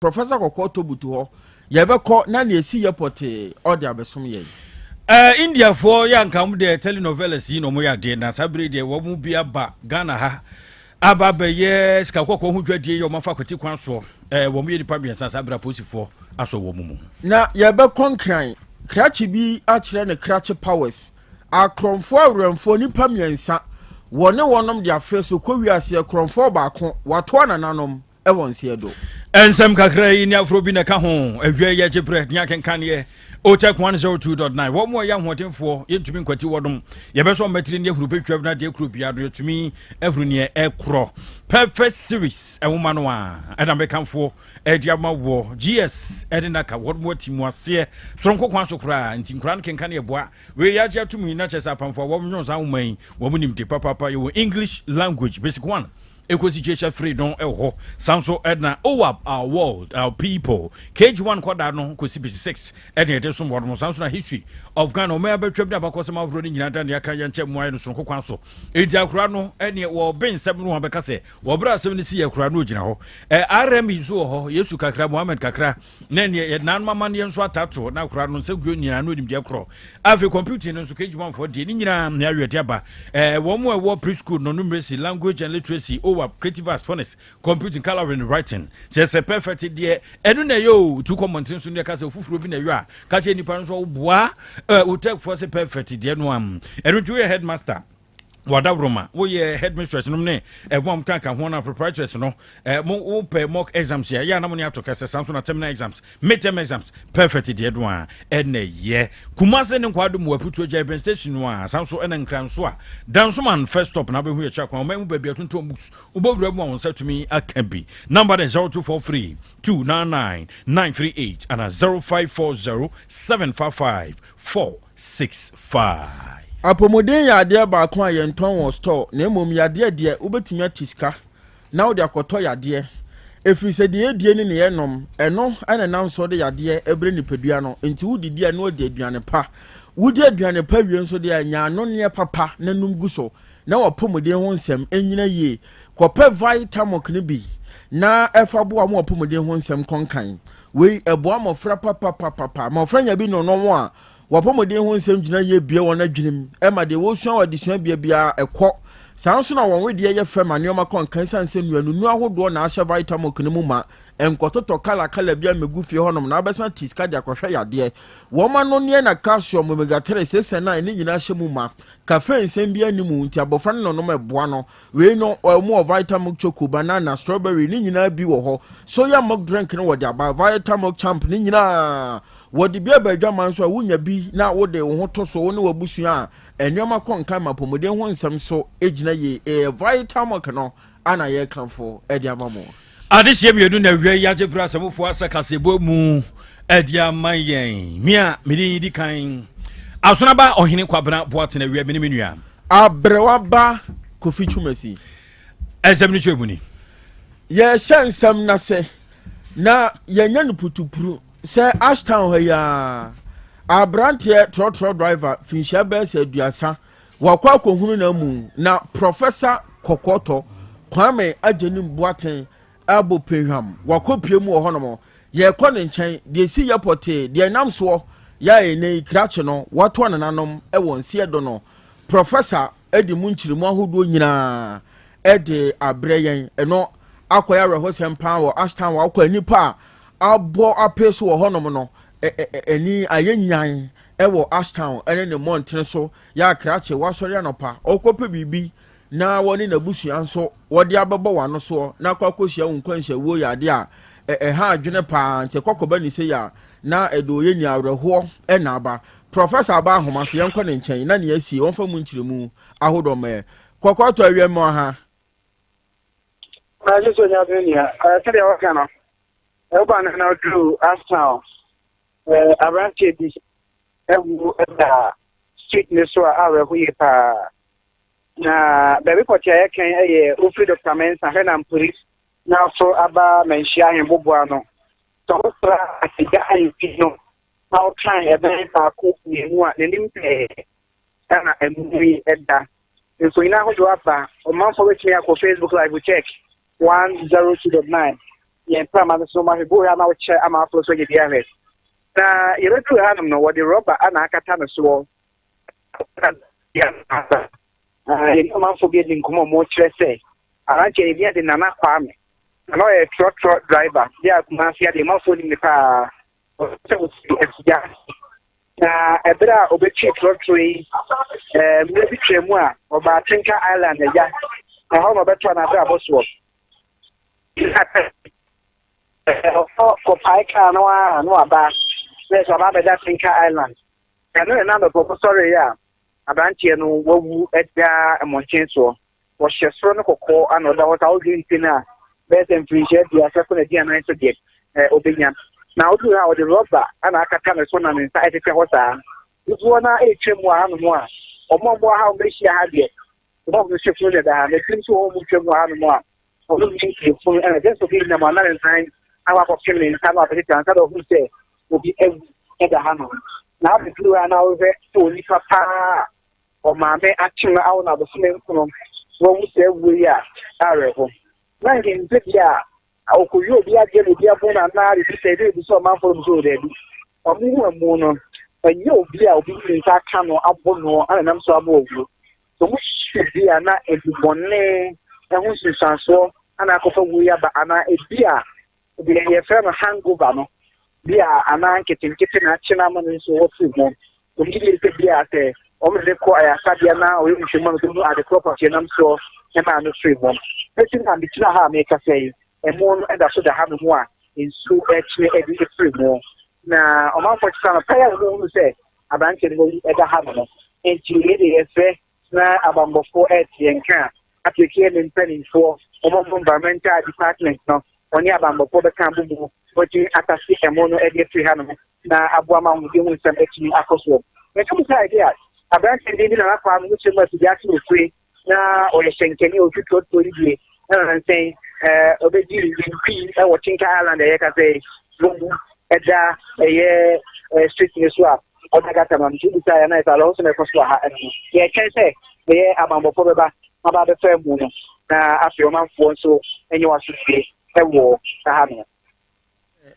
Professor Kɔkɔɔ tɔ butu hɔ. Yɛbɛkɔ na nea esi yɛ pɔtee ɔde abɛsom yɛn. Indiafoɔ yɛ anka wɔn deɛ telenovelas yi na wɔn yɛ adeɛ na saa bere deɛ wɔn mu bi aba Ghana ha aba abɛyɛ sika kɔkɔɔ ho dwadie yɛ wɔn afa kwati kwan soɔ. Wɔn yɛ nipa mmiɛnsa saa bere apolisifoɔ asɔ wɔn mu. Na yɛbɛkɔ Nkran, krakye bi akyerɛ ne krakye powers. Akorɔmfoɔ awerɛmfoɔ nnipa mmiɛnsa, wɔne wɔnom de afɛ so kɔ wiaseɛ korɔmfoɔ baako, watoa nananom. wɔ nseɛ do. Nsɛm kakra yi ne aforo bi na ɛka ho. Awia yi agye berɛ ne akenkaneɛ. Otec 102.9 Wɔn a wɔyɛ ahoɔdenfoɔ yɛntumi nkwati wɔnom. Yɛbɛsɔ mmatiri ne ahuru bɛtwam na deɛ kuro biara no yɛtumi ahuru neɛ ɛkorɔ. Perfect Series nwoma no a ɛna mekamfoɔ ɛde ama wɔ GS ɛne naka wɔn mu ati mu aseɛ soronko kwan so koraa nti nkoraa no kenkan ɛboa. Wei yɛagye atom yi na kyerɛ sɛ apamfoɔ a wɔn nwo saa nwoma yi wɔn nim de papaapa. Yɛwɔ English language basic 1 Ekosi Kyekye firi no wɔ hɔ. San so na OWAP, Our World, Our People, KG1 nkɔdaa no kɔsi besi 6 ɛne ɛde som wɔnom. San so na History of Ghana, ɔman abɛtwam ne abakɔsɛm ahoroɔ no nyinaa da nea aka yɛnkyɛ mmoa yɛ no sononko kwan so. Enti akora no ɛneɛ wɔbe nsɛm no abɛka sɛ wɔberɛ asɛm no si yɛ akora no ɔgyina hɔ. RME nso wɔ hɔ, Yesu kakra, Mohammed kakra, na ɛneɛ yɛ nanom amanneɛ nso atato na akora no nsɛnkuo nyinaa no nimdeɛ korɔ. Afei computing no nso KG1 foɔ deɛ ne nyinaa ne aweɛ de aba. Wɔn a ɛwɔ preschool no numeracy, language and literacy, OWAP, creative arts, phonics, computing, colouring, writing. Kyerɛ sɛ perfect deɛ ɛno na ɛyɛ o. Tu kɔ mmɔnten so ne ɛka sɛ foforɔ bi na ɛyɔ a ka kyerɛ nipa no nso woboa wotɛkfoɔ sɛ perfect deɛ no am. Ɛno nti woyɛ headmaster wadaworoma woyɛ headmistress nom ne ɛmo a mokanka ho no proprietress no mo wopɛ mock exams yɛ yɛ a na mo ne ato kɛsɛ san so na terminal exams midterm exams perfect deɛ no a ɛna yɛ Kumase ne nkwado mu aputuo gya ibɛn station no a san so ɛna nkran so a Dansoman first stop na abɛhu yɛkyɛ kwan ɔman mu baabi atontɔn books wobɛwura mu a wɔn nsa tumi aka bi number ne 0243 299 938 ana 0540 755 465. Apɔmuden yɛ adeɛ baako a yɛntɔn wɔ store na mmom yadeɛ deɛ wobɛtumi ate sika na wode akɔtɔ yadeɛ ɛfiri sɛ deɛ yɛdie ne ne yɛnom ɛno na ɛnam so de yadeɛ brɛ nipadua no nti wodidi a na wadi aduane pa wodi aduane pa wie nso deɛ nya anonneɛ papa na nom gu so na w'apɔmuden ho nsɛm nyina yie kɔpɛ Vitamilk no bi na ɛfa boa mo apɔmuden ho nsɛm kɔnkan wei ɛboa mmɔfra papapapapa mmɔfra nya bi nonom a W'apɔmuden ho nsɛm gyina yie bue wɔn adwenem ma deɛ wɔresua wɔ adesuabea biara ɛkɔ. Saa nso na wɔn wedeɛ yɛ fɛ ma nneɛma kɔ nka ɛsiane sɛ nnuanunu ahodoɔ na ahyɛ Vitamilk no mu ma. Nkɔtotɔ kala kala biara mmɛgu fie hɔnom na wobɛsan ate sika de akɔhwɛ yadeɛ. Wɔn anonneɛ na calcium, omega 3, 6 and 9 ne nyinaa hyɛ mu ma. Caffeine nsɛm biara nni mu nti abɔfra no nonom ɛboa no. Wei no wɔn wɔ Vitamilk Choco, Banana, Strawberry ne nyinaa bi wɔ hɔ. Soya milk drink no wɔde aba, Vitamilk Champ ne nyinaa Wɔde bi aba adwaman nso a, wunya bi na wode wo ho to so, wo ne w'abusua a, nneɛma kɔ nkan ma apɔmuden ho nsɛm so gyina yie. Ɛyɛ Vitamilk no a na yɛrekamfo de ama mo. Adehyeɛ mmienu na awia yi agye berɛ asɛmofoɔ asa kaseɛbɔ mu de ama yɛn. Me a mede yi di kan, Asonaba Ɔhene Kwabena Boateng awia me ne me nua. Aberewa ba Kofi Twumasi. Ɛnsɛm no kyerɛ mu ni. Yɛrehyɛ nsɛm no ase na yɛnyɛ no putupuru. Sɛ Ashtown ha yi ara, aberanteɛ trɔtrɔ driver finhyia bɛyɛ sɛ 30, wakɔ akɔhunu n'amu na Professor Kɔkɔɔtɔ Kwame Agyenim Boateng abɔ pehwam, wakɔpue mu wɔ hɔnom. Yɛrekɔ ne nkyɛn, deɛ ɛsi yɛ pɔtee, deɛ ɛnam soɔ yɛ a ɛnnɛ yi krakye no watoa nananom wɔ nseɛ do no, Professor de mu nkyerɛmu ahodoɔ nyinaa de abrɛ yɛn. Ɛno akɔyɛ awerɛhosɛm paa wɔ Ashtown, wakɔ nnipa a abɔ apee so wɔ hɔnom no ani ayɛ nyan wɔ Ashtown ne ne mmɔntene so. Yɛ akrakye wasɔre anɔpa ɔkɔpɛ biribi na wɔne n'abusua nso wɔde abɛbɔ wɔn ano soɔ na akɔ akɔhyia wo nkwanhyɛwuo yɛ adeɛ a ɛha adwene paa nti ɛkɔkɔba ne sei a na ɛde ɔyɛ ni awerɛhoɔ na aba. Prɔfɛsa aba ahoma so yɛnkɔ ne nkyɛn na nea asie wɔmfa mu nkyerɛmu ahodoɔ mmɛyɛ. Kɔkɔɔtɔ awia mu aha. Ɛsɛ sɛ onya bere nua. Sɛdeɛ wɔka no, woba no na woduru Arsenal, aberanteɛ bi awu da street no so a awerɛho yie paa. Na baabi pɔtee a yɛkan yɛ wofiri Dr. Mensah hwɛ na Mpori na aforo aba Manhyia Ahemboboa no. Sɛ wosra Asigya ahemfie no na wokan ɛbɛn baako mmienu a, n'anim pɛɛ na amu yi da. Mfonyin ahodoɔ aba. Ɔmanfoɔ bɛtumi akɔ Facebook Live Tech 102.9. yɛn prama no so ma hwɛ bo ama wokyɛ ama aforo so nyɛ bi ahwɛ. Na yɛbɛduru hanom no, wɔde rɔba ana akata no soɔ. Yɛne ɔmanfoɔ bi adi nkɔmmɔ a wɔkyerɛ sɛ aberanteɛ no din de Nana Kwame. Na na ɔyɛ trɔtrɔ driver bi a Kumasi adeɛ ɔmanfoɔ nim no paa. Ɔsɛ sɛ ɔsi afigya na ɛberɛ a ɔbɛtwi trɔtrɔ yi mmerɛ bi twaa mu a ɔbaa Tinka Island agya na hɔ na ɔbɛtoa n'abrabɔ soɔ. Ɔkɔ kɔpae kaa no a na waba na ɛsɛ ɔba abɛda Tinka Island. Ɛno na ɛnam bɛpɔ kɔsɔreeɛ a aberanteɛ no wawu da mmɔnten soɔ. Ɔhyɛ soro no kɔkɔɔ ana ɔda hɔ saa wodwene mfe no a bɛyɛ sɛ mfirinhyia 30 kɔ n'aduanan so deɛ ɔbɛnya. Na woduru ha a ɔde rɔba ana akata ne so na ne nsa ɛtetɛ hɔ saa. Dodoɔ no ara ɛretwa mu wɔ hanom a wɔn a wɔwɔ ha a wɔbɛhyia ha deɛ wɔn a wɔhyɛ funu na ɛda ha. Na ebinom nso wɔ hɔ a wɔretwa mu wɔ hanom a wɔn nni funu ɛna ɛsɛ sɛ obi nam a na ne nsan akɔ akɔpem ne nsa na wabɛtete ansa na ɔhunu sɛ obi awu ɛda hanom. Na abɛduru ha na wohwɛ sɛ onipa paa Ɔmaame akyem no awo no abosome nkono na wawu saa wuo yi a awerɛho. Na nka ɛnsɛ bi a ɔkɔwie obi adeɛ na obi abo no anaa biribi sɛ ebi ebi sɛ ɔmanfoɔ no sɛ o daabi. Ɔmo hu amu no ɛnyɛ obi a obi de nsa aka no abo no ana nam so ama owuo. Sɛ ɔmo susu bi a na adubɔne ɛho nsunsuansoɔ ana akɔfa wuo yi aba anaa ebi a Deɛ yɛfrɛ no hangover no, bi a anaa nketenkete na akye no ama no nso wafiri mu. Wɔgye die sɛ bi a sɛ wɔde kɔ ayaresabea na wɔyɛ nhwehwɛmu a wɔbɛhu ade korɔ pɔtee nam soɔ maa no firi mu. Bɛsi no a megyina ha a merekasa yi, ɛmo no da so da hanom a nsuo rekyene de firi mu. Na ɔmanfoɔ kyerɛ sɛ anɔpa yi a wɔhunu sɛ aberanteɛ no wawu da hanom no, nti wei deɛ yɛsrɛ na abanbɔfoɔ rete yɛn nka a, afei KMA mpanimfoɔ, wɔn a wɔwɔ environmental department no, wɔne abanbɔfoɔ bɛka abɔ mu, wɔatumi atase ɛmo no de afiri hanom na aboa ma ahoɔden ho nsɛm atumi akɔ soɔ. Yɛka mu saa ɛde a, aberanteɛ bi de Nana Kwame no kyerɛ mu afidie ase wɔ fie na ɔyɛ hyɛnkani a ɔtwi trɔtrɔ yi bie na nansɛn ɔbɛdi mpii wɔ Tinka Island a yɛka sɛ wɔwu ɛda ɛyɛ street no so a ɔda gata ma no nti wobisa yɛ na ɛsɛ alɔho na ɛkɔ so wɔ ha ɛno no yɛtwɛn sɛ ɛyɛ abanbɔfoɔ bɛba aba abɛfa mu no na afei ɔmanfoɔ nso nyɛ wɔasodie ɛwɔ ha no.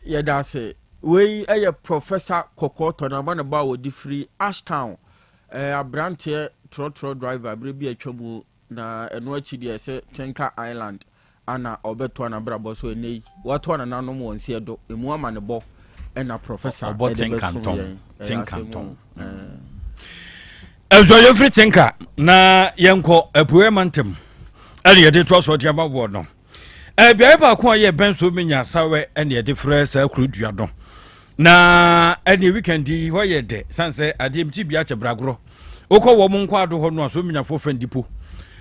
Yɛda ase. Wei yɛ Professor Kɔkɔɔ Tɔnama ne ba a wɔde firi Ashtown, eh, aberanteɛ trɔtrɔ driver berɛ bi a atwa mu na ɛno akyi deɛ sɛ Tinka Island ana ɔbɛtoa n'abrabɔ so ɛnɛ yi watoa nananom wɔn nseɛ do emu amanebɔ ɛna Professor Ɔbɔ ɛde Tinka bɛsom ntɔn. yɛn. Ɛyɛ Tinka asɛm ntɔn. o. Eh. Ɛnso yɛmfiri Tinka na yɛnkɔ Apueɛ mantam ɛne yɛde toa so de ama woɔ no. Beaeɛ baako a yɛ bɛn so menya asawɛ ɛne yɛde frɛ saa kuro dua no. Na ɛne weekend yi hɔ yɛ dɛ sane sɛ adeɛ mti bia kyɛ bragorɔ. Wokɔ wɔ mo nkɔ ado hɔ no a so menyafoɔ fɛn dipo.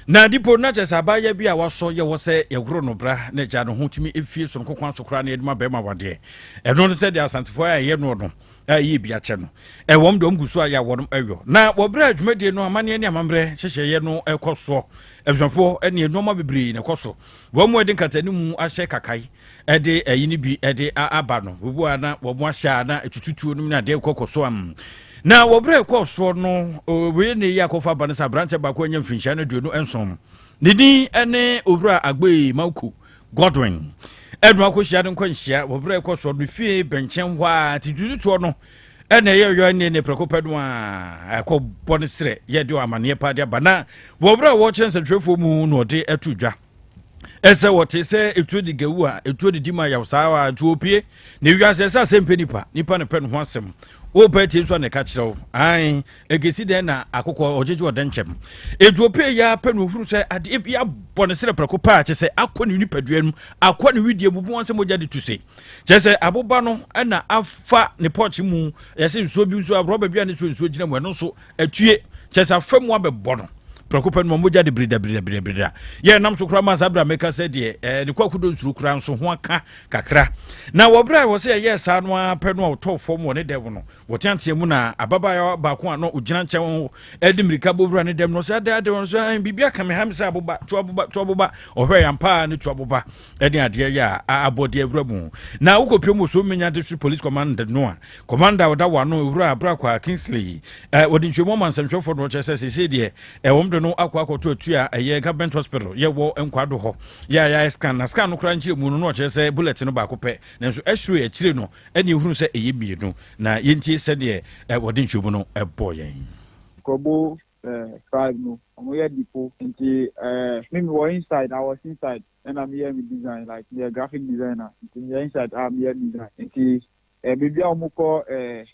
Na dipo no kyɛ sɛ abaayɛ bi a wasɔ yɛ wɔ sɛ yɛgoro no bra na agya no ho tumi efie soronko kwan so koraa na yɛde ma bɛrima wadeɛ. Ɛno no sɛ deɛ asantefoɔ a ɛyɛ noɔ no a ɛyɛ bi akyɛ no ɛwɔm deɛ wɔn gu so a yɛ a wɔn ɛyɔ na wɔbrɛ a dwumadie no amanneɛ ne amammerɛ nhyehyɛeɛ no ɛkɔ soɔ abusuafoɔ ɛne nneɛma bebree na ɛkɔ so wɔn mu ɛde nkatanimu ahyɛ kakae ɛde ɛyi no bi ɛde aba no obu a na wɔn ahyɛ a na ɛtututuo no ne adeɛ kɔkɔ so am na wɔbrɛ ɛkɔɔ soɔ no wei ne yɛ akɔfa aba no sɛ aberanteɛ baako anya mfirinhyia no 27 ne din ɛne owura Agbee Mauku Godwin ɛna wakɔhyia no nkwanhyia wɔ berɛ ɛkɔ soɔ no fie bɛnkyɛn hɔ a nti tututoɔ no ɛna ɛyɛ yɔ ne ne prɛko pɛ no a ɛkɔ bɔ no serɛ yɛ de amaneɛ paa de aba na wɔ berɛ a wɔkyerɛ nsɛntwerɛfoɔ mu na ɔde ɛto dwa ɛsɛ wɔte sɛ ɛtuo de gawu a ɛtuo de di ma yaw saa a nti wɔpie na ewiase ɛsɛ asɛm pɛ nipa nipa ne pɛ ne ho asɛm wopɛ tie nso a na ɛka kyerɛ wo ae Ɛkɛsi dɛn na akokɔ ɔgyegye ɔdɛnkyɛm? Edu ɔpɛ yi ara pɛ na ohuru sɛ adeɛ bi abɔ ne serɛ prɛko pɛ a kyerɛ sɛ akɔ ne nipadua no mu, akɔ ne wedeɛ mu, bu wɔn sɛ mogya de tu se. Kyerɛ sɛ aboba no na afa ne pɔkye mu, yɛsɛ nsuo bi nso, rɔba bi a ne so nsuo gyina mu, ɛno nso atue. Kyerɛ sɛ afa mu abɛbɔ no prɛko pɛ no ma mogya de birida birida birida birida. Yɛ nam so koraa ma saa berɛ a meka sɛ deɛ ɛɛ ne kwakudo nsuro koraa nso ho aka kakra. Na wɔ berɛ a wɔ sɛ yɛyɛɛ saa no ara pɛ no a ɔtɔɔ fam wɔ ne dɛm no, Wɔteateaa mu na ababaawa baako a na ɔgyina nkyɛn hɔ de mmirika bɔ wura ne dɛm no sɛ adɛ adɛ wɔn sɛ biribi aka me ha me sɛ aboba tu aboba tu aboba ɔhwɛ yɛn paa ne tu aboba ɛne adeɛ yɛ a abɔ deɛ awura mu na wokɔpie mu so menya district police command no a commander ɔda wɔ ano ewura Abrakwa Kingsley wɔde nhwɛmu ama nsɛmtwerɛfoɔ no ɔkyerɛ sɛ seesei deɛ ɛwɔm de no. no akɔ akɔto atua ɛyɛ Government Hospital yɛwɔ Nkwado hɔ yɛ a yɛayɛ scan, na scan no koraa nkyerɛ mu no na ɔkyerɛ sɛ bullet no baako pɛ, nanso x-ray akyire no ɛne ehunu sɛ ɛyɛ mmienu. Na yɛntie sɛdeɛ wɔde nkyerɛmu no ɛbɔ yɛn. Krobo tribe no, ɔmo yɛ depot, nti me wɔ inside. I was inside ɛna mi yɛ mi design, like mi yɛ graphic designer, nti mi yɛ inside a mi yɛ design. Nti beebi a ɔmo kɔ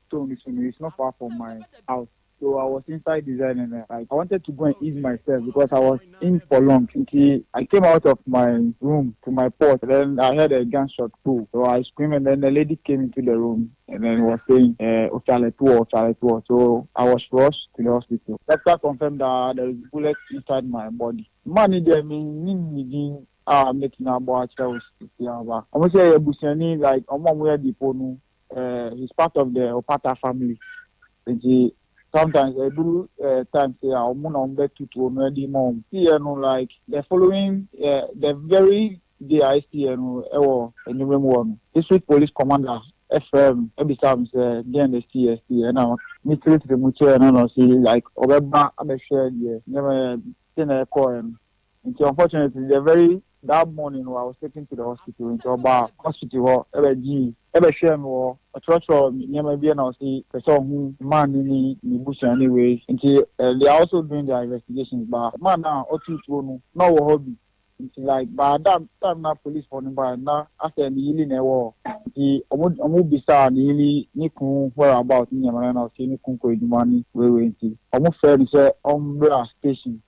stone so no, it's not far from my house, so I was inside designing. Like, I wanted to go and ease myself because I was in for long. Nti I came out of my room to my porch. Then I heard a gunshot too. So I screamed, and then the lady came into the room and then was saying, "Ochale tuo, ochale tuo." So I was rushed to the hospital. Doctor confirmed that there is bullet inside my body. Man, there me ni a metumi abɔ akyerɛ wo sisi aba. Ɔmo sɛ yɛ busuani, like ɔmo a ɔmo yɛ depot no, he's part of the Opata family. Nti sometimes ɛduru time sɛ a ɔmo na ɔmo bɛ tutu ɔmo ɛdi ma ɔmo. See yɛ no, like the following the very day I see yɛ no, ɛwɔ enyimrɛ mu hɔ no, district police commander ɛfrɛ mi, ɛbisa mi sɛ deɛ na esi yɛ si yɛ, ɛna mi tiritiri mu kyerɛ no, na ɔsi like ɔbɛba abɛhwɛ deɛ nneɛma yɛ sɛ na ɛkɔɔ no. Nti unfortunately, the very that morning I was taken to the hospital. Nti ɔba hospital hɔ, ɛbɛgyi ɛbɛhwɛ mi wɔ, ɔkyerɛkyerɛ nneɛma bi, ɛna ɔsi pɛ sɛ ɔhu man ne ne ne busuani wei. Nti they are also doing their investigations, but man na ɔtu tuo no na ɔwɔ hɔ bi. Nti like by that time na police fɔ no ba na asɛ ne yili na ɛwɔ hɔ, nti ɔmo bisa ne yili ne kun whereabout ne nneɛma, na ɔsi ne kun kɔ edwuma ne weiwei, nti ɔmo frɛ no sɛ ɔmbra station.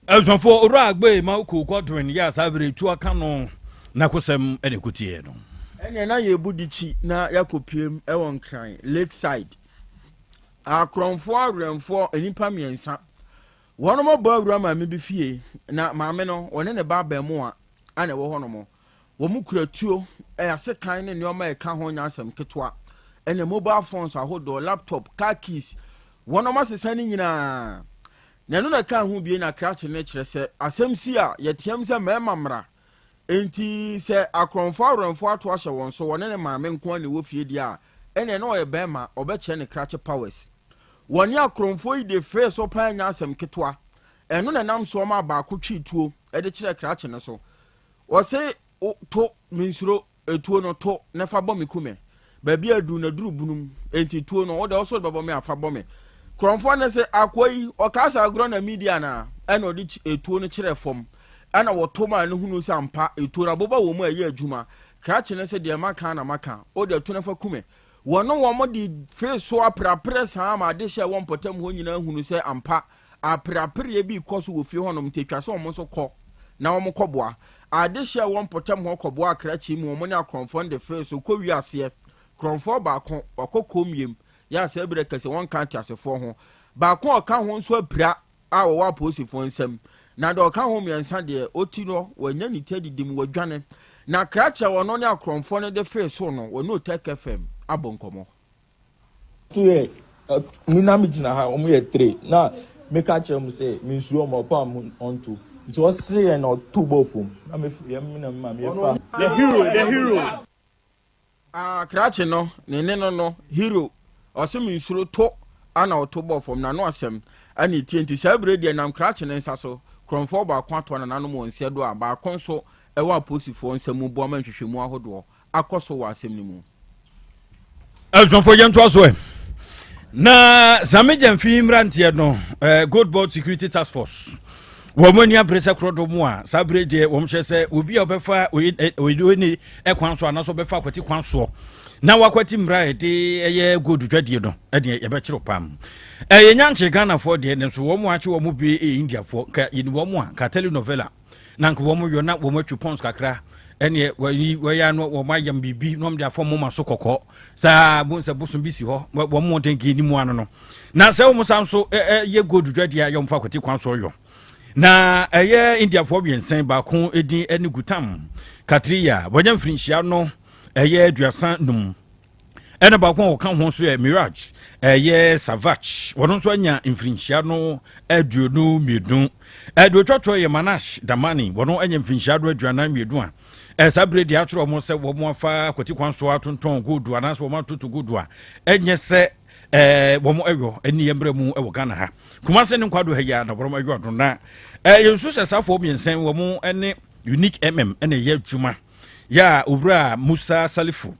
Abusuafoɔ, Owura Agbe ma ko Godwin yɛ asa bere tu aka no n'akosɛm ɛna ɛkɔtiɛ no. Ɛnea na yɛbu di na yɛakɔpiem ɛwɔ Nkran Lakeside. Akorɔmfoɔ awerɛmfoɔ nnipa mmiɛnsa wɔn bɔ awura maame bi fie, na maame no wɔne ne ba abɛɛmoa ana ɛwɔ hɔnom. Wɔn kura tuo, ɛyɛ asekan ne nneɛma a ɛka ho nyɛ asɛm ketewa, ɛna mobile phones ahodoɔ, laptop, car keys, wɔn asesa ne nyinaa. Na ɛno na ɛka ho bie na krakye no kyerɛ sɛ asɛm si a yɛteam sɛ mmarima mmara. Nti sɛ akorɔmfoɔ awerɛmfoɔ ato ahyɛ wɔn so, wɔne ne maame nko na ɛwɔ fie deɛ a, ɛna ɛna ɔyɛ bɛrima ɔbɛkyerɛ ne krakye powers. Wɔne akorɔmfoɔ yi de fee so paa nya asɛm ketewa. Ɛno na nam so ɔma baako twi tuo ɛde kyerɛ krakye no so. Wɔse to minsuro etuo no to na fa bɔ me kume baabi aduru na duru bunum, enti tuo no wode ɔso de bɛbɔ me afa bɔ me. Kurɔmfoɔ no sɛ akoa yi ɔkaa sɛ agorɔ na media na ɛna ɔde etuo no kyerɛ fam, ɛna wɔto ma no hunu sɛ ampa etuo no aboba wɔ mu a ɛyɛ adwuma. Krakye no sɛ deɛ maka na maka, wode atu no fa kume. Wɔne wɔn de fee so aperapere saa ma ade hyɛ wɔn mpɔtam hɔ nyinaa hunu sɛ ampa aperapereɛ bi kɔ so wɔ fie hɔnom, nti atwa sɛ wɔn nso kɔ na wɔn kɔboa. Ade hyɛ wɔn mpɔtam hɔ kɔboa akrakye mu. Wɔn ne akorɔmfoɔ no de fee so kɔ wi aseɛ. Korɔmfoɔ baako wakɔ kom yam yɛ asɛ berɛ kɛsɛ wɔn ka ateasefoɔ ho. Baako a ɔka ho nso apira a wɔwɔ apolisifoɔ nsam, na deɛ ɔka ho mmiɛnsa deɛ ɔti no wɔanya ne ti adidi mu wɔdwane. Na krakye a wɔno ne akorɔmfoɔ no de fee so no, wɔne Otec FM abɔ nkɔmmɔ. To yɛ mi na mi gyina ha, wɔn yɛ three, na meka kyerɛ mu sɛ mi nsuro wɔn, ɔpɔ a mo ɔnto, nti ɔsere yɛn na ɔto bɔɔl fam na mi yɛ mi na mi ma mi yɛ fa. The hero, the hero. Ah, krakye no ne ne no hero ɔsɛ mi nsuro to ana ɔto bɔɔl fam na no asɛm ɛna etie. Nti saa ebire deɛ nam krakye ne nsa so, korɔmfoɔ baako ato nananom wɔn nsa do a baako nso ɛwɔ apolisifoɔ nsam bu ama nhwehwɛmu ahodoɔ akɔ so wɔ asɛm no mu. Abusuafoɔ, yɛntoa so ɛ na Same Gyamfi mmeranteɛ no, Gold Board Security Task Force, wɔn ani abere sɛ korɔdɔ mu a saa bere deɛ wɔn hyɛ sɛ obi a ɔbɛfa oyini kwan so anaasɛ ɔbɛfa akwati kwan soɔ na wakwati mmara a yɛde ɛyɛ gold dwadie no, ɛdeɛ yɛbɛkyerɛw pam. Ɛyɛ nyankye Ghanafoɔ deɛ ne nso wɔn akye wɔn bi ɛyɛ Indiafoɔ nka yɛni wɔn a nka telenovela na nka wɔn yɔ na wɔn atwi pɔns kakra, ɛneɛ wɔyi wɔyɛ ano wɔn ayam biribi na wɔn de afɔ moma so kɔkɔɔ saa bo sɛ bosom bi si hɔ wɔn mo den kii nimu ano no. Na sɛ wɔn san so ɛyɛ gold dwadie a yɛn fa akwati kwan so yɔ na ɛyɛ Indiafoɔ mmiɛnsa, baako edin ɛne Gutam Katriya, wɔnyɛ mfirinhyia no ɛyɛ 35, ɛna baako a wɔka ho nso yɛ Mirage ɛyɛ Savach, wɔn nso anya mfirinhyia no 22. Ɛdeɛ otwatwa yɛ Manash Damani, wɔn anya mfirinhyia no 42 a ɛsa bere deɛ atwerɛ wɔn sɛ wɔn afa akwati kwan so atontɔn gold anaasɛ wɔn atoto gold a ɛnyɛ sɛ Wɔn ɛyɔ ɛne yɛn mmerɛ mu ɛwɔ Ghana ha, Kumase ne Nkwado ha yi a na wɔn ɛyɔ ado na yɛn nso sɛ saafoɔ mmiɛnsa wɔn ɛne Unique MM ɛna ɛyɛ adwuma yɛ a Owura Musa Salifu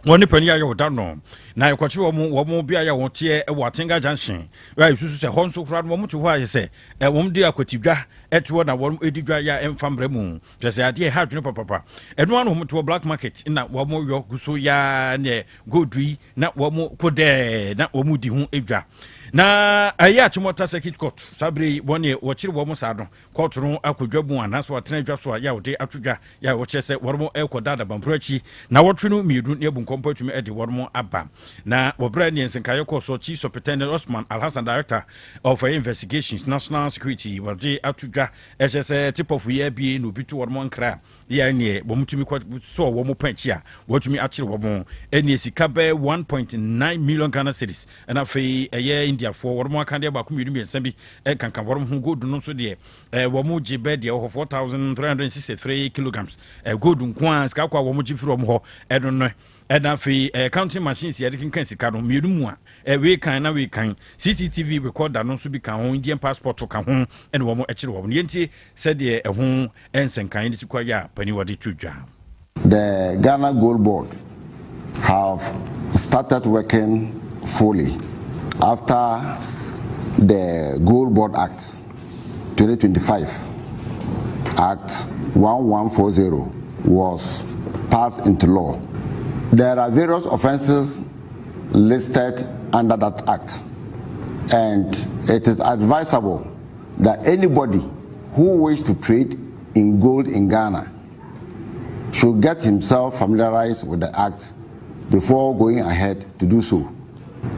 wɔn ne panin ayɛ ɔda no na yɛkɔkye wɔn beaeɛ a wɔn teɛ wɔ Atenga Junction a yɛsusu sɛ hɔ nso koraa no wɔn te hɔ a yɛ sɛ wɔn de akwatidwa ɛte hɔ na wɔn di dwa yɛ a ɛmfa mmara mu kyerɛ sɛ adeɛ ɛha adwene papapa ɛno ano wɔn te hɔ black market na wɔn yɔ gu so yaa ne gold yi na wɔn kɔ dɛɛ na wɔn di ho dwa na ɛyɛ Achimota Circuit Court saa bere yi wɔn deɛ wɔkyere wɔn saa no kɔɔto no akɔ dwa mu anaasɛ wɔatena dwa so a yɛ a wɔde ato dwa yɛ a wɔkyerɛ sɛ wɔn rekɔ da adabamporo akyi na wɔtwe no mmienu ne abu nkɔmpɔ atumi de wɔn aba. Na wɔbrɛ ne nsenkaeɛ kɔɔ so Chief Superintendent Osman Alhassan, Director of Investigations, National Security, wɔde ato dwa ɛkyerɛ sɛ tipɔfo yi abie na obi to wɔn nkra yɛ neɛ wɔn tumi kɔ sɔɔ wɔn pɛn akyi a wɔatumi akyere wɔn ɛneɛ sika bɛɛ 1.9 million Ghana cedis ɛna afei ɛyɛ Indiafoɔ wɔn akadeɛ baako mmienu mmiɛnsa bi ɛkanka wɔn ho. Gold no nso deɛ wɔn gye bɛɛ deɛ wɔ hɔ 4363 kilograms gold nko a sika kɔ a wɔn gye firi wɔn hɔ ɛno no. Ɛna afei counting machines yɛde kenkan sika no mmienu mu a wei kan na wei kan, CCTV recorder no nso bi ka ho, Indian passport ka ho ɛna wɔn akyere wɔn. Yɛntie sɛdeɛ ɛho nsɛnkan ne si kɔ yɛ a panin wɔde to dwa. The Ghana Gold Board have started working fully after the Gold Board Act 2025, Act 1140, was passed into law. There are various offenses listed under that act, and it is advisable that anybody who wishes to trade in gold in Ghana should get himself familiarized with the act before going ahead to do so.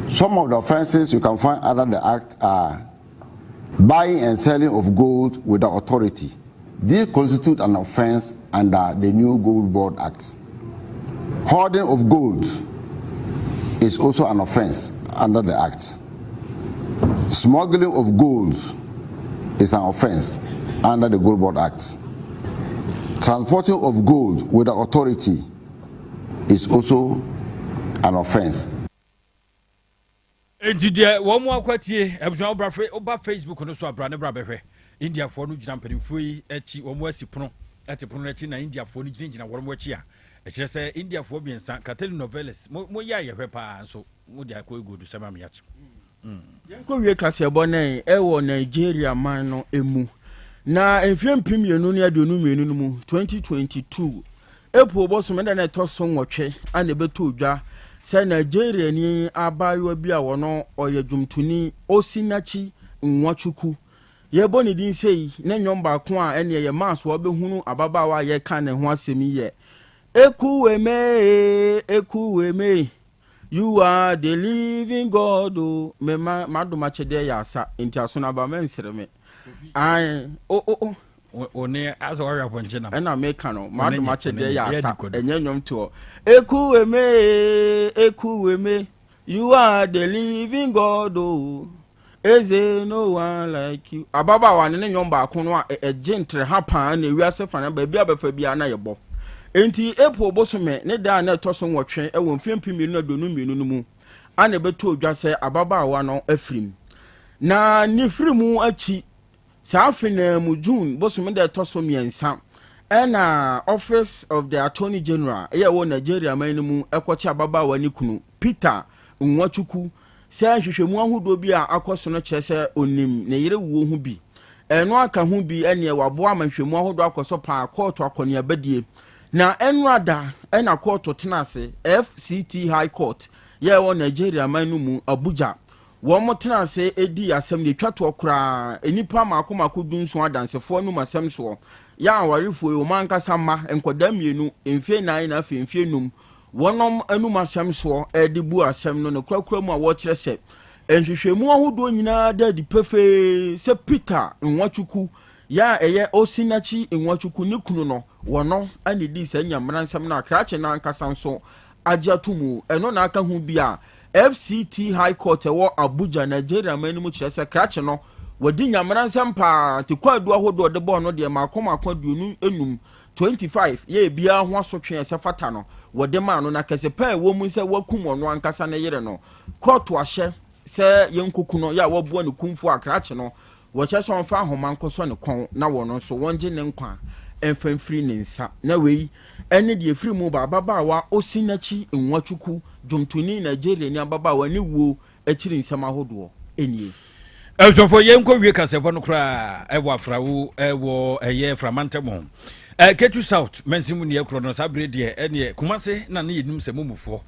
Some of the offenses you can find under the act are buying and selling of gold without authority. These constitute an offense under the new Gold Board Act. Hoarding of gold is also an offense under the act. Smuggling of gold is an offense under the Gold Board Act. Transporting of gold without authority is also an offense. Nti deɛ wɔn mu akwatie abusua wobra fe woba Facebook no so abra ne bra bɛhwɛ Indiafoɔ no gyina mpanimfoɔ yi akyi. Wɔn asi pono ɛte pono no akyi na Indiafoɔ no gyinagyina wɔn akyi a ɛkyerɛ sɛ Indiafoɔ mmiɛnsa Kateli Novelis mo mo yɛ ayɛhwɛ paa nso mo de akɔ egu do sɛ maame yakye. Yɛnkɔ wie kaseɛbɔ no ɛwɔ Nigeria man no mu na mfeɛ 2022 no mu, 2022 April bɔsome da na ɛtɔ so 8 ana ɛbɛtɔ dwa sɛ Nigeria ni abaayewa bi a wɔno ɔyɛ dwomtoni Osinachi Nwachukwu. Yɛbɔ ne din sei ne nnwom baako a ɛneɛ yɛ maa so wɔbɛhunu ababaawa a yɛka ne ho asɛm yi yɛ "Ekwueme, Ekwueme, you are the living God" o. Mema madom akyɛdeɛ yɛ asa nti aso no aba mɛnsere me ae o o o. Wo ne asɛ wɔhwɛ apɔnkye nam. Ɛna meka no madom akyɛdeɛ yɛ asa ɛnyɛ nnwom toɔ. "Ekwueme, Ekwueme, you are the living God o, eze, no one like you." Ababaawa ne ne nnwom baako no a ɛgye ntere ha paa na ewiase fa na baabi a bɛfa biara na yɛbɔ. Nti April bosome ne da a na ɛtɔ so 8 ɛwɔ mfeɛ 2022 no mu ana ɛbɛtɔ odwa sɛ ababaawa no afirim. Na ne firi mu akyi saa afe na mu June bosome da ɛtɔ so 3 ɛna Office of the Attorney General ɛyɛ wɔ Nigeria man no mu ɛkɔkye ababaawa ne kunu Peter Nwachukwu sɛ nhwehwɛmu ahodoɔ bi a akɔ so no kyerɛ sɛ onim ne yere wuo ho bi. Ɛno aka ho bi ɛneɛ waboa ama nhwehwɛmu ahodoɔ akɔ so paa kɔɔto akɔneabadie. Na ɛnora da ɛna kɔɔto tena ase, FCT High Court yɛ wɔ Nigeria man no mu, Abuja. Wɔn mo tena ase edi asɛm de etwa toɔ koraa nnipa mako mako 17 adansefoɔ num asɛm soɔ yɛ awarefoɔ yi wɔn ankasa mma nkɔdaa mmienu, mfie 4 na afei mfie 5, wɔnom anum asɛm soɔ ɛde bu asɛm no ne korakora mu a wɔrekyerɛ sɛ nhwehwɛmu ahodoɔ nyinaa da adi pefee sɛ Peter Nwachukwu yɛ a ɛyɛ Osinachi Nwachukwu ne kunu no wɔno ɛna di saa nyamena nsɛm no a krakye no ankasa nso agye ato mu. Ɛno na aka ho bi a FCT High Court ɛwɔ Abuja, Nigeria man no mu kyerɛ sɛ krakye no wɔdi nyamena nsɛm paa nti kwaadu ahodoɔ de bɔɔ no deɛ maako maako 25. 25 yɛ ebiara ho asotwe a ɛsɛ fata no wɔde maa no na kɛse pɛ a ɛwɔ mu sɛ wakum ɔno ankasa ne yere no kɔɔto ahyɛ sɛ yɛnkoku no yɛ a waboa ne kumfo akrakye no wɔkyɛ sɛ ɔmfa ahoma nkɔsɔ ne kɔn na wɔn nso wɔngye ne nkwa mfa mfiri ne nsa na wei ɛne deɛ ɛfiri mu ba ababaawa Osinachi Nwachukwu dwomtoni Nigeriani ababaawa ne wuo akyiri nsɛm ahodoɔ nie. Abusuafoɔ yɛnkɔ wie kasɛbɔ no koraa ɛwɔ afrawo ɛwɔ ɛyɛ framantam Ketu South mansin mu neɛ korɔ no saa bere deɛ ɛneɛ Kumase na ne yɛnim sɛ mumufoɔ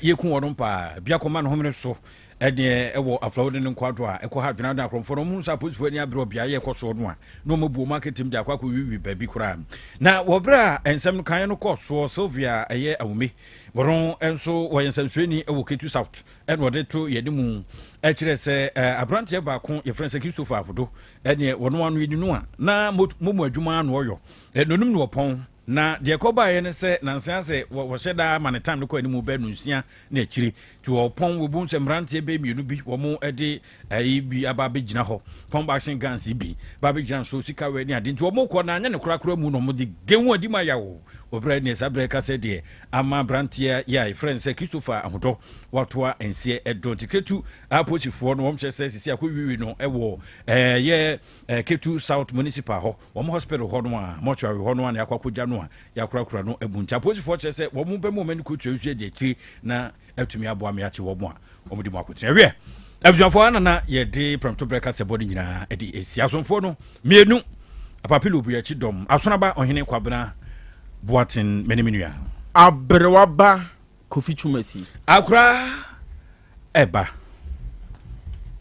yɛku wɔnom paa biako ma no homene so ɛneɛ ɛwɔ afrawo ne ne nkoado a ɛkɔ ha adwene adwene akorɔmfoɔ no ɔmo sɛ apolisifoɔ ani abere ɔbeaeɛ ɛkɔ soɔ no a na ɔmo abu ɔmo aketem de akɔ akɔ wiwi baabi koraa na wɔ berɛ a nsɛm no kan no kɔ soɔ Sylvia ɛyɛ awome wɔn nso wɔyɛ nsɛnsuani ɛwɔ Ketu South ɛna ɔde to yɛn mu kyerɛ sɛ aberanteɛ baako yɛfrɛ no sɛ Christopher Ahodo ɛneɛ wɔn ano yɛni no a na momu adwuma ano ɔyɔ ɛnonom no ɔpɔn na deɛ ɛkɔ baeɛ ne sɛ nansa sɛ wɔhyɛ daa ma ne tam no kɔ anim bɛɛ no nsia na akyire nti wɔpɔn wɔbu sɛ mmeranteɛ bɛɛ mmienu bi wɔn de ɛyi bi aba abɛgyina hɔ pump action guns bi ba abɛgyina nso sika wɛ ne ade nti wɔn kɔ na anyɛ ne korakora mu na wɔn de gehu adi ma yawo wɔbrɛ ne saa brɛ kasa deɛ ama aberanteɛ yi a yɛfrɛ no sɛ Christopher Ahotɔ watoa nseɛ ɛdɔ nti Ketu apolisifoɔ no wɔn kyerɛ sɛ sisi akɔwiwi no ɛwɔ ɛyɛ Ketu South Municipal hɔ wɔn hospital hɔ no a mortuary hɔ no a na yɛakɔ akɔgya no a yɛakorakora no abu nti apolisifoɔ kyerɛ sɛ wɔn bɛmu wɔn ani kɔtua nso adi akyiri na atumi aboa me akye wɔn a wɔn di mu akotene ɛwiɛ abusuafoɔ ana na yɛde prɛmtoberɛ kasɛbɔ no nyinaa ɛde ɛsi asomfoɔ no mmienu apapilo buakyi dɔm asonaba ɔhene Kwabena Boaten mene me nua. Aberewa ba Kofi Twumasi. Akora ɛba.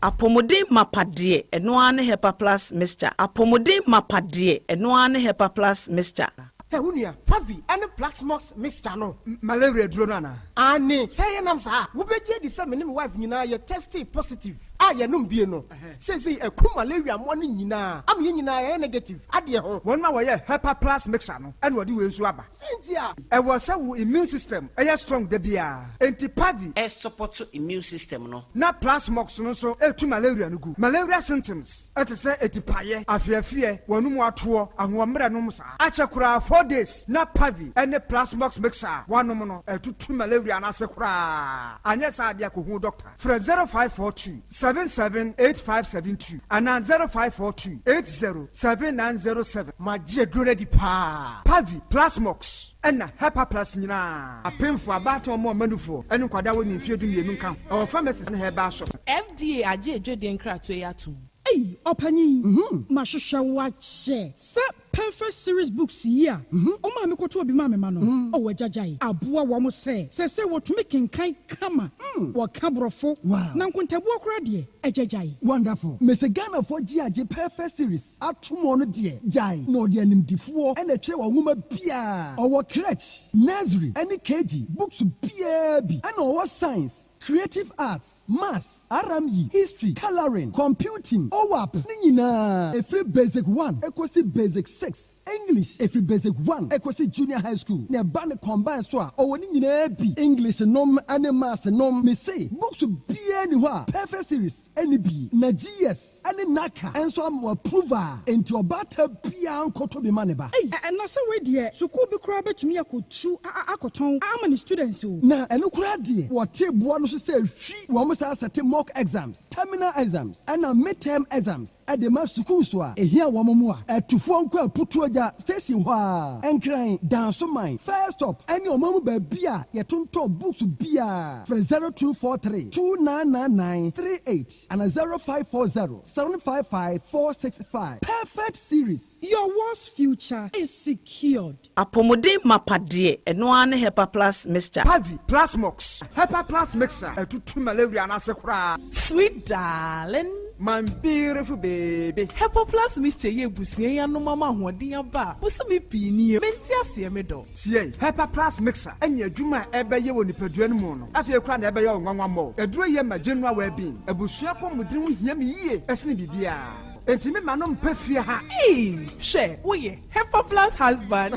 Apɔmuden mapa deɛ, ɛno ara ne Hepa Plus mixture. Apɔmuden mapa deɛ, ɛno ara ne Hepa Plus mixture. Hɛ, wo nua, Pavi ne Plaxmox mixture no. Malaria duro no anaa? Aane, sɛ yɛnam saa a, wobɛgye adi sɛ me ne me wife nyinaa yɛ testee positive a yɛnom bie no. Seesei aku malaria mmoa no nyinaa ama yɛn nyinaa yɛayɛ negative adeɛ ho. Wɔn a wɔyɛ Hepa Plus mixture no na wɔde wei nso aba. Sɛ nti a. Ɛwɔ sɛ wo immune system yɛ strong da biara. Enti Pavi. Ɛsupɔto immune system no. Na Plasmox no nso tu malaria no gu. Malaria symptoms te sɛ atipaeɛ, afeafeɛ, w'anomu atoɔ, ahoɔmmerɛ nom saa. Akyɛ koraa 4 days na Pavi ne Plasmox mixture a woanom no atutu malaria no ase koraa. Anyɛ saa deɛ a kɔhu doctor. Frɛ 0542 77 8572 anaa 0542 80 7907. Magye aduro no adi paa. Pavi, Plasmox, ɛna Hepa Plus nyinaa. Apemfo, abaatan, wɔn a wɔma nufoɔ, ne nkwadaa a wɔnni mfeɛ 12 nka ho. Ɛwɔ pharmacies ne herbal shops. FDA agye adwadie nkratoɔ yi atom. Ei, ɔpanyin, mahwehwɛ wo akyɛ. Sɛ Perfect Series books yi a ɔmaa me kɔtɔɔ bi maa me ma no, ɔwɔ agyagyae aboa wɔn sɛ seesei wɔtumi kenkan kama, wɔka Borɔfo, na nkontabuo koraa deɛ, agyagyae. Wonderful. Mese Ghanafoɔ gye agye Perfect Series ato mu ɔno deɛ gyae na ɔde animdifoɔ na ɛtwerɛ wɔ nwoma biara. Ɔwɔ crèche, nursery ɛne KG books biara bi ɛna ɔwɔ science, creative arts, maths, RME, history, colouring, computing, OWAP ne nyinaa ɛfiri basic 1 ɛkɔsi basic 6, English ɛfiri basic 1 ɛkɔsi junior high school na ɛba ne combine so a ɔwɔ ne nyinaa bi, English nom ne maths nom. Mese books biara ni hɔ a Perfect Series ɛne bi na GS ɛne NaCCA ɛnso ama approve a enti ɔbaata biara nkɔtɔ bi ma ne ba. Ei, ɛna sɛ wei deɛ, sukuu bi koraa bɛtumi akɔtu akɔtɔn ama ne students o. Na ɛno koraa deɛ, wɔte boa no so sɛ hwi wɔn saa sɛte mock exams, terminal exams ɛna midterm exams ɛde ma sukuu so a ehia wɔn mu a ɛtufoɔ nkɔ Aputuo Gya station hɔ a Nkran Dansoman first stop ɛne ɔman mu baabi a yɛtontɔn books biara. Frɛ 0243 2999 38 ana 0540 755 465. Perfect Series. Your world's future is secured. Apɔmuden mapa deɛ, ɛno ara ne Hepa Plus mixture. Pavi, Plasmox, Hepa Plus mixture ɛtutu malaria no ase koraa. Sweet darling. My beautiful baby. Hepa Plus mixture yɛ abusua yi anom ama ahoɔden aba a bosome pii nie mente aseɛ me dɔ. Tie, Hepa Plus mixture ɛne adwuma a ɛbɛyɛ wɔ nipadua no mu no afei koraa na ɛbɛyɛ wo nwanwa mmɔ. Aduro yɛ ma general well-being. Abusua pɔmuden ho hia me yie ɛsene biribiara. Enti me ma no mpɛ fie ha. Ee, hwɛ, woyɛ Hepa Plus husband.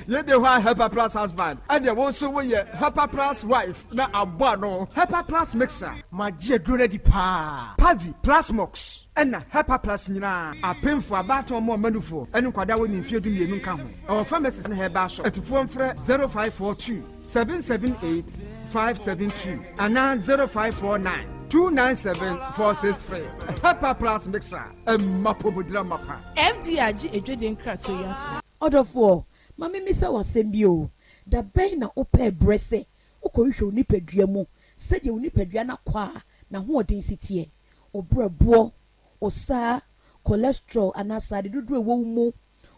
Yei de hɔ a Hepa Plus husband, ɛnneɛ wo nso woyɛ Hepa Plus wife na abɔ ano. Hepa Plus mixture. Magye aduro no adi paa. Pavi, Plasmox, ɛna Hepa Plus nyinaa. Apemfoɔ, abaatan, wɔn a wɔma nufoɔ, ne nkwadaa a wɔnnii mfeɛ dumienu nka ho. Ɛwɔ pharmacies ne herbal shop. Atufoɔ mfrɛ 0542 778 572 anaa 0549 297 463. Hepa Plus mixture, ɛma apɔmuden amapa. FDA agye adwadie nkratoɔ yi atom. Ɔdɔfoɔ, ma memmisa wo asɛm bi o, da bɛn na wopɛɛ berɛ sɛ wokɔhwehwɛ wo nipadua mu sɛdeɛ wo nipadua no akwaa n'ahoɔden si teɛ, wo berɛboɔ, wo saa, cholesterol anaa sradeɛ dodoɔ a ɛwɔ wo mu,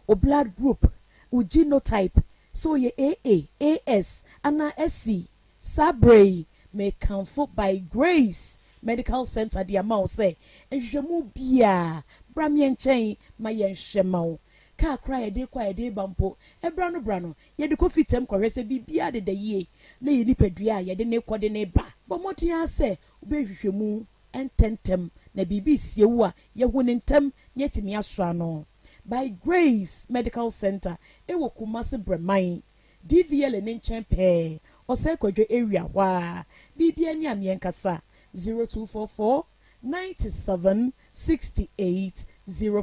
wo blood group, wo genotype, sɛ woyɛ AA, AS anaa SC? Saa berɛ yi, mekamfo By Grace Medical Center de ama wo sɛ nhwehwɛmu biara, bra me nkyɛn ma yɛnhwɛ ma wo. Kaa koraa a yɛde rekɔ a yɛde reba mpo, ɛberɛ ano berɛ ano, yɛde kɔ fitam kɔhwɛ sɛ biribiara deda yie na yɛn nipadua a yɛde no rekɔ de no reba. Bɔ mmɔden ara sɛ wobɛyɛ nhwehwɛmu ntɛmntɛm na biribi resie wo a, yɛahu no ntɛm na yɛatumi asɔ ano. By Grace Medical Center wɔ Kumasi Brɛman, DVLA no nkyɛn pɛɛ, Ɔsɛe Kwadwo area hɔ ara. Biribiara ni a meɛnkasa, 0244 97 68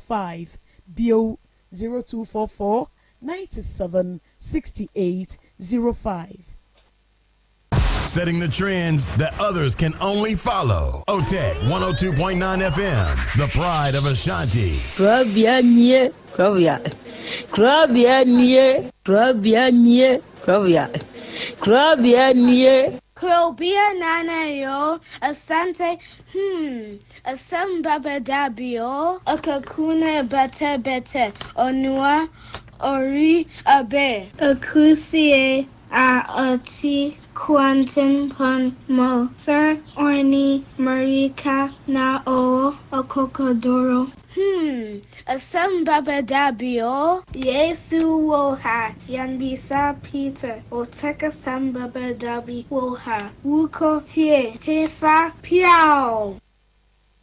05, bio, 0244 97 68 05. Setting the trends that others can only follow. OTEC 102.9 FM, the pride of Ashanti. Kurabea nie, kurabea. Kurabea nie, kurabea nie, kurabea. Kurabea nie. Krobea nana yo, asante hmm, asem baba dabi o. Akakuna bete bete, onua ori abe. Akusie a ɔte kwantempɔn mu sɛ ɔne mmirika na ɔwɔ akokoduru. Hmm, asɛm bɛba da bi o. Yesu wɔ ha, yɛmmisa Peter, ɔtɛk asɛm bɛba da bi wɔ ha, wokɔ tie, hefa, piaw!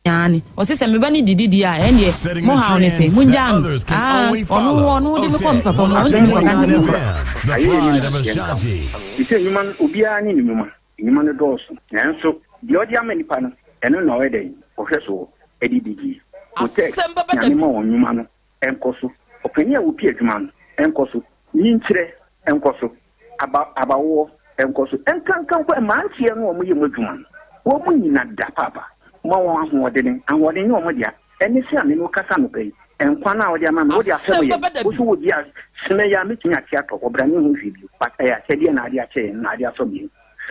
Aane, ɔse sɛ me ba no didi deɛ a, ɛndeɛ Setting mo the haw ne sɛn? trends that Mongyaa no. others can Aa, only ɔno follow. ɔno wode me kɔ me OTEC papa mu a, wontumi nkɔka 102.9 sɛ me wura. FM, the Ayɛyie ne pride of nnaseɛ nka ho. Ashanti. Te sɛ nnwuma no, obiara ne ne nnwuma. Nnwuma no dɔɔso, nanso deɛ ɔde ama nnipa no, ɛno na ɔyɛ dɛn? Ɔhwɛ soɔ de di die. Otec, Asɛm bɛba da Nyame bi. ma wɔn nnwuma no nkɔ so. Ɔpanin a ɔpi adwuma no nkɔ so. Nyinkyerɛ nkɔ so. Aba, abawoɔ nkɔ so. Nkanka mpo mmeranteɛ no a wɔyɛ mu adwuma no, wɔn nyina da paapa. Ma wɔn ahoɔdene. Ahoɔden nyɛ wɔn dea. Ɛne sɛ a me ne wo kasa anɔpa yi, nkwa no a wode ama me, wode afɛm Asɛm yɛn. bɛba da Wo bi. nso wodi a, sene yi a mɛtumi ate atɔ hɔ, bra menhu hwee bio. But ɛyɛ akyɛdeɛ na ade akyɛ yɛn, na ade asɔ yɛn.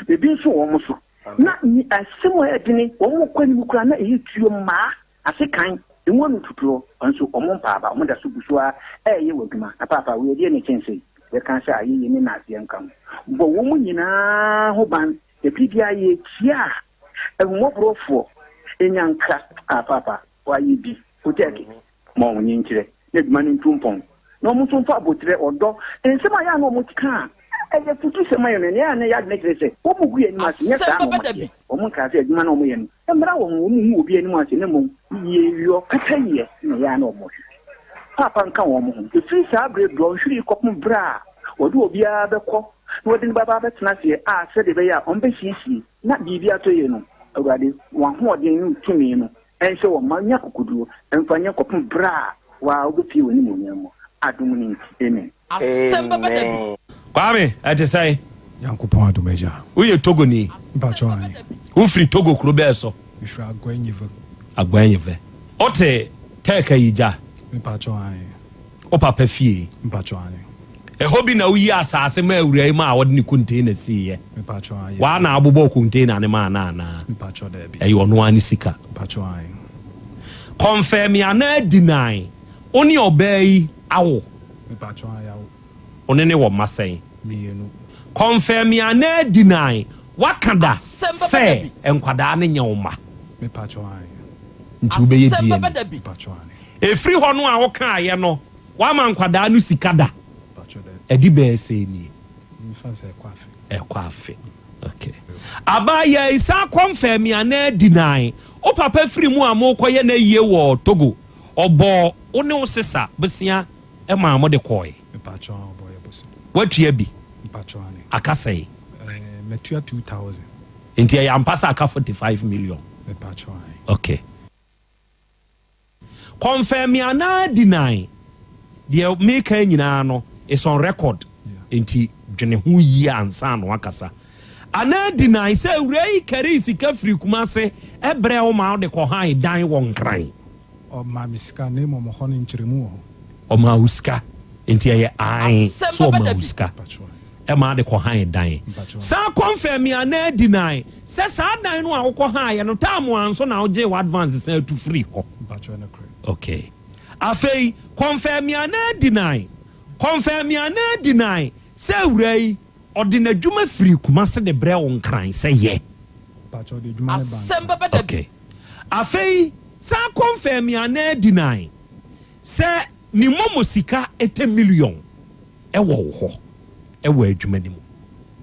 Ebi nso wɔ wɔn so. Na ni asɛm a ɛyɛ dene, wɔn kɔ anim koraa na ɛyɛ tuo mmaa, ase kan, emu ano tutuo, nso wɔn mpa aba, wɔn da so gu so ara ɛreyɛ wɔ adwuma. Na paapa, wei ɛdeɛn na ɛkyɛn sei? Yɛka sɛ ayɛyie ne naaseɛ nka ho. Bɔ wɔn nyinaa ho ban, ɛfiri biara yɛkyia a, ahummɔborɔfoɔ, ɛnyanka, ah paapa, wayɛ bi, wotɛɛke. Ma wɔn nkyerɛ na adwuma no ntu mpɔn, na wɔn nso mfa aboterɛ, ɔdɔ, nsɛm a ɛyɛ a na wɔka a ɛyɛ afutusɛm ma yɛn no, nea ɛyɛ a na ɛyɛ adwene kyerɛ sɛ wɔgu yɛn anim ase. Nyɛ Asɛm saa na bɛba da wɔteɛ. bi. Wɔnkaa sɛ adwuma no a wɔyɛ no mmra wɔn ho, wɔnhu obi anim ase, na mmom yieyɔ, pɛpɛyɛ na ɛyɛ a na wɔhwehwɛ. Paapa nka wɔn ho. Ɛfiri saa berɛ dɔnhwere yi kɔpem berɛ a wɔde obiara bɛkɔ na wɔde no bɛba abɛtena aseɛ a sɛdeɛ ɛbɛyɛ a wɔbɛsiesie na biribi atɔ yie no, Awurade, w'ahoɔden ne wo tumi no Ɛnsɛ wɔn mma nya akokoduro mfa nyɛ kɔpem berɛ a wo ara wobɛpue w'animuonyam mu, adom no nti. Amen. Asɛm bɛba da bi. Amen. Kwame, ɛte sɛn? Nyankopɔn adom agya. Woyɛ Togoni? Mpakyɛw aane. Wofiri Togo kuro bɛɛ so? Mefiri Aguanyive. Aguanyive. Wote Tɛɛka yi gya? Mepakyɛw aane. Wo papa fie? Mpakyɛw aane. Ɛhɔ bi na woyi asaase maa awuraa yi maa wɔde ne container siiɛ? Mepakyɛw aane. Waa na abobɔɔ container no maa no anaa? Mepakyɛw daabi. Ɛyɛ ɔno ara ne sika? Mepakyɛw aane. Confirm anaa deny, wo ne ɔbaa yi awo? Mepakyɛw aane yawo. Wo ne no wɔ mma sɛn? Mienu. Confirm anaa deny, woaka da Asɛm bɛba da sɛ bi. nkwadaa no nyɛ wo mma? Mepakyɛw aane. Nti wobɛyɛ Asɛm bɛba DNA? da bi. Mepakyɛw aane. Ɛfiri hɔ no a wokaeɛ no, woama nkwadaa no sika da? Ɛde bɛyɛ sɛn nie? Ɛkɔ afe. Okay. Abaayaa yi san kɔnfɛmi anaa deny? Wo papa firi mu a morekɔyɛ n'ayie wɔ Togo, ɔbɔɔ wo ne wo sesa bosea maa mode kɔɔe? Woatua bi? Mpakyɛw aane. Aka sɛn? Ɛɛ matua 2000. Nti ɛyɛ ampa sɛ aka 45 million? Mepakyɛw aane. Okay. Confirm anaa deny, deɛ meka nyinaa no is on record, nti dwene ho yie ansa na wakasa. Anaa deny sɛ awuraa yi karii sika firii Kumase brɛɛ wo ma wode kɔhan dan wɔ Nkran. Ɔmaa me sika na mmom hɔ no nkyerɛmu wɔ hɔ. Ɔmaa wo sika, nti ɛyɛ ae sɛ ɔmaa wo sika ma wode kɔhan dan. San confirm anaa deny sɛ saa dan no a wokɔhaeɛ no time anso na wogyee w'advance san tu firii hɔ. Okay. Afei confirm anaa deny, confirm anaa deny sɛ awuraa yi ɔde n'adwuma firii Kumasi de brɛɛ wo Nkran sɛ yɛ. Okay. Afei san confirm anaa deny sɛ ne momo sika ɛtɛ million ɛwɔ wo hɔ ɛwɔ adwuma no mu.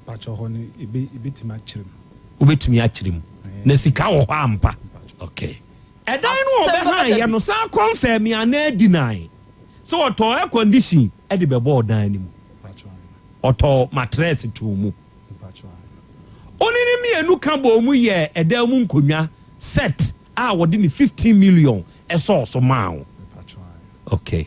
Mpakyɛw hɔ no ebe ebetumi akyerɛ mu. Wobɛtumi akyerɛ mu. Na sika wɔ hɔ ampa? Okay. Ɛdan no a ɔbɛhan yɛ no san confirm anaa deny sɛ ɔtɔɔ air condition de bɛbɔɔ dan no mu. Ɔtɔɔ matress too mu. Wo ne no mmienu ka bɔɔ mu yɛɛ ɛdan mu nkonnwa set a wɔde ne 15 million sɔɔ so maa wo. Okay.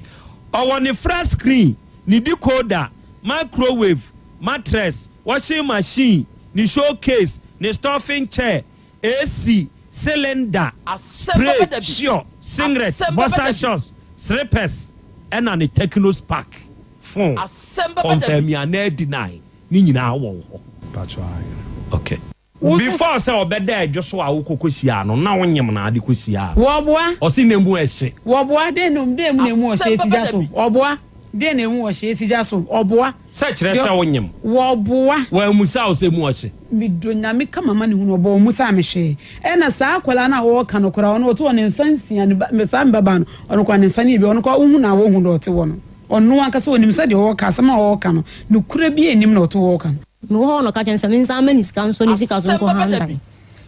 Ɔwɔ ne flat screen, ne decoder, microwave, mattress, washing machine, ne showcase, ne stuffing chair, AC, cylinder, spray, sure, singlet, boxer shorts, slippers, ɛna ne Tecno Spark phone. Confirm anaa deny. Ne nyinaa wɔ wo hɔ. Mpakyɛw ae. Ok. Before sɛ ɔbɛda adwo so a wokɔ kɔ hyiaa no na wonyem na ade kɔ hyiaa no. Wɔboa. Ɔse na emu ɛhye. Wɔboa, dɛn na dɛn mu na emu ɔhye esi gya so? Ɔboa, dɛn na emu ɔhye esi gya so? Ɔboa. Sɛ kyerɛ sɛ wonyem. Wɔboa. Wammusa wo sɛ emu ɔhye. Medɔ Nyame ka mama ne hunu ɔbɔ ɔmmusaa me hwee ɛna saa akwadaa no a ɔɔka no koraa ɔno ɔte hɔ ne nsa nsia ne ba saa me babaa no ɔno koraa ne nsa no yɛ bi ɔno koraa wohu no a wohu no ɔte hɔ no. Ɔno ankasa ɔnim sɛ deɛ ɔreka, asɛm a ɔreka no, nokorɛ biara nnim na ɔte hɔ reka no. Mewɔ hɔ na ɔka kyerɛ me sɛ mensan mma ne sika nsɔ ne sika so nkɔ Handan.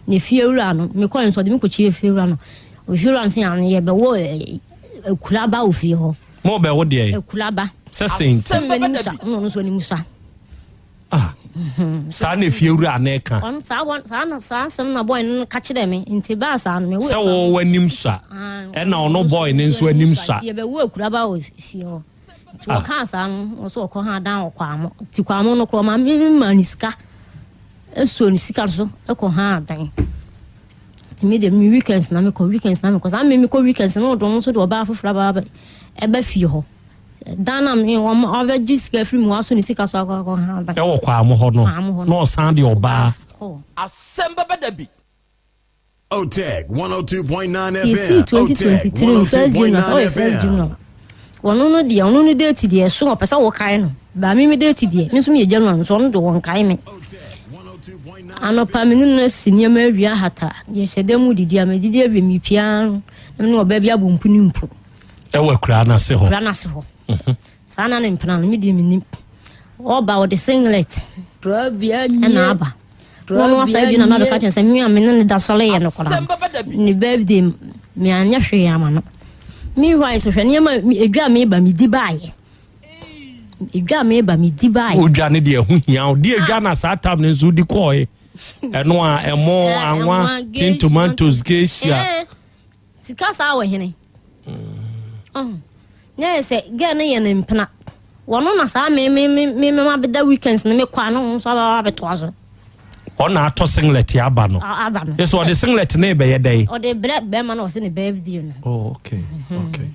Na efiewura no, mekɔe nso ɔde me kɔkyia efiewura no. Efiewura no se ano yɛbɛwɔ akuraba wɔ fie hɔ. Mobɛwo deɛn? Akuraba. Sɛ sɛn nti? Sɛ m'anim sua, ɛna ɔno nso anim sua. Ah, saa na efiewura no reka. Ɔno saa wɔ saa na saa asɛm na boy no ka kyerɛɛ me nti baa saa no mewo. Sɛ wo w'anim sua, ɛna ɔno boy no nso anim sua. Nti yɛbɛwo akuraba wɔ fie hɔ. Nti wɔkaa saa no ɔsɛ ɔkɔ ha dan wɔ Kwamo. Nti Kwamo no korɔ ɔma me maa ne sika ɛsuo ne sika so ɛkɔ ha dan. Nti me deɛ me weekends na mekɔ weekends na mekɔ saa me mekɔ weekends na ɔdɔn nso de ɔbaa foforɔ aba ɛba fie hɔ. Dan na me wɔn ɔbɛgye sika firi mu waso ne sika so akɔ akɔ ha dan. Ɛwɔ Kwamo hɔ no na ɔsan de ɔbaa. Asɛm bɛba da bi. Otec 102.9 FM. Yɛsii Otec 2023 no first January sɛ 102.9 ɔyɛ first FM. January. Ɔno no deɛ ɔno no date deɛ ɛso ɔpɛ sɛ wɔkae no. Baa me me date deɛ me nso meyɛ January nso ɔno de wɔnkae me. Anɔpa me ne no asi nneɛma awie ahata yɛhyɛ dan mu didi a medidi awie mepia no na me ne ɔbaa bi abɔ mpu ne mpu. Ɛwɔ akuraa no ase hɔ. Akuraa no ase hɔ. Mhm. Saa na ne mpena no, me deɛ menim. Ɔba ɔde singlet ɛna aba. Wɔn asa bi na na bɛka kyerɛ sɛ me a me ne ne da sɔre yɛ no koraa. Ne birthday me anyɛ hwee ama no. Meanwhile so hwɛ nneɛma edwa a meba me di baayɛ. Edwa a meba me di baayɛ. Odwa ne deɛ ɛho hia wo. Deɛ edwa na saa tam no nso di kɔɔe. Ɛno a ɛmo, anwa, tin tomatoes, geisha. Sika saa wɔ hene? Ɔho. Na yɛ sɛ girl no yɛ ne mpena. Wɔno na saa me me me me me mabeda weekends no me kɔ a na ɔno nso aba abɛtoa so. Ɔna atɔ singlet aba no. Aba no. Yɛ sɛ ɔde singlet no rebɛyɛ dɛn? Ɔde brɛ bɛrima no ɔsɛ ne birthday no. Oh okay okay.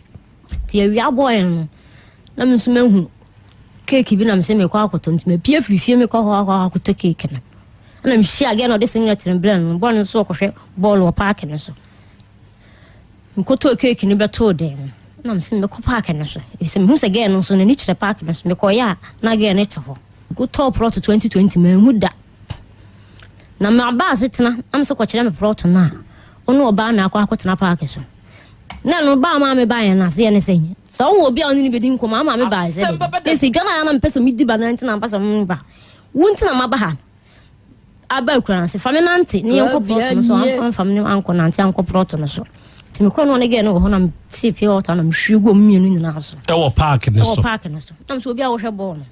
Ti awia bɔɔɛ no na me nso mahu cake bi na me sɛ mekɔ akɔtɔ nti mapie firi fie mekɔ hɔ akɔ akɔtɔ cake no. Ɛna mehyia girl no ɔde singlet no brɛ no bɔɔl no nso ɔkɔhwɛ bɔɔl wɔ park no so. Mekɔtɔɔ keeki no bɛtoo dan mu na mese mɛkɔ paake no so efisɛ mehu sɛ gɛɛ no nso n'ani kyerɛ paake no so. Mekɔeɛ a na gɛɛ no te hɔ. Mekɔtɔɔ prɔto 2020 manhu da. Na maba asetena na mese kɔkyerɛ me prɔto no a ɔne ɔbaa na akɔ akɔtena paake so. Na ɛno baa maa me baeɛ no aseɛ ne sɛ sɛ wowɔ obi a ɔne ne bɛdi nkɔmmɔ ama me baeɛ sɛ dɛn. Ɛsɛ dwa no a na mepɛ sɛ medi ba no nti na mpɛ sɛ meba. Wo nti na maba ha. Aba akura no ase, fa me nante ne yɛnkɔ prɔto no so. Amfa me ankɔ nante ankɔ prɔto no so. Nti mekɔɔ no ɔne gɛɛ no wɔ hɔ na metee pure water na mehwie gu ɔmo mmienu nyinaa so. Ɛwɔ paaki no so. Ɛwɔ paaki no so. Na mesɛ obi a wɔhwɛ bɔɔl no.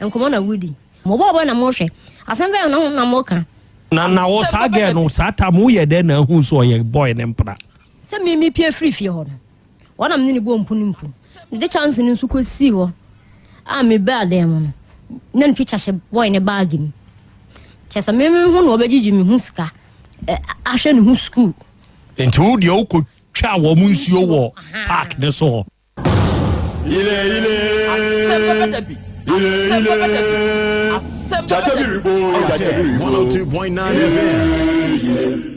Nkɔmmɔ na wodi. Mo bɔɔlbɔ na mohwɛ. Asɛm bɛn na na moka? Na na wo saa girl no saa time wo yɛ dɛn na ahu sɛ ɔyɛ boy ne mpena? Sɛ me me pue firi fie hɔ no, hɔ na me ne no bɔɔ mpu ne mpu. Mede chance no nso kɔ sii hɔ a me baa dan mu no, na ne picture hyɛ boy ne bag mu. Kyerɛ sɛ me me ho na ɔbɛgyegye me ho sika ahwɛ ne ho school. Nti wo deɛ wo kɔ twaa wɔn nsuo wɔ park ne so hɔ? Asɛm bɛba da bi. Asɛm bɛba da bi. Asɛm bɛba da bi. 102.9 FM.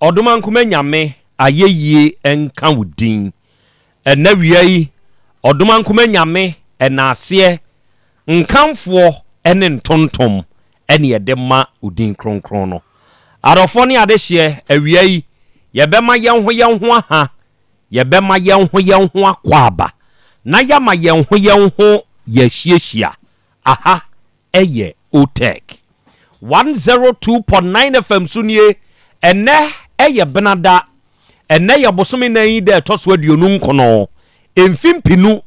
Ɔdomankoma Nyame ayɛyie nka wo din Ɛnɛ wia yi Ɔdomankoma Nyame ɛnaaseɛ nkamfoɔ ne ntontom ɛne yɛde ma wo din kronkron no Adɔfoɔ ne adehyeɛ awia yi yɛbɛma yɛn ho yɛn ho aha Yɛbɛma yɛn ho yɛn ho akwaaba na yɛama yɛn ho yɛn ho yɛahyiahyia Aha yɛ OTEC 102.9 FM so nie. Ɛnnɛ yɛ Benada. Ɛnnɛ yɛ bosome nan yi da ɛtɔ so 29, mfe mpenu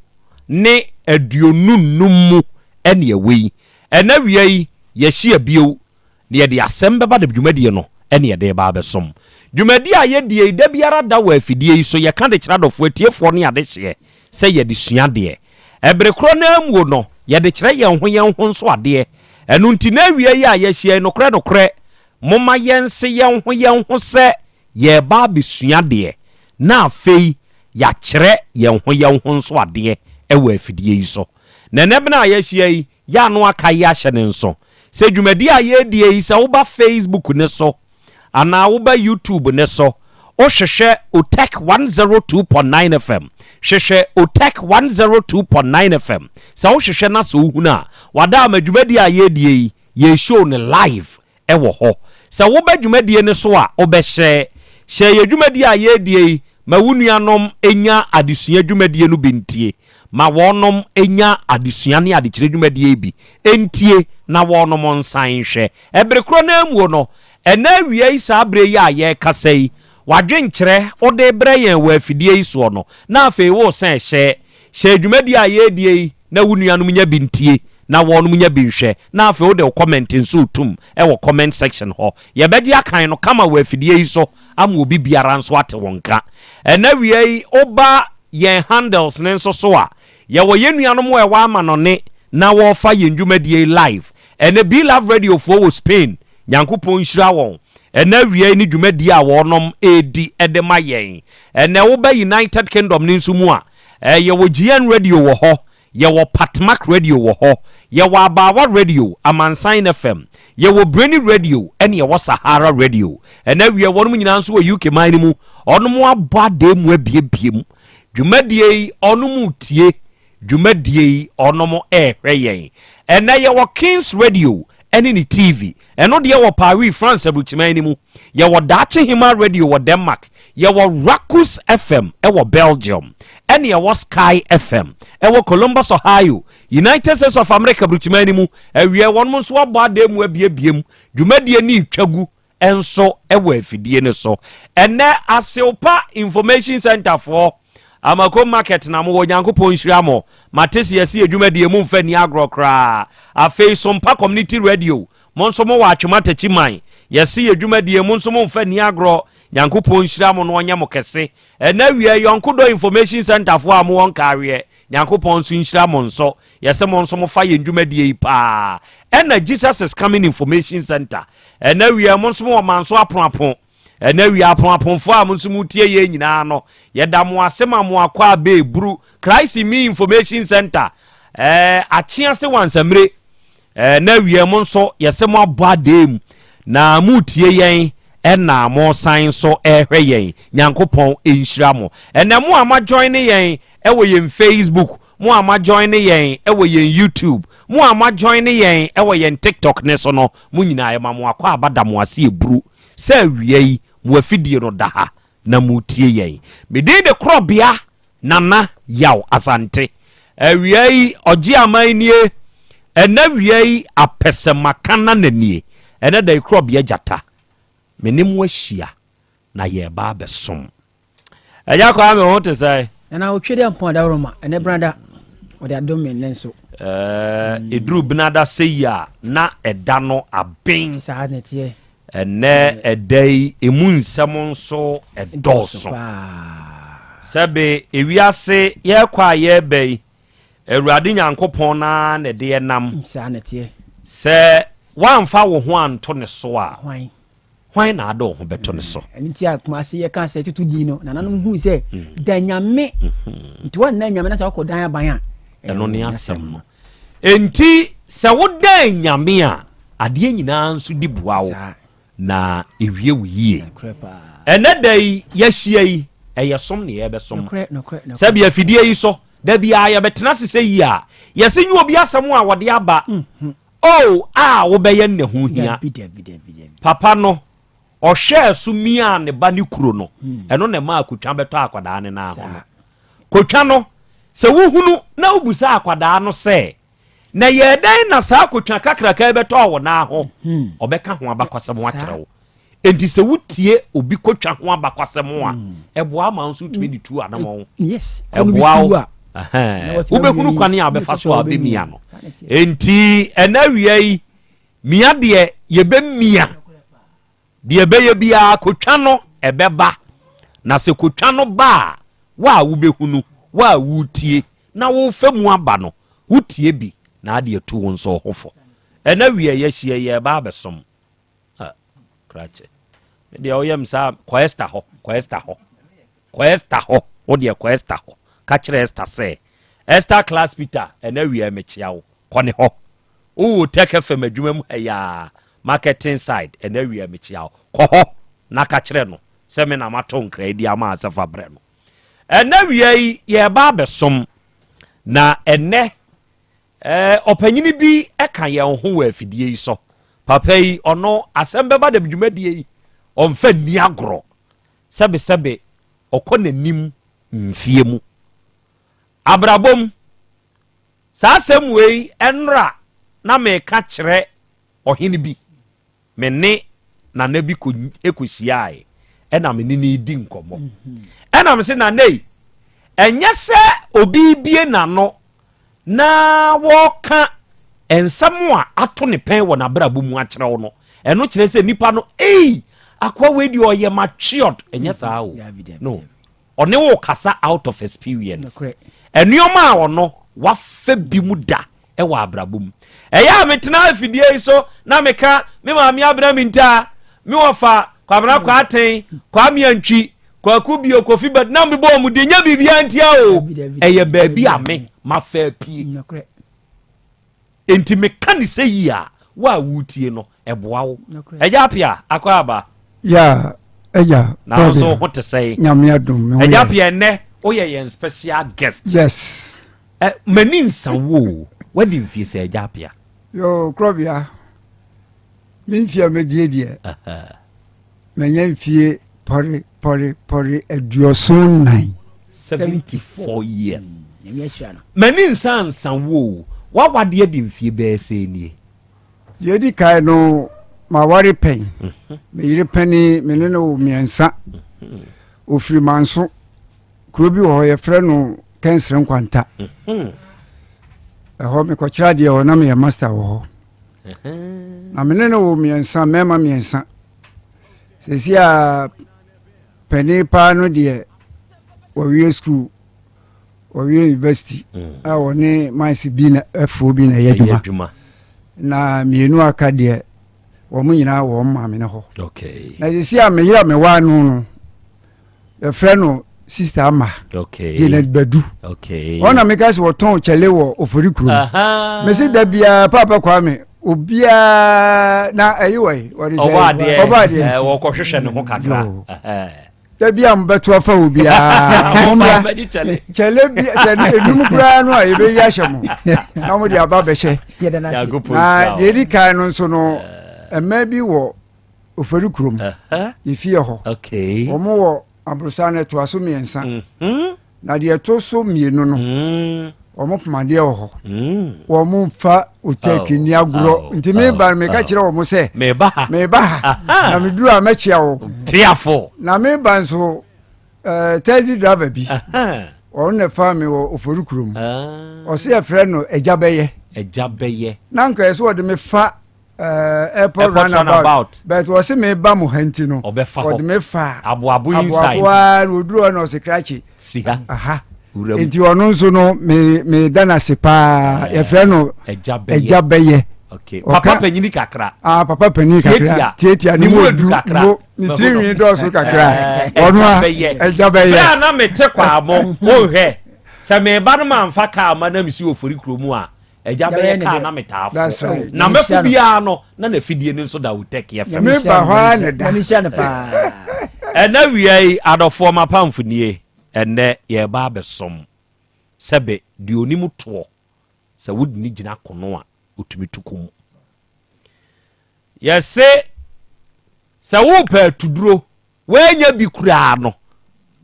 ne 25 mu ɛne ɛwɔ yi. Ɛnnɛ awia yi, yɛahyia bio na yɛde asɛm bɛba de dwumadie no ne yɛde reba abɛsom. Dwumadie a yɛdie yi da biara da wɔ afidie yi so, yɛka de kyerɛ adɔfoɔ, atiefoɔ ne adehyeɛ sɛ yɛde sua adeɛ. Ɛbere korɔ no ara muo no, yɛde kyerɛ yɛn ho yɛn ho nso adeɛ. Ɛno nti na awia yi a yɛahyia yi, nokorɛ nokorɛ, momma yɛnse yɛn ho yɛn ho sɛ yɛreba abɛsua adeɛ, na afei yɛakyerɛ yɛn ho yɛn ho nso adeɛ wɔ afidie yi so. Na ɛnɛ bene a yɛahyia yi, yɛ ano aka yi ahyɛ ne nso sɛ dwumadi a yɛredie yi sɛ woba Facebook ne so anaa woba YouTube ne so wohwehwɛ Otec 102.9 FM hwehwɛ Otec 102.9 FM sɛ wohwehwɛ na sɛ wohunu a wada ama dwumadi a yɛredie yi yɛ show no live wɔ hɔ. Sɛ woba dwumadie no so a, wobɛhyɛ. Hyɛ yɛ dwumadie a yɛredie yi ma wo nuanom nya adesua dwumadie no bi ntie. Ma wɔnom nya adesua ne adekyerɛ dwumadie yi bi ntie na wɔnom nsan nhwɛ. Ɛbere korɔ no ara muo no, ɛnɛ awia yi saa berɛ yi a yɛrekasa yi, w'adwenkyerɛ wode rebrɛ yɛn wɔ afidie yi soɔ no, na afei woresan hyɛ hyɛ dwumadie a yɛredie yi na wo nuanom nya bi ntie na wɔnom nya bi nhwɛ, na afei wode wo comment nso retom wɔ comment section hɔ. Yɛbɛgye akan no kama wɔ afidie yi so ama obi biara nso ate wo nka. Ɛnɛ awia yi woba yɛn handles no nso so a, yɛwɔ yɛn nuanom a ɛwɔ amanɔne na wɔrefa yɛn dwumadie yi live. Ɛnɛ B-Love Radio foɔ wɔ Spain, Nyankopɔn nhyira wɔn. Ɛnɛ awia yi ne dwumadie a wɔnom redi de ma yɛn. Ɛnɛ woba United Kingdom no nso mu a, yɛwɔ GN Radio wɔ hɔ, Yɛwɔ Patmak Radio wɔ hɔ, yɛwɔ Abaawa Radio, Amansan FM, yɛwɔ Breni Radio ɛne yɛwɔ Sahara Radio. Ɛnɛ awia wɔnom nyinaa nso wɔ UK man no mu. Ɔnom abɔ adee mu abiebie mu. Dwumadie yi ɔnom tie, dwumadie yi ɔnom ɛɛhwɛ yɛn. Ɛnɛ yɛwɔ Kings Radio ɛne ne TV. Ɛno deɛ wɔ Paris, France aburukyiman no mu. Yɛwɔ Daakye Hema Radio wɔ Denmark. Yɛwɔ Rakus FM wɔ Belgium. Ɛne yɛwɔ Sky FM wɔ Columbus, Ohio, United States of America aburukyiman no mu. Awiɛ wɔnom nso abɔ adan mu abiebie mu. Dwumadie no retwa gu nso wɔ afidie no so. Ɛnɛ Asewpa Information Center foɔ, Amakom Market na mowɔ, Nyankopɔn nhyira mo. Mate se yɛse yɛ dwumadie mu mfa nni agorɔ koraa. Afei Sompa Community Radio, mo nso mowɔ Atwem Atakyi man. Yɛse yɛ dwumadie mo nso momfa nni agorɔ. Nyankopɔn nhyira mo na ɔnyɛ mo kɛse. Ɛnɛ awia yi, Yɔnko Dɔ Information Center foɔ a mowɔ Nkaaweɛ, Nyankopɔn nso nhyira mo nso. Yɛse mo nso mofa yɛn dwumadie yi paa. Ɛna Jesus is Coming Information Center, ɛnɛ awia yi mo nso mowɔ Manso Apoapo. Ɛnɛ awia apoaponfoɔ a mo nso motie yɛn nyinaa no, yɛda mo ase ma mo akɔ abɛɛburu Christ in Me Information Center, ɛɛ Akyease Wansamire. Ɛnɛ awia mo nso yɛsɛ mo abɔ adee mu na motie yɛn ɛna mo san nso ɛrehwɛ yɛn. Nyankopɔn nhyira mo. Ɛnɛ mo a mo ajoin ne yɛn ɛwɔ yɛn Facebook, mo a mo ajoin ne yɛn ɛwɔ yɛn YouTube, mo a mo ajoin ne yɛn ɛwɔ yɛn TikTok ne so no, mo nyinaa yɛma mo akɔ aba da mo ase eburu. Sɛ awia yi mo afidie no da ha na moretie yɛn. Me din de Korɔbea Nana Yaw Asante. Awia yi ɔgye aman nie. Ɛnɛ awia yi apɛsɛmaka nana nie. Ɛnɛ da yi Korɔbea Gyata. Me ne mo ahyia na yɛreba abɛsom. Agya Kwame wo ho te sɛn? Nana otwe dɛ mpɔn adaworoma ɛnɛ benada ɔde adom me nnɛ nso. Ɛɛ eduru benada sɛyi a na ɛda no aben. Saa na ɛteɛ. Ɛnɛ ɛda yi emu nsɛm nso ɛdɔɔso. Sɛbe ewiase yɛrekɔ a yɛreba yi Awurade Nyankopɔn no ara na ɛde yɛnam. Saa na ɛteɛ. Sɛ woamfa wo ho anto ne so a. Hwan? Hwan na ade wo ho bɛto ne so? Ɛno nti a Kumase yɛka sɛ tutu din no, nananom hui sɛ mm. da nyame. Mm-hmm. Nti wɔnna nyame na sɛ wɔkɔ dan aban a. Ɛno ne asɛm no. Enti sɛ wodan nyame a, adeɛ nyinaa nso di boa wo na ewie wo yie. Ɛnɛ da yi yɛahyia yi, ɛyɛ som ne yɛbɛsom. Sɛbi afidie yi so, da biara yɛbɛtena ase sɛ yi a, yɛse nyɛ obi asɛm a wɔde aba. Mm-hmm. Oh, a wobɛyɛ no na ɛho hia. Papa no, ɔhwɛɛ so miaa ne ba ne kuro no. Hmm. Ɛno na ɛmaa kotwa bɛtɔ akwadaa no nan ho no. Kotwa no, sɛ wohunu na wobusa akwadaa no sɛ, na yɛɛ dɛn na saa kotwa kakraka yi bɛtɔɔ wo nan ho? Hmm. Ɔbɛka ho abakwasɛm akyerɛ wo. Enti sɛ wotie obi kotwa ho abakwasɛm a, hmm. ɛboa ma nso wotumi de tu anamɔn. Ɛboa wo. Wobɛhunu kwan a wobɛfa so a wobɛmia no. Enti ɛna awia yi, mia deɛ yɛbɛmia deɛ ɛbɛyɛ biara kotwa no ɛbɛba. Na sɛ kotwa no ba a, wo a wobɛhunu, wo a wotie na wofa mu aba no, wotie bi na ade atu wo nso ho fo. Ɛna awia yɛahyia yɛreba abɛsom. Ah, krakye. Me deɛ woyɛ me saa kɔ Esther hɔ, kɔ Esther hɔ. Kɔ Esther hɔ, wo deɛ kɔ Esther hɔ. Ka kyerɛ Esther sɛ, Esther class Peter, ɛna awia mekyea wo. Kɔ ne hɔ. Wowɔ Tech FM adwuma mu ha yi a, marketing side, ɛna awia mekyea wo. Kɔ hɔ na ka kyerɛ no sɛ me na mato nkra yi de ama sɛ fa brɛ no. Ɛna awia yi yɛreba abɛsom. Na ɛnɛ Ɔpanyini bi ka yɛn ho wɔ afidie yi so. Papa yi, ɔno asɛm bɛba dɛm dwumadie yi, ɔmfa nni agorɔ. Sɛbesɛbe, ɔkɔ n'anim mfie mu. Abrabɔ mu, Saa asɛm wei ɛnora na meka kyerɛ ɔhene bi. Me ne nana bi kɔhyiaeɛ ɛna me ne no redi nkɔmmɔ. Ɛna me se nana yi, ɛnyɛ sɛ obi bie n'ano na wɔka nsɛm a ato ne pɛn wɔ n'abrabɔ mu akyerɛ wo no, ɛno kyerɛ sɛ nipa no, ei, akoa wei deɛ ɔyɛ matured. Ɛnyɛ saa o. No. Ɔne wo kasa out of experience. Nneɛma a ɔno wafa bi mu da wɔ abrabɔ mu. Ɛyɛ a metena afidie yi so na meka me maame abena mintaa, me wɔfa Kwabena Kwaaten, Kwame Antwi, Kwaku Bio, Kofi Bad na mebɔ wɔn din nyɛ biribiara ntia o. Ɛyɛ baabi a me mafa apue. Enti meka ne sɛ yi a, wo a woretie no, ɛboa wo. Agya Apia, akɔ aba. Ya, agya. Na wo nso ho te sɛn? Nyame adom, me ho yɛ. Agya Apia, ɛnnɛ woyɛ yɛn special guest. Yes. Ɛ, m'ani nsa wo o. Wadi mfie sɛ Agya Apia? Yo, Krɔbea, me mfie a mɛdie deɛ, manya mfie pɔre pɔre pɔre 74. 74 years. M'ani nsa nsa wo o. W'awadeɛ de mfie bɛyɛ sɛn nie? Deɛ ɛdi kan no, maware pɛn. Me yere panin, me ne no wɔ mmiɛnsa. Ɔfiri Manso. Kuro bi wɔ hɔ yɛfrɛ no Kɛnsere Nkwanta. Ɛhɔ mekɔkyerɛ adeɛ hɔ na meyɛ master wɔ hɔ. Na me ne no wɔ mmiɛnsa, mmarima mmiɛnsa. Seesei a panin paa no deɛ wɔwie sukuu wɔwie university mm. a wɔne mines bi na afuo bi na ɛyɛ adwuma na mmienu aka deɛ wɔn nyinaa wɔn maame no hɔ na sisi a meyere a mewɔ ano no yɛfrɛ no sista ama Janet Badu wɔn na meka sɛ wɔtɔn kyɛle wɔ ofori kurom mesi da biara paapa Kwame obiara na ɛyi wɔ yi wɔde sɛ ɔbɔ adeɛ wɔkɔhwehwɛ ne ho kakra da bi a mobɛto afa wɔ biara mommra kyɛlɛ bi sɛ enum koraa no a yɛbɛyi ahyɛ mo na mode aba bɛhyɛ na deɛ ɛdi kan no nso no mmaa bi wɔ ofori kurom yɛfie hɔ wɔn wɔ aborosan no ɛtoa so mmiɛnsa mhm. Na deɛ ɛto so mmienu no, mm. wɔn pomadeɛ wɔ hɔ. Mm. Wɔn mfa otɛki ni agorɔ. Nti meba no meka kyerɛ wɔn sɛ meba ha, meba ha. Na meduru a mɛkyia wo. Piafo. Na meba nso ɛɛ eh, taxi driver bi. Wɔn na fa mi wɔ Ofori kurom. Ah. Ɔsi ɛfrɛ no Ɛgya bɛyɛ. Ɛgya bɛyɛ. Na nka ɛsɛ wɔde me fa. Uh, airport runabout but wɔsi mi ba mo ha nti no ɔbɛfa hɔ ɔde mi fa aboabo inside aboabo aa na oduru hɔ na ɔsi krakye si ha aha nti ɔno nso no mi mi da n'ase paa eh, yɛfrɛ no ɛgya bɛyɛ okay papa panyini kakra ah papa panyini kakra tietia ne mu edu kakra ne tiri nwi dɔɔso kakra eh, ɔno a ɛgya bɛyɛ bɛɛ na mi te kɔ amo wɔnhwɛ sɛ mɛ ba no ma nfa kaa ma na mi si ofori kurom a. Agya bɛyɛ kaa na metaa fo. Na mɛfo biara no na n'afidie no nso da Utec FM. Meba hɔ ara ne da. Ɛnɛ wia yi adɔfoɔ m'apamfo nie ɛnɛ yɛreba abɛsom sɛbe deɛ onim toɔ sɛ wode ne gyina kono a otumi tu kum. Yɛse sɛ wopɛ atuduro woanya bi koraa no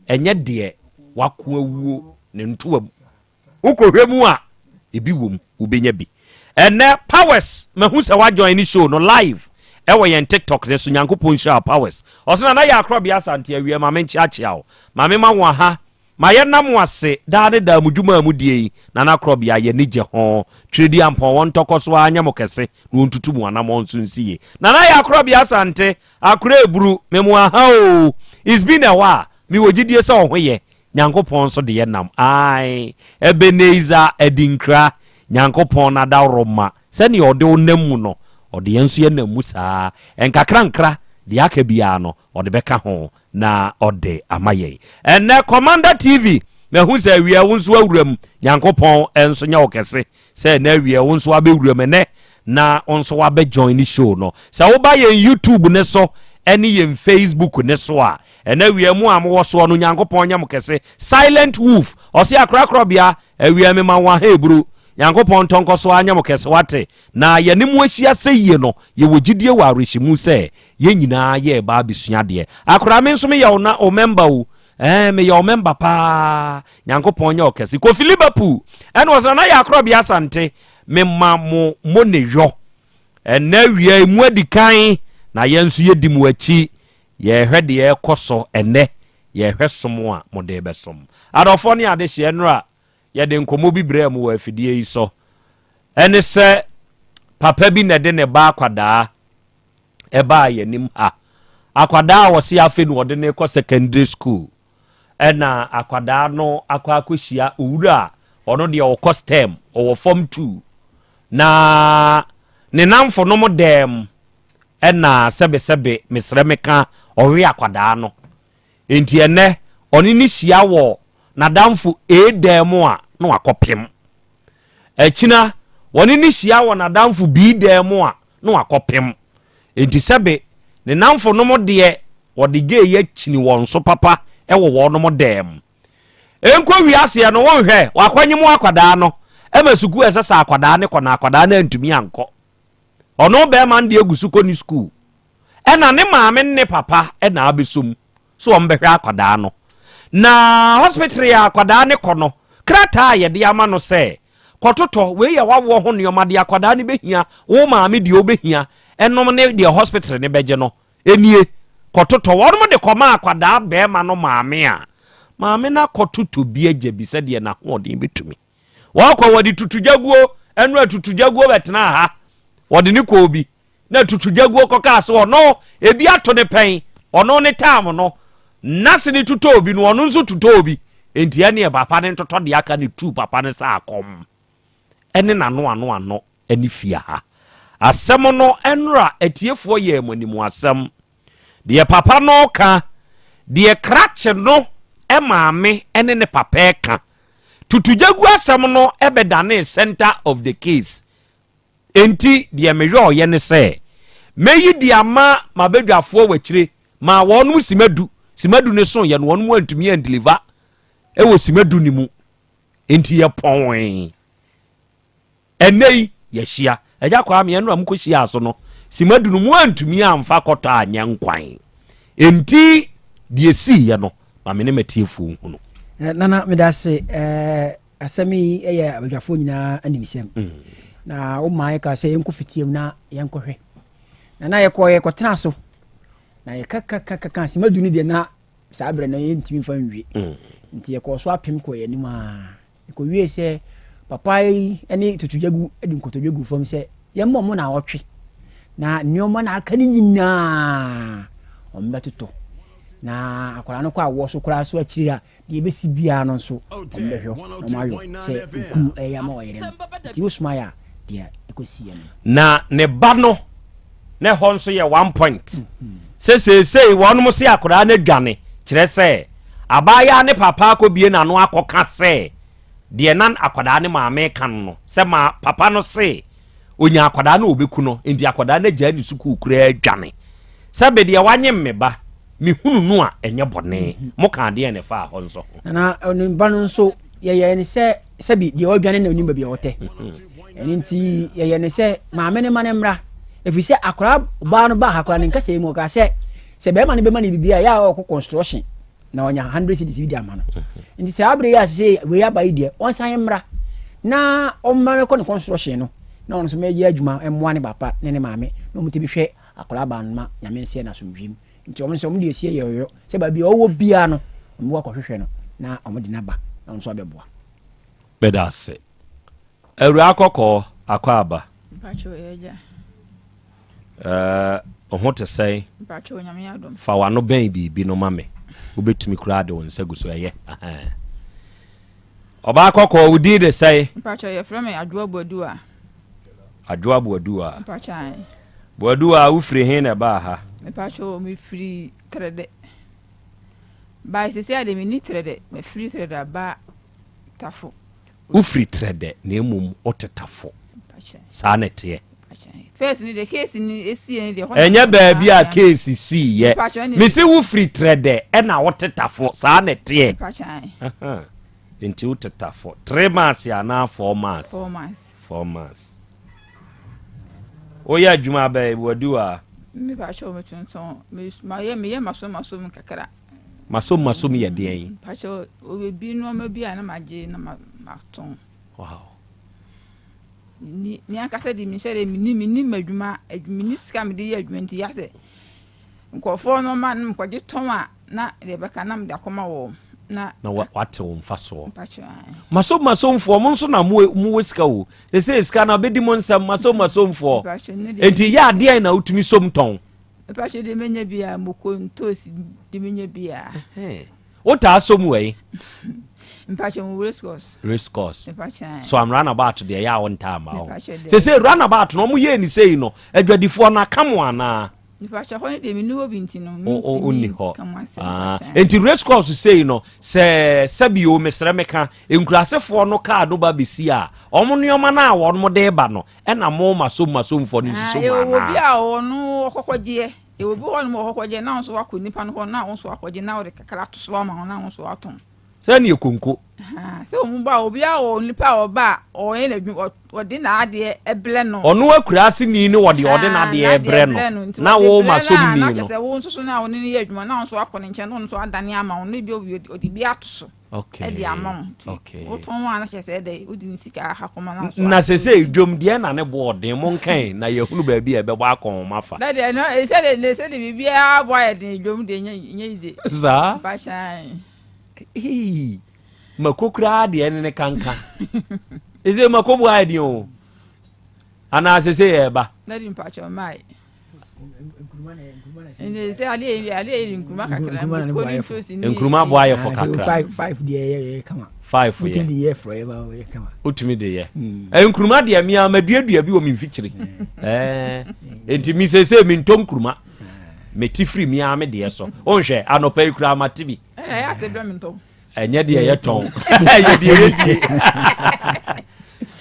ɛnyɛ deɛ wako awuo ne ntoa mu. Wokɔhwɛ mu a, ebi wom, wobɛnya bi. Ɛnɛ Powers, mahu sɛ woajoin ne show no live ɛwɔ yɛn TikTok ne so. Nyankopɔn nhyira wo Powers. Ɔse Nana yɛ akorɔbea Asante awia ma menkyeakyea wo. Ma me ma wo aha. Ma yɛnna mo ase daa ne daa mo dwuma a modie yi. Nana Akorɔbea, yɛn ani gye ho. Twereduampɔn, wɔn ntɔkɔ so ara nyɛ mo kɛse na wɔntutu mo anamɔn nso nsi yie. Nana yɛ akorɔbea Asante, Akora Eburu, me mo aha oo. It's been a while. Mewɔ gyidie sɛ wo ho yɛ. Nyankopɔn nso de yɛ nam. Ae, Ebenezer Adinkra, Nyankopɔn n'adaworoma, sɛnea ɔde wo nam mu no, ɔde yɛn nso yɛ nam mu saa. Nkakrankra, deɛ aka biara no, ɔde bɛka ho na ɔde ama yɛn. Ɛnnɛ, Commander TV, mahu sɛ awia wo nso awura mu. Nyankopɔn nso nyɛ wo kɛse sɛ ɛnnɛ awia wo nso abɛwura mu ɛnnɛ na wo nso wabɛ join ne show no. Sɛ woba yɛn YouTube ne so ɛne yɛn Facebook ne so a, Ɛnɛ awia mu a mowɔ soɔ no Nyankopɔn nyɛ mo kɛse. Silent Wolf ɔse akorakorɔbea awia mema wo ahaeburu. Nyankopɔn ntɔ nkɔ so ara nyɛ mo kɛse wate. Na yɛne mo ahyia sɛ yie no yɛwɔ gyidie wɔ awerɛhyɛmu sɛ yɛn nyinaa yɛreba abɛsua adeɛ. Akora me nso meyɛ wo na wo member o. Ɛɛ meyɛ wo member paa. Nyankopɔn nyɛ ɔkɛse. Kofi Liverpool ɛna ɔsɛ na yɛ akorɔbea Asante. Mema mo mo ne yɔ. Ɛnɛ awia yi mu adi kan na yɛn nso yɛdi mo akyi. Yɛhwɛ deɛ ɛkɔ so ɛnɛ. Yɛhwɛ som a mode bɛsom. Adɔfoɔ ne adehyeɛ nnora yɛde nkɔmmɔ bi brɛɛ mo wɔ afidie yi so. Ɛne sɛ papa bi na ɛde ne ba akwadaa ɛbaa yɛn anim ha. Akwadaa a wɔse afei na wɔde no rekɔ secondary school. Ɛna akwadaa no akɔ akɔhyia owura a ɔno deɛ ɔkɔ STEM, ɔwɔ form 2. Na ne namfo nom dɛm ɛna sɛbesɛbe mesrɛ meka ɔwe akwadaa no. Enti ɛnɛ ɔne ne hyia wɔ n'adamfo A dan mu a na wakɔpem. Akyina wɔne no hyia wɔ n'adamfo B dan mu a na wakɔpem. Enti sɛbe ne nnamfonom deɛ wɔde gay yi akyini wɔn so papa wɔ wɔnom dan mu. Ɛnkɔ wiaseɛ no wonhwɛ wakɔnyem akwadaa no ma sukuu a ɛsɛ sɛ akwadaa no kɔ na akwadaa no antumi ankɔ. Ɔno bɛrima no deɛ gu so kɔ ne sukuu. Ɛna ne maame ne ne papa na abɛsɔ mu sɛ wɔn bɛhwɛ akwadaa no. Na hospital a akwadaa no kɔ no, krataa a yɛde ama no sɛ kɔtotɔ, wei yɛ w'awoɔ ho nneɛma, deɛ akwadaa no bɛhia, wo maame deɛ ɔbɛhia, ɛnom ne deɛ hospital no bɛgye no, nie, kɔtotɔ. Wɔn de kɔma akwadaa bɛrima no maame a, maame no akɔtotɔ bi agya bi sɛdeɛ n'ahoɔden bɛtumi. Wɔkɔ wɔde tutugyaguo, ɛno a tutugyaguo bɛtenaa ha, wɔde ne kɔɔ bi. na tutugyaguo kɔkaa sɛ ɔno ebi ato ne pɛn, ɔno ne taam no, n'ase ne tutɔ obi no, ɔno nso tutɔ obi. Enti ɛneɛ papa no ntotɔ deɛ aka ne tuu papa no sɛ akɔm ɛne n'ano ano ano ɛne fie ha. Asɛm no ɛnora atiefoɔ yɛɛ mo anim asɛm. Deɛ papa no ka, deɛ krakye no maame ɛne ne papa ɛka. Tutugyaguo asɛm no ɛbɛdanee center of the case. Enti deɛ meyɔeɛ ne sɛ, mɛyi de ama m'abadwafoɔ wɔ akyire maa wɔnom sima du, sima du no soeɛ no wɔnom antumi andeliver wɔ sima du no mu, enti yɛpɔnee. Ɛnnɛ yi yɛahyia. Agya Kwame, ɛno a mokɔhyiaa so no, sima du no mo antumi amfa kɔtɔ anyɛ nkwan. Enti deɛ ɛsiiɛ no, ma me ne m'atiefoɔ nhunu. Nana, meda ase. Asɛm yi yɛ abadwafoɔ nyinaa animsɛm. Na wo maa yɛka sɛ yɛnkɔ fitiam na yɛnkɔhwɛ. Na na yɛkɔ yɛkɔtena so. Na yɛkakakaka sima du no deɛ na saa berɛ no yɛntumi mfa nwie. Nti yɛkɔɔ so apem kɔɔ yɛn anim a. Yɛkɔwie sɛ papa yi ne tutugyagu de nkotodwe gu fam sɛ yɛmmɔ mo na ɔtwe. Na nneɛma na aka no nyinaa wɔbɛtotɔ. Na akwadaa no kɔ awoɔ so koraa so akyiri a Deɛ ɛbɛsi biara no nso, wɔbɛhwɛ na wɔayɔ sɛ okunu ɛyɛ ama ɔyere no. Nti wosoma yɛ a, deɛ ɛkɔsiiɛ no. Na ne ba no ne hɔ nso yɛ one point. Sɛ seesei wɔnom se akwadaa no adwane, kyerɛ sɛ abaayaa ne papa akɔbie n'ano akɔka sɛ deɛ na akwadaa ne maame reka no no, sɛ ma papa no se onya akwadaa no ɔbɛku no, nti akwadaa no agyaa ne sukuu koraa adwane. Sɛ be deɛ wanyem me ba, mehunu no a ɛnyɛ bɔne. Mhm. Mo ka adeɛ na ɛfaa hɔ nso ho. Na ɔne ba no nso yɛyɛ ne sɛ sɛbi deɛ ɔdwane na onim baabi a ɔtɛ. Mhm. Ɛno nti yɛyɛ ne sɛ maame ne ma ne mmra. Ɛfiri sɛ akwadaa baa no baa ha koraa ne nkasa mu ɔkaa sɛ sɛ bɛrima no bɛma no biribi a yɛ a ɔkɔ construction na ɔnya 100 cedis bi de ama no. Mhm. Nti saa abere yi a sɛ wei aba yi deɛ ɔnsan mmra na ɔmma no kɔ ne construction no na ɔno nso mɛyɛ adwuma mmoa ne papa ne ne maame na ɔmo tumi hwɛ akwadaa baa no ma nyame nhyɛ no asomdwoe mu nti ɔmo nso ɔmo de asie yɛ ɔyɔ sɛ baabi a ɔwɔ biara no ɔmo bɛkɔ akɔhwehwɛ no na ɔmo de no aba na ɔno nso abɛboa. Meda ase. Awuraa kɔkɔɔ, akɔ aba. Mpakyɛw yɛ agya. Ɛɛ, wo ho te sɛn? Mpakyɛw nyame adom. Fa w'ano bɛn biribi no ma me. Wobɛtumi koraa de wo nsa gu so, ɛyɛ. Ahaa. Ɔbaa kɔkɔɔ, wo din de sɛn? Mpakyɛw yɛfrɛ me Adwoa Boaduwa. Adwoa Boaduwa. Mpakyɛw ae. Boaduwa, wo firi he na ɛbaa ha? Mepakyɛw, me firi Trɛdɛ. By sesei a deɛ menni Trɛdɛ, mafiri Trɛdɛ aba Tafo. Wo firi Trɛdɛ na mmom wote Tafo. Saa na ɛteɛ. First no deɛ case no esiiɛ no deɛ hɔ na Ɛnyɛ baabi a case siiɛ. Mese wo firi Trɛdɛ ɛna wote Tafo. Saa na ɛteɛ. Mepakyɛw ae. Nti wote Tafo. 3 months anaa 4 months? 4 months. 4 months. Woyɛ adwuma bɛn wadu a? Me pa kyɛw me tontɔn me ma yɛ me yɛ maso maso mu kakra. Masom masom yɛ deɛn? Mpakyɛ obi nneɛma bi a na magye na matɔn. Wow. Ni me ankasa de mehyɛ de menni menni m'adwuma menni sika mede yɛ adwuma nti yɛ sɛ nkurɔfoɔ no ma no mekɔgye tɔn a na deɛ bɛka na mede akɔma wɔn na. Na wate wo mfa soɔ. Masom masomfoɔ mo nso na mowɔ sika o ɛsɛ sika no abɛdi mo nsɛm masom masomfoɔ nti yɛ adeɛ na wotumi som tɔn. Mepakyɛ deɛ menya biara moko ntoosi deɛ menya biara. Wotaa sɔ mu wɛn? Mepakyɛ mo race course. Race course. Mepakyɛ. So am runabout deɛ yɛ a wontaa ma ho. Sese runabout no wɔn yɛ ni sei no adwadifoɔ no aka mo anaa? Mepakyɛ hɔ no deɛ menni hɔ bi nti no mentumi ka mo asɛm. Ah, nti race course sei no sɛ sɛbi o mesrɛ meka nkurasefoɔ no kaa no ba bɛsi a wɔn nneɛma no a wɔn de ba no Ɛna mo masom masomfoɔ no nso so mu anaa? Yɛwɔ obi a ɔno ɔkɔkɔgyeɛ. Yɛwɔ obi hɔ nom ɔkɔkɔgyeɛ na wo nso wakɔ nipa no hɔ na wo nso akɔgye na wode kakra ato so ama wo na wo nso atɔn. Sɛ ne yɛ konko. Sɛ wɔn ba obi a wɔ nipa a ɔba a ɔyɛ n'adwuma ɔde n'adeɛ ɛbrɛ no. Ɔno akuraase ni no wɔde ɔde n'adeɛ ɛbrɛ no na wo masom ni no. Na kyerɛ sɛ wo nso so na wo ne no yɛ adwuma na wo nso akɔ ne nkyɛn na ɔno nso adane ama wo na ebi ɔde bi ato so. Okay. Ɛde ama wo nti okay. wotɔn a na kyerɛ sɛ ɛdɛ wodi ne sika aha kɔma na nso. Na sɛ sɛ dwom deɛ na ne bo ɔden mo nkan na yɛhunu baabi a ɛbɛbɔ akɔn ma fa. Na deɛ no ɛsɛ de ne sɛ de biribiara bɔ ayɛ den dwom deɛ nyɛ nyɛ yize. Saa. Bahyɛn. Hii mako koraa deɛ ne ne kanka. Ɛsɛ mako bo ayɛ den o. Anaa sɛ sɛ yɛɛba. Na di mpakyɛ mmae. Nkuruma boa yɛ fɔ kakra. Five deɛ yɛ yɛ kama. Five yɛ. Wotumi de yɛ frɔ yɛ ma yɛ kama. Wotumi de yɛ. Hmm. Eh, nkuruma deɛ mia ma duadua bi wɔ mi mfikyiri. Ɛɛ eh, nti mi sese mi ntɔ nkuruma. Mi ti firi mi ara mi deɛ so. Onhwɛ anɔpa yi kura ma ti bi. Ɛna ɛyɛ ate brɛ mi ntɔ. Ɛnyɛ deɛ yɛ tɔn. Ɛyɛ deɛ yɛ die.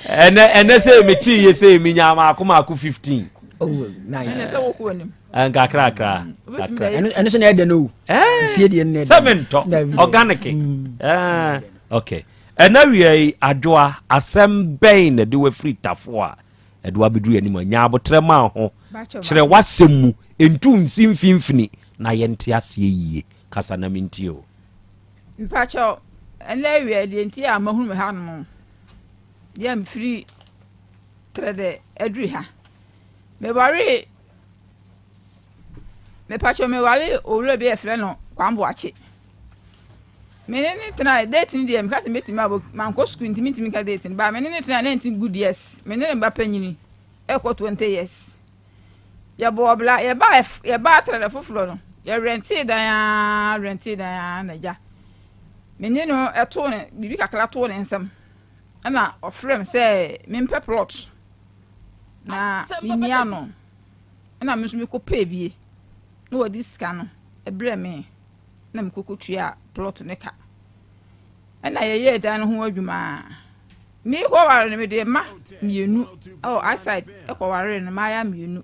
Ɛnɛ ɛnɛ sɛ mi ti yɛ sɛ mi nya maako maako 15. Oh, nice. Ɛnɛ sɛ wokɔ anim. Nkakrakra. Kakra. Ɛno sɛ na ɛdɛ no o. Fie deɛ no na ɛdɛ. Sɛ mentɔ. Organic. Mm. Okay. Ɛna wia yi adwoa asɛm bɛn na ɛde wafiri tafo a ɛde wabɛduru anim a nya abotrɛ ma ho kyerɛ w'asɛm mu ntu nsi mfimfini na yɛnte aseɛ yie kasa na mentie o. Mpakyɛw, ɛnɛ awia deɛ nti a mahunu me hanom deɛ mefiri trɛ dɛ aduru ha. Mewaree, mepakyɛw mewaree owura bi a yɛfrɛ no Kwame Boakye. Me ne no tenae, date no deɛ meka sɛ mɛtumi abɔ, mankɔ sukuu nti mentumi nka date no, but me ne no tenae 19 good years, me ne ne ba panyini ɛkɔ 20 years. Yɛbɔɔ bra, yɛbaa yɛbaa Trɛdɛ foforɔ no, yɛrɛntee dan ara, rɛntee dan ara na agya. Me ne no ɛtoo ne, biribi kakra too ne nsam. Ɛna ɔfrɛ me sɛ mempɛ plot na menni ano. Ɛna me nso mekɔpɛɛ bie na wɔde sika no ɛbrɛ me na mekɔkɔtua plot ne ka. Ɛna yɛyɛɛ dan no ho adwuma. Mekɔware no mede mma mmienu ɛwɔ outside ɛkɔwaree no mmayewa mmienu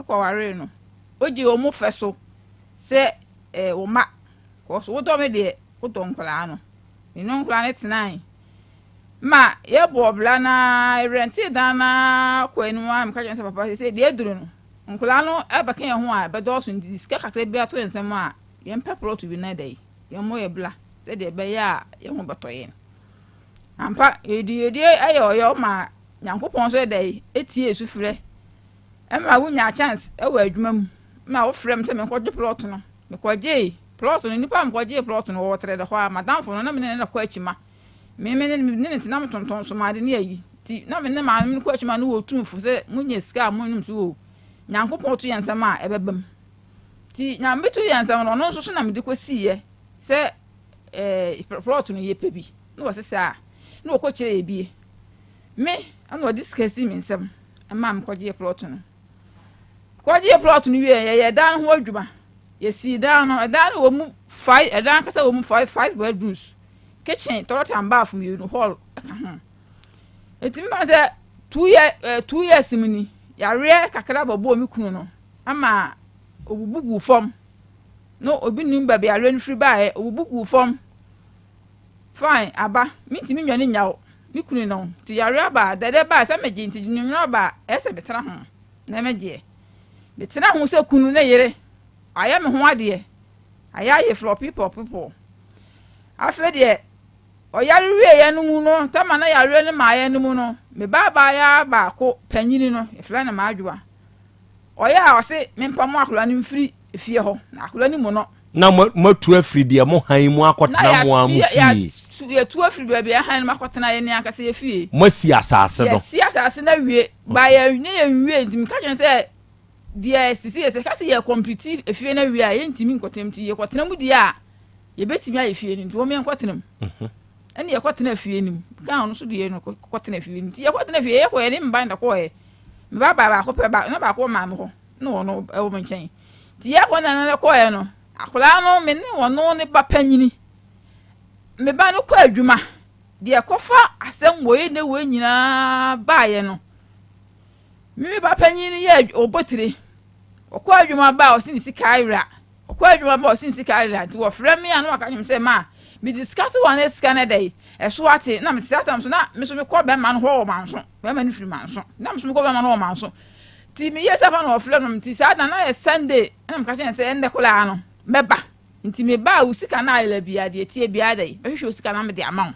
ɛkɔwaree no. Wogye wɔn fɛ so sɛ ɛɛ wo mma kɔso wodɔ me deɛ wodɔ nkwadaa no. Me ne nkwadaa no tenae ma yɛbɔɔ bra no ara, yɛrɛntee dan no ara kɔɔ anim ara meka kyerɛ no sɛ papa seesei deɛ aduru no nkwadaa no ɛbɛka yɛn ho a ɛbɛdɔɔso nti sika kakra bi ato yɛn nsam a yɛmpɛ plɔt bi na ɛdɛ yɛmmɔ yɛ bra sɛdeɛ ɛbɛyɛ a yɛn ho bɛtɔ yɛn. Ampa, yɛdi yɛdi ɛyɛ ɔyɛ ma Nyankopɔn nso ɛdɛ etie sufrɛ ɛma wonya chance ɛwɔ adwuma mu ma wofrɛ me sɛ menkɔgye plɔt no mekɔgyee Plɔt no, nnipa a mekɔgyee plɔt no, wɔwɔ Trɛdɛ hɔ ara. M'adamfo no, na me ne no na kɔ akyima. Me me ne ne ne te na metontɔn nsomaade ne ayi. Nti, na me ne maame no kɔ akyima no wɔ tumfo sɛ monya sika a monom so o. Nyankopɔn to yɛn nsɛm a ɛbɛba mu. Nti, Nyame to yɛn nsɛm no, ɔno nso so na mede kɔsiiɛ sɛ eh, plɔt no yɛpɛ bi. Na wɔse saa. Na wɔkɔkyerɛ yɛ bie. Me, ɛna ɔde sika sii me nsam ɛmaa mekɔgyee plɔt no. Kɔgyee plɔt no wieɛ, yɛyɛɛ dan no ho adwuma. Yɛsii dan no, ɛdan no wɔ mu five, ɛdan ankasa wɔ mu five, five bedrooms, kitchen, toilet and bath mmienu, hall ka ho. Eti mi ma sɛ 2 year, 2 years mu ni, yareɛ kakra bɛbɔɔ me kunu no ama obubu guu fam. No obi nim baabi yareɛ no firi baeɛ, obubu guu fam. Fine, aba, mintumi nnwane nnyaw me kunu no. Nti yareɛ aba, dɛdɛ baa sɛ megye, nti nwunu aba a, ɛyɛ sɛ metena ho na megyeɛ. Metena ho sɛ kunu ne yere ayɛ me ho adeɛ. Ayɛ ayɛ flɔpi pɔpi. Afei deɛ ɔyare wieɛ no mu no, tama na yareɛ no maaeɛ no mu no, me ba abaayewa baako panyini no, yɛfrɛ no Maadwoa. Ɔyɛ a ɔse mempamo akwadaa no mfiri efie hɔ, na akwadaa no mu no. Na moatu afiri deɛ mo han mu akɔtena mo ara mo fie. Yɛtu afiri baabi a han no mu akɔtena yɛn ankasa yɛ fie. Moasi asase no. Yɛasi asase no awie, ba yɛ ne yɛn nwie nti meka kyerɛ sɛ deɛ sisi yɛ sɛ kasi yɛ kɔmpliti efie no awie a yɛntumi nkɔtena mu nti yɛkɔtena mu deɛ a yɛbɛtumi ayɛ fie no nti wɔn yɛnkɔtena mu. Mhm. Ɛne yɛkɔtena fie no mu ka ɔno so deɛ no kɔtena fie no nti yɛkɔtena fie yɛkɔ yɛ ne mba na kɔɛ. Me ba baa baako pɛ ba na baako wɔ maame hɔ na ɔno wɔ me nkyɛn. Nti yɛkɔ na na kɔɛ no, akwadaa no me ne ɔno ne ba panyini. Me ba no kɔ adwuma. Deɛ ɛkɔfa asɛm wei ne wei nyinaa baeɛ no, me me ba panyin yɛ ɔbɔ tire. Ɔkɔ adwuma ba a ɔsi ne sika ayera. Ɔkɔ adwuma ba ɔsi ne sika ayera. Nti wɔfrɛ me a na waka kyerɛ me sɛ ma mede sika to hɔ na sika no dɛ ɛso ate na mete asɛm so na me nso mekɔ bɛrima no hɔ wɔ manso. Bɛrima no firi manso. Na me nso mekɔ bɛrima no wɔ manso. Nti meyɛ sɛ fa na ɔfrɛ no nti saa da na yɛ Sunday ɛna meka kyerɛ no sɛ ɛnnɛ koraa no mɛba. Nti meba a wo sika no ayera biara deɛ ɛteɛ biara dɛ mɛhwehwɛ wo sika na mede ama wo.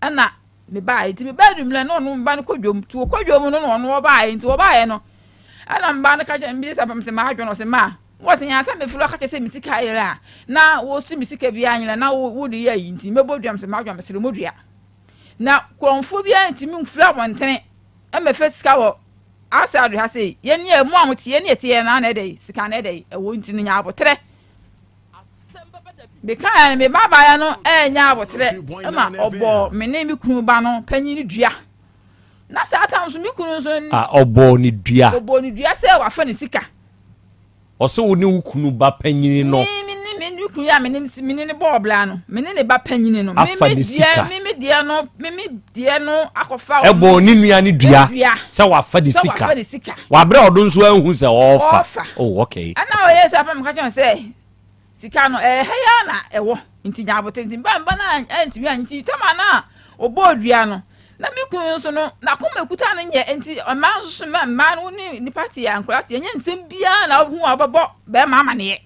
Ɛna mebaeɛ nti mebaa anwummerɛ na ɔno meba no kɔ dwom nti wɔkɔ dwom no na ɔno ɔbaeɛ nti wɔbaeɛ no ɛna meba no ka kyerɛ mbisa sɛ pam sɛ maadwene ɔsɛ maa wɔsɛ yɛn asɛ mefiri ɔka kyerɛ sɛ me sika ayera a na wɔsi me sika bi anyera na wode yɛ ayi nti mɛbɔ dua sɛ maadwene mesrɛ mu dua na kurɔmfoɔ biara ntumi mfiri abɔntene mmɛfɛ sika wɔ outside ha sei yɛn yɛ mu a mo te yɛn yɛ te yɛn na na ɛdɛ sika na ɛdɛ ɛwɔ nti no nya abotrɛ Mekaeɛ no, me babaa no annya aboterɛ ma ɔbɔɔ me ne me kunu ba no panyin no dua. Na saa tam so me kunu nso. A ɔbɔɔ ne dua. Ɔbɔɔ ne dua sɛ wafa ne sika. Ɔsɛ wo ne wo kunu ba panyin no. Me me ne me kunu yi a me ne me ne ne bɔɔ bla no, me ne ne ba panyin no. Afa ne sika. Me me deɛ no, me me deɛ no akɔfa. Ɛbɔɔ ne nua ne dua sɛ wafa ne sika. Sɛ wafa ne sika. Wabrɛ ɔdo nso anhu sɛ ɔɔfa. Ɔɔfa. Oh okay. Ɛna ɔyɛ sɛ afɛn mi ka kyerɛ sɛ Sika no, ɛyɛ ha yi ara na ɛwɔ, nti nya abotere. Nti mba mba no antumi anyɛ. Nti Tamar no a ɔbɔɔ dua no, na me kunu nso no, n'akoma ekuta no nyɛ. Nti mmaa nso so, mmaa no wo ne nipa te a, nkwadaa te, ɛnyɛ nsɛm biara na wohu a wobɛbɔ bɛrima amaneɛ.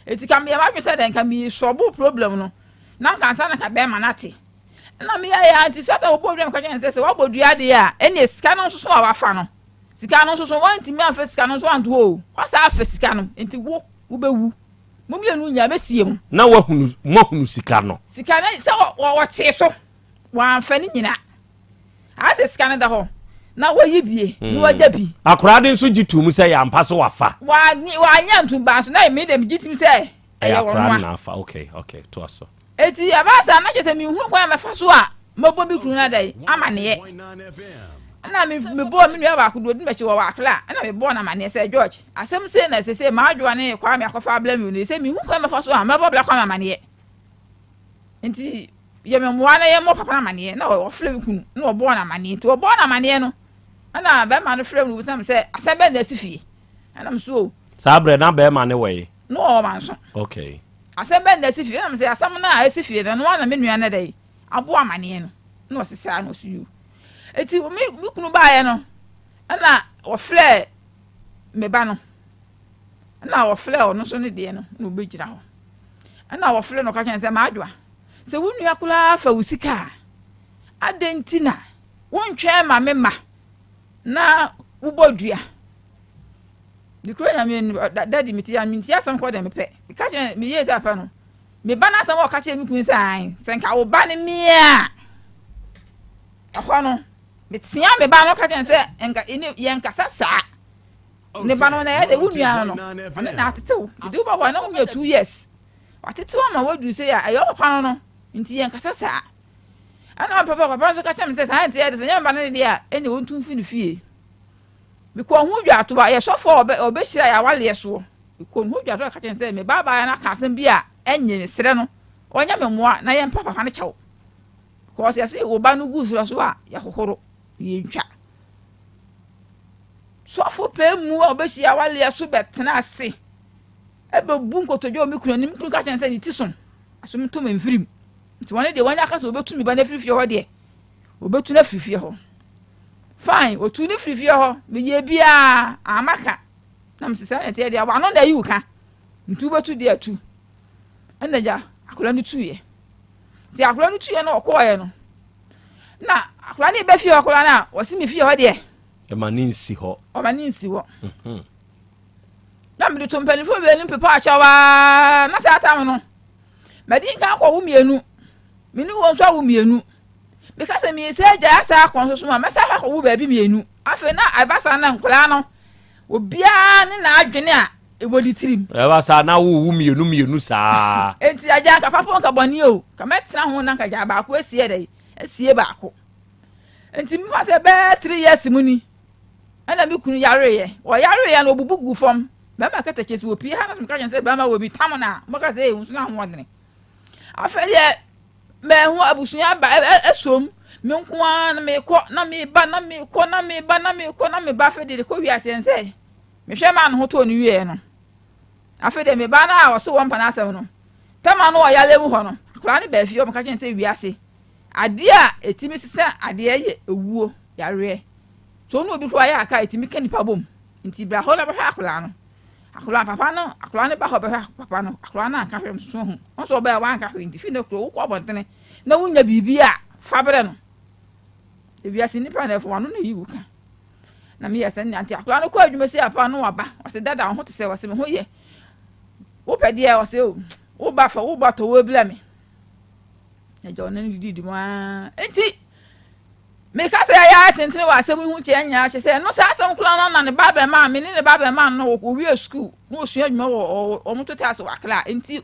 Nti ka meyɛ m'adwene sɛ dɛ nka mesɔbo problem no, na nka ansa na nka bɛrima no ate. Ɛna meyɛ yɛ nti sɛ ɔbɔ dua meka kyerɛ no sɛ sɛ wabɔ dua deɛ a, ɛnneɛ sika no nso so a wafa no, sika no nso so wantumi amfa sika no nso anto hɔ o, wasa afa sika no, nti wo wobɛwu. Mo mmienu nyinaa mɛsie mo. Na wahunu, moahunu sika no. Sika no sɛ wɔtee so, wɔamfa ne nyina. Ayɛ sɛ sika no da hɔ na wɔyi bie na hmm. wɔagya bi. Akwaraa de nso gye tom sɛ yɛ ampa so wafa. Wanyɛ ntom baa so na me de megye tom sɛ ɛyɛ wɔn a. Ɛyɛ na afa okay okay to aso. Eti ɛbaa saa na kyerɛ sɛ mehu kwan a mɛfa so a mɛbɔ me kunu no adɛn amaneɛ. Ɛna mebɔɔ me nua baako deɛ ɔdi m'akyi wɔ Accra ɛna mebɔɔ no amaneɛ sɛ George asɛm sei na sese m'adwoa ne Kwame akɔfa abla mi no sɛ mehu kwan mɛfa so a mɛbɔ bla Kwame amaneɛ. Nti yɛ me mmoa na yɛmmɔ papa no amaneɛ na ɔfrɛ me kunu na ɔbɔɔ no amaneɛ nti ɔbɔɔ no amaneɛ no ɛna bɛrima no frɛ me no bisa me sɛ asɛm bɛn na asi fie ɛna me so o. Saa berɛ na bɛrima ne wɔ yi? Na ɔwɔ manso. Okay. Asɛm bɛn na asi fie? Ɛna me sɛ asɛm no a asi fie no ɛno ara na me nua no dɛ abɔ amaneɛ no na ɔse saa na ɔse yuu. Eti me me kunu baeɛ no ɛna ɔfrɛɛ me ba no ɛna ɔfrɛɛ ɔno nso ne deɛ no na ɔbɛgyina hɔ ɛna ɔfrɛ no ɔka kyerɛ no sɛ maadwoa sɛ wo nua koraa fa wo sika a adɛn nti na wontwɛn ma me ma na wobɔ dua de kuro nyame dadi mete ya menti asɛm kɔ dɛ mepɛ meka kyerɛ meyɛ sɛ apɛ no Me ba no asɛm a ɔka kyerɛɛ me kunu sɛ ae, sɛ nka wo ba no mea a, ɛhɔ no, metea me ba no ka kyerɛ no sɛ nka yɛnkasa saa. Ne ba no na ɛyɛ dɛ wo nua no, ɔne na atetew. Mede wo ba hɔ a na wonya 2 years. Watetew ama woaduru sɛ a ɛyɛ wo papa no no, nti yɛnkasa saa. Ɛna papa papa nso ka kyerɛ me sɛ saa nti ɛde sɛ nyɛ me ba no ne deɛ a, ɛne wɔntu mfi ne fie. Mekɔɔ ho dwatoa, yɛ sɔfoɔ a ɔbɛhyira yɛ awaleɛ soɔ. Mekɔɔ ne hɔ dwatoa ka kyerɛ no sɛ me babaa no aka asɛm bi a ɛnyɛ mesrɛ no ɔnyɛ me mmoa na yɛmpa papa no kyɛw. Because yɛse wo ba no gu serɛ so a yɛhohoro yɛntwa. Sɔfo pɛ mu a ɔbɛhyia awaleɛ so bɛtena ase ɛbɛbu nkotodwe wɔ me kunu anim. Me kunu ka kyerɛ no sɛ ne ti so asom to me mfirim. Nti wɔne deɛ wɔanya aka sɛ wɔbɛtu me ba no afiri fie hɔ deɛ wɔbɛtu no afiri fie hɔ. Fine, wɔtu no firi fie hɔ. Meyɛ biara amma ka. Na mese saa na ɛteɛ deɛ wano na ayi wo ka. Nti wobɛtu deɛ atu. Ɛna agya akwadaa no tuiɛ. Nti akwadaa no tuiɛ na ɔkɔɔeɛ no, na akwadaa no bɛ fie hɔ koraa no a, ɔsi me fie hɔ deɛ. Ɛma ne nsi hɔ. Ɔma ne nsi hɔ. Mhm. Na mede to mpanimfoɔ bi anim pepa akyɛw aa na saa tam no madi nkan akɔ wo mmienu me ne wɔn nso awo mmienu meka sɛ mmiɛnsa agya asa akɔ nso so ma mɛsa akɔ wo baabi mmienu afei na ɛba saa na nkwadaa no obiara ne n'adwene a ɛwɔ ne tirim. Ɛba saa na wowo mmienu mmienu saa. Enti agya nka papa nka bɔne o, ka mɛtena ho na nka gya baako asie dɛ, asie baako. Enti mefa sɛ bɛyɛ three years mu ni, ɛna me kunu yareeɛ. Ɔyareeɛ no ɔbubu gu fam. Bɛrima kɛtɛkyɛ so wɔpie ha na so meka kyɛn sɛ bɛrima wɔ bi tam no a, mɔka sɛ ee nso na ahoɔdene. Afei deɛ mɛho abusua ba ɛsom me nko ara na mekɔ na meba na mekɔ na meba na mekɔ na meba afei deɛ kɔ wiase nsɛ. Mehwɛ maa ne ho tɔɔ no wieɛ no, afei deɛ me ba no a ɔso wɔmpa n'asɛm no, tɛma no ɔyare mu hɔ no, akwadaa no baa fie ɔmo ka kyerɛ no sɛ wiase adeɛ a ɛtumi sesa adeɛ yɛ ewuo, yareɛ. So ɔne obi koraa yɛ aka a ɛtumi ka nipa bom. Nti bra hɔ na bɛhwɛ akwadaa no. Akwadaa papa no, akwadaa no ba hɔ bɛhwɛ papa no, akwadaa no anka hwee nso ho. Ɔno nso ɔbaa wanka hwee nti fi ne kuro wokɔ abɔntene na wonya biribi a fa brɛ no. Ewiase nipa na ɛfo ano na yi wo ka. Na meyɛ sɛ nea nti akwadaa no kɔ adwuma si apa no waba ɔsɛ dada wo ho te sɛ ɔsɛ me ho yɛ wopɛ deɛ ɔsɛ o woba fa woba tɔ wo ebila me na gya ɔno ne didi mu aa nti meka sɛ ɛyɛ atentene wɔ asɛm yi ho kyɛ nyinaa kyɛ sɛ ɛno saa asɛm koraa no na ne ba bɛma me ne ne ba bɛma no wɔwie sukuu na wɔsua adwuma wɔ wɔn tote ase wɔ akra nti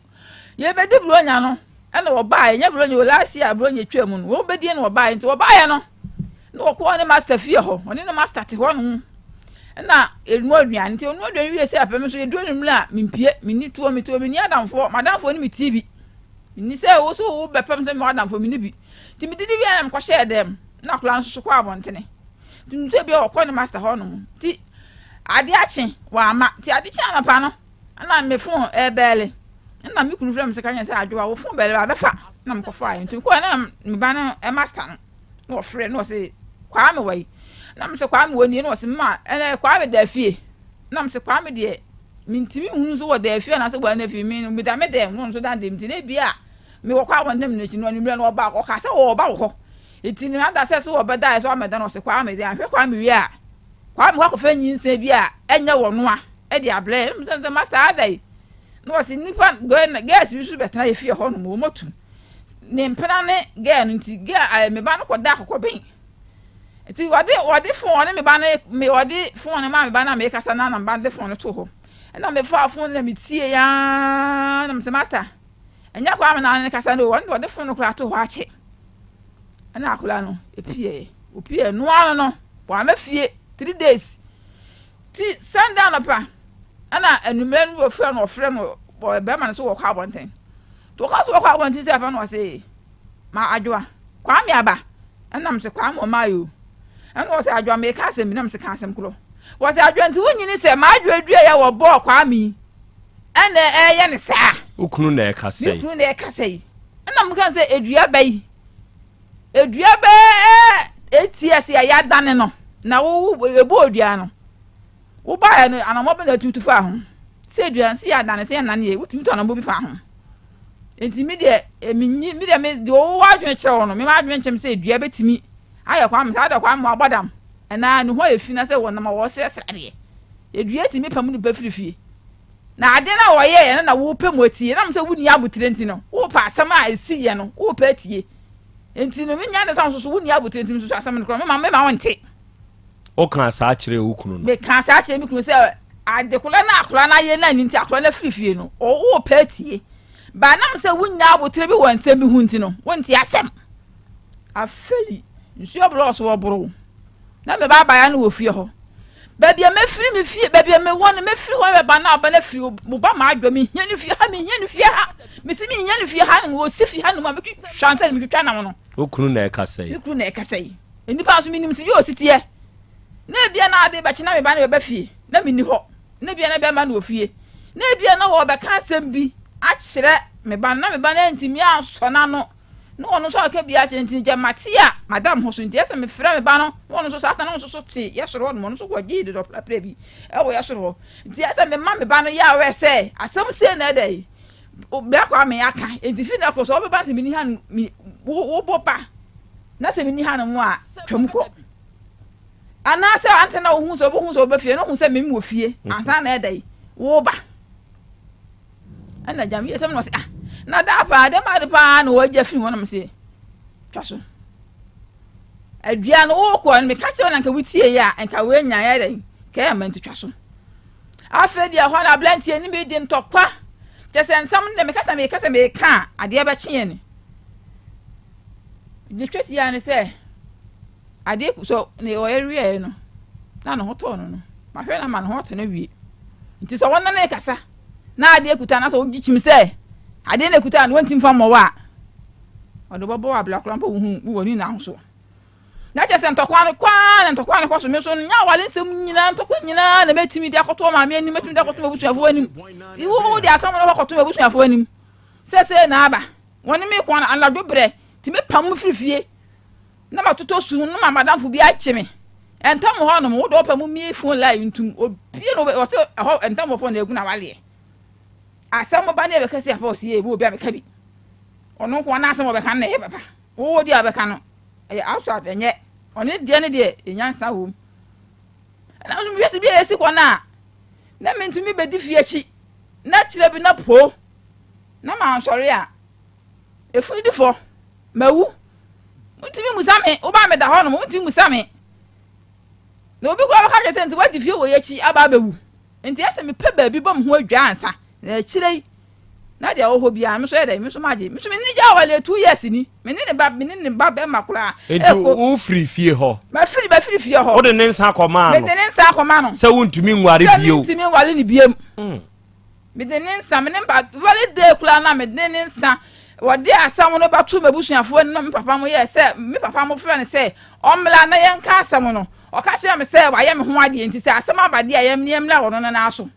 yɛbɛdi buronya no ɛna wɔbaeɛ nyɛ buronya wɔ last year buronya twaa mu no wɔbɛdie na wɔbaeɛ nti wɔbaeɛ no na wɔkɔɔ ne master fie hɔ ɔne ne master te hɔ nom ɛna ɛnu aduane nti ɔnu aduane wie sɛ apɛ me nso yɛduro no mmerɛ a mempie menni tuo metuo menni adamfoɔ madamfoɔ ne me tie bi menni sɛ wo so wobɛpɛm sɛ mewɔ adamfoɔ menni bi nti medidi wie na mekɔhyɛɛ dɛm na akwadaa no nso so kɔ abɔntene nti nso bi ɔkɔ ne master hɔ nom nti ade akye wɔama nti ade kye anɔpa no Ɛna me fon ɛbɛɛle ɛna me kunu frɛ me sɛ ka kyerɛ sɛ adwoa wo fon bɛɛle ba bɛfa na mekɔfa nti mekɔɛ na me ba no ɛmasta no na ɔfrɛ na ɔse Kwame wɔ yi na me sɛ Kwame wɔ nie na ɔse mma ɛnɛ Kwame da fie na me sɛ Kwame deɛ mentumi nhunu nso wɔ da fie anaasɛ wɔ ana fie me meda me dɛm no nso da dɛm nti na ebi a mewɔ kɔ abɔnten me n'akyi no anwummerɛ no ɔba ɔka sɛ ɔba wɔ hɔ nti no ada sɛ so ɔbɛda so amɛda no ɔse Kwame deɛ ahwɛ Kwame wie a Kwame kɔ akɔfa nyinsɛn bi a ɛnyɛ wɔ noa de abrɛ yɛn. Ɛna sɛ masa ada yi na wɔsi nipa girls bi nso bɛtena yɛ fie hɔ nom wɔn atu ne mpena ne girl no nti girl ɛɛ me ba no kɔ da akɔkɔbɛn nti wɔde wɔde phone ɔne me ba no me wɔde phone no maa me ba no a mekasa na na me ba no de phone no to hɔ ɛna me fa phone na me tie yaa na me sɛ master ɛnyɛ kɔ ama na ne kasa no wɔn de wɔde phone no koraa to hɔ akyɛ ɛna akwadaa no epie opie noa no no wɔn ama fie 3 days. Ti Sunday anɔpa ɛna anwummerɛ no wɔfrɛ no wɔfrɛ no bɛrima no so wɔkɔ abɔnten nti wɔkɔ so wɔkɔ abɔnten sɛ afa no wɔse ma adwoa Kwame aba ɛnam sɛ Kwame ɔma yo ɛna wɔsɛ adwoa meka asɛm bi nam sɛ ka asɛm korɔ wɔsɛ adwoa nti wonyini sɛ ma adwoa dua yɛ wɔ bɔɔ Kwame yi ɛna ɛyɛ ne saa wo kunu na ɛka sɛ me kunu na ɛka sɛ yi ɛna mo ka sɛ edua ba yi Edua bɛyɛ 8 years a yɛadane no na wo ebu odua no. Wobaeɛ no anamɔ bɛ na atutu fa ho. Sɛ edua no sɛ yɛadane sɛ yɛnane yɛ wotumi tu anamɔ bi fa ho. Nti me deɛ menyi me deɛ me deɛ wɔwɔ adwene kyerɛ wɔ no me ma adwene kyerɛ me sɛ edua bɛtumi ayɛ kwame saa deɛ kwame abɔ dam anaa ne ho ayɛ fi na sɛ wɔnam a wɔsrɛsrɛ adeɛ. Edua tumi pam nipa firi fie. Na ade no a wɔyɛeɛ no na wopɛ mu atie. Ɛnam sɛ wonni abotire nti no, wopɛ asɛm a ɛsiiɛ no, wopɛ atie. Nti no, menya ne sɛ nso so wonni abotire nti nso so asɛm no korɔ, mema mema wonte. Wokaa saa kyerɛɛ wo kunu no? Mekaa saa kyerɛɛ me kunu sɛ adekora no akora no ayɛ no ani nti akora no afiri fie no, wopɛ atie. Ba nam sɛ wonnya abotire bi wɔ nsɛm bi ho nti no, wonte asɛm. Afei nsuo blɔɔso wɔ boro. Na me ba abaayewa no wɔ fie hɔ. Baabi a mɛfiri me fie, baabi a mewɔ no, mɛfiri hɔ bɛba na aba no afiri mo ba maa adwa, mehia no fie ha, mehia no fie ha, mesi mehia no fie ha, na wɔsi fie ha no mu a mɛtwitwa nsa na metwitwa nam no. Wo kunu na ɛkasa yi? Me kunu na ɛkasa yi. Nnipa nso menim sɛ bi ɔsi teɛ. Na ebia na ade bɛkye na me ba no bɛba fie, na menni hɔ. Na ebia na bɛrima no wɔ fie. Na ebia na wɔbɛka asɛm bi akyerɛ me ba no, na me ba no antumi ansɔ n'ano. Na ɔno nso aka bi akyerɛ nti gya mate a madam ho so nti ɛsɛ mefrɛ me ba no na ɔno nso saa na ɔno nso so te yɛ soro hɔ nom ɔno nso kɔgyee dedɔprapra bi ɛwɔ yɛ soro hɔ nti ɛsɛ mema me ba no yɛ awɛ sɛ asɛm sei na ɛda yi. Bra Kwame aka nti fi na kɔ sɛ ɔbɛba sɛ meni ha no wobɔ ba na sɛ meni ha no mu a twam kɔ anaasɛ ansa na wohu sɛ wobɛhu sɛ wobɛ fie na wohu sɛ memi wɔ fie mhm. ansa na ɛda yi woba ɛna gyam yɛ sɛ na ɔsɛ ah na daa paa dɛm ade paa na wɔagya firi hɔ nom sɛ twa so adua no wokɔ no meka kyerɛ na nka wotie yɛ a nka woanya yɛ dɛn kɛyɛ ma nti twa so Afei deɛ ɛhɔ no aberanteɛ no bi de ntɔkwa kyɛ sɛ nsɛm no deɛ meka sɛ meka sɛ meka a adeɛ bɛkye yɛn ne twa tia ne sɛ adeɛ so ne ɔyɛ wieɛ no na ne ho tɔɔ no no mahwɛ no ama ne ho ato no awie nti sɛ wɔne ne kasa na adeɛ kuta na sɛ wogye kyim sɛ adeɛ no kuta no wɔntim fa mmɔwɔ a ɔde bɔbɔ wɔ abla koraa mpo wohu wɔ ne nyinaa ho so. Na kyerɛ sɛ ntɔkwa no kɔ ara na ntɔkwa no kɔ so. Me nso nyɛ awale nsɛm nyinaa ntɔkwa nyinaa na mɛtumi de akɔto maame anim, mɛtumi de akɔto m'abusuafoɔ anim. Nti wo wo de asɛm no kɔkɔto m'abusuafoɔ anim. Sɛsɛ na aba. Wɔne me kɔ anadwo berɛ nti mepam mu firi fie na matotɔ su no ma madamfo bi akye me. Ɛntam hɔ nom wo de ɔpɛ mu mie phone line ntum obie no ɔsɛ ɛhɔ ɛntam hɔ phone na egu na waleɛ. Asɛm ba ne ɛbɛka si apa ɔsi yɛ ebi obi abɛka bi. Ɔno nko na asɛm ɔbɛka no na ɛyɛ papa. Wo deɛ ɔbɛka no ɛyɛ outside ɛnyɛ ɔne deɛ ne deɛ nyansa wɔ mu ɛna nso wiase bi a yɛsi kɔ no a na mentumi bɛdi fie akyi na kyerɛ bi na po na mansɔre a efunu di fɔ mawu wontumi musa me wobaa meda hɔ nom wontumi musa me na obi koraa bɛka kyerɛ sɛ nti woadi fie wɔ yɛ akyi aba abɛwu Nti ɛsɛ mepɛ baabi bɔ me ho adwa ansa na akyire yi na deɛ ɔwɔ hɔ biara me nso yɛ dɛ me nso magye me nso me ne gya awale 2 years ni me ne ne ba me ne ne ba bɛrima koraa. Nti wofiri fie hɔ. Mafiri mafiri fie hɔ. Wode ne nsa kɔmaa no. Mede ne nsa akɔma no. Sɛ wontumi nware bio. Sɛ mentumi nware ne biom. Mm. Mede ne nsa me ne mpa very day koraa na mede ne nsa wɔde asɛm no bɛto m'abusuafoɔ anim na me papa mo yɛ sɛ me papa mo frɛ no sɛ ɔmmra na yɛnka asɛm no. Ɔka kyerɛɛ me sɛ wayɛ me ho adeɛ nti sɛ asɛm aba deɛ a yɛmmra wɔ no no nan so.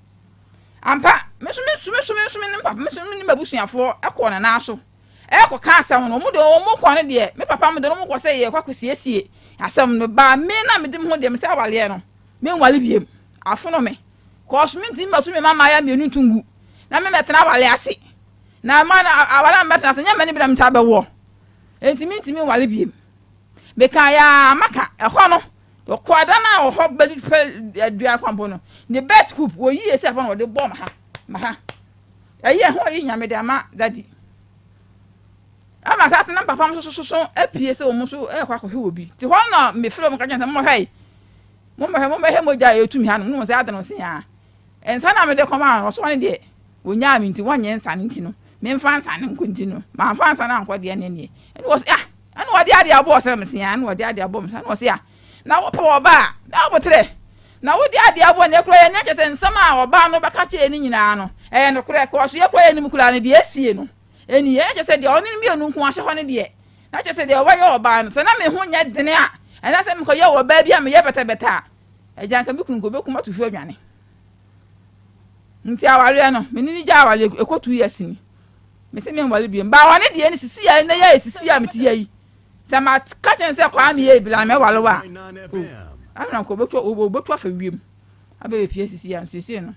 Ampa, me nso me nso me nso me nso me ne papa me nso me ne m'abusuafoɔ kɔɔ ne nan so ɛrekɔka asɛm no. Wɔn deɛ wɔn kɔ no deɛ me papa mo deɛ wɔn kɔ sɛ yɛrekɔ akɔsiesie asɛm no. Baa me na mede me ho deɛ me sɛ awaleɛ no menwale biem afono me kɔɔso mentumi mmɛto me mma mmaayɛ mmienu nto ngu na me mɛtena awale ase na mma no awale a mɛtena ase nyɛ mma no bi na meta bɛwoɔ enti mentumi nwale biem. Mekaeɛ ara maka, ɛhɔ no, ɔkɔɔ adan a ɔhɔ bɛdi pɛ aduan kwan no, ne belt hoop wɔyie sɛ ɛhɔ na wɔde bɔɔ ma ha, ma ha. Ɛyi ɛho ɔyi nyame de ama dadi. Ama saa tena papa mo so so so apue sɛ wɔn nso ɛrekɔ akɔhwɛ wɔ bi. Ti hɔ na mefrɛ wɔn ka kyerɛ sɛ mommɛhwɛ yi, mommɛhwɛ mommɛhwɛ mogya a ɛretumi ha no, mo sɛ ade no se aa. Nsa na mede kɔmaa no, ɔso ɔne deɛ wɔnyaa me nti wɔnyɛ nsa no nti no, memfa nsa no nkɔ nti no, mamfa nsa no ankɔ deɛ ne neɛ. Ɛna wɔse ah, Ɛna ɔde adeɛ abɔ ɔsɛ me sea, ɛna ɔde adeɛ abɔ me sa, ɛna ɔse a, na wopɛ ɔbaa a, na aboterɛ, na wode adeɛ abɔ ne kora yɛ ne kyɛ sɛ nsɛm a ɔbaa no bɛka kyerɛ ne nyinaa no, ɛyɛ nokorɛ, kɔɔ so yɛ kora yɛ nim koraa no deɛ asie no, ɛni, ɛna kyɛ sɛ deɛ ɔne mmienu nko ahyɛ hɔ no deɛ, na kyɛ sɛ deɛ ɔbɛyɛ ɔbaa no, sɛ na me ho nyɛ dene a, ɛna sɛ mekɔyɛ ɔbaa bi a meyɛ bɛtɛbɛtɛ a, agya nka me kunu nka ɔbɛkum ato fie adwane. Nti awareɛ no, me ne ne gya awareɛ ɛkɔ 2 years ni. Mese menware biom. Ba ɔne deɛ ne sisi a ɛnɛ yɛ sisi a mete yɛ yi. Sɛ ma ka kyɛn sɛ kwaa me yɛ ebila na mɛware wa. O, amena nka obetu obetu afa wiem. Abɛ bepie sisi a nsiesie no.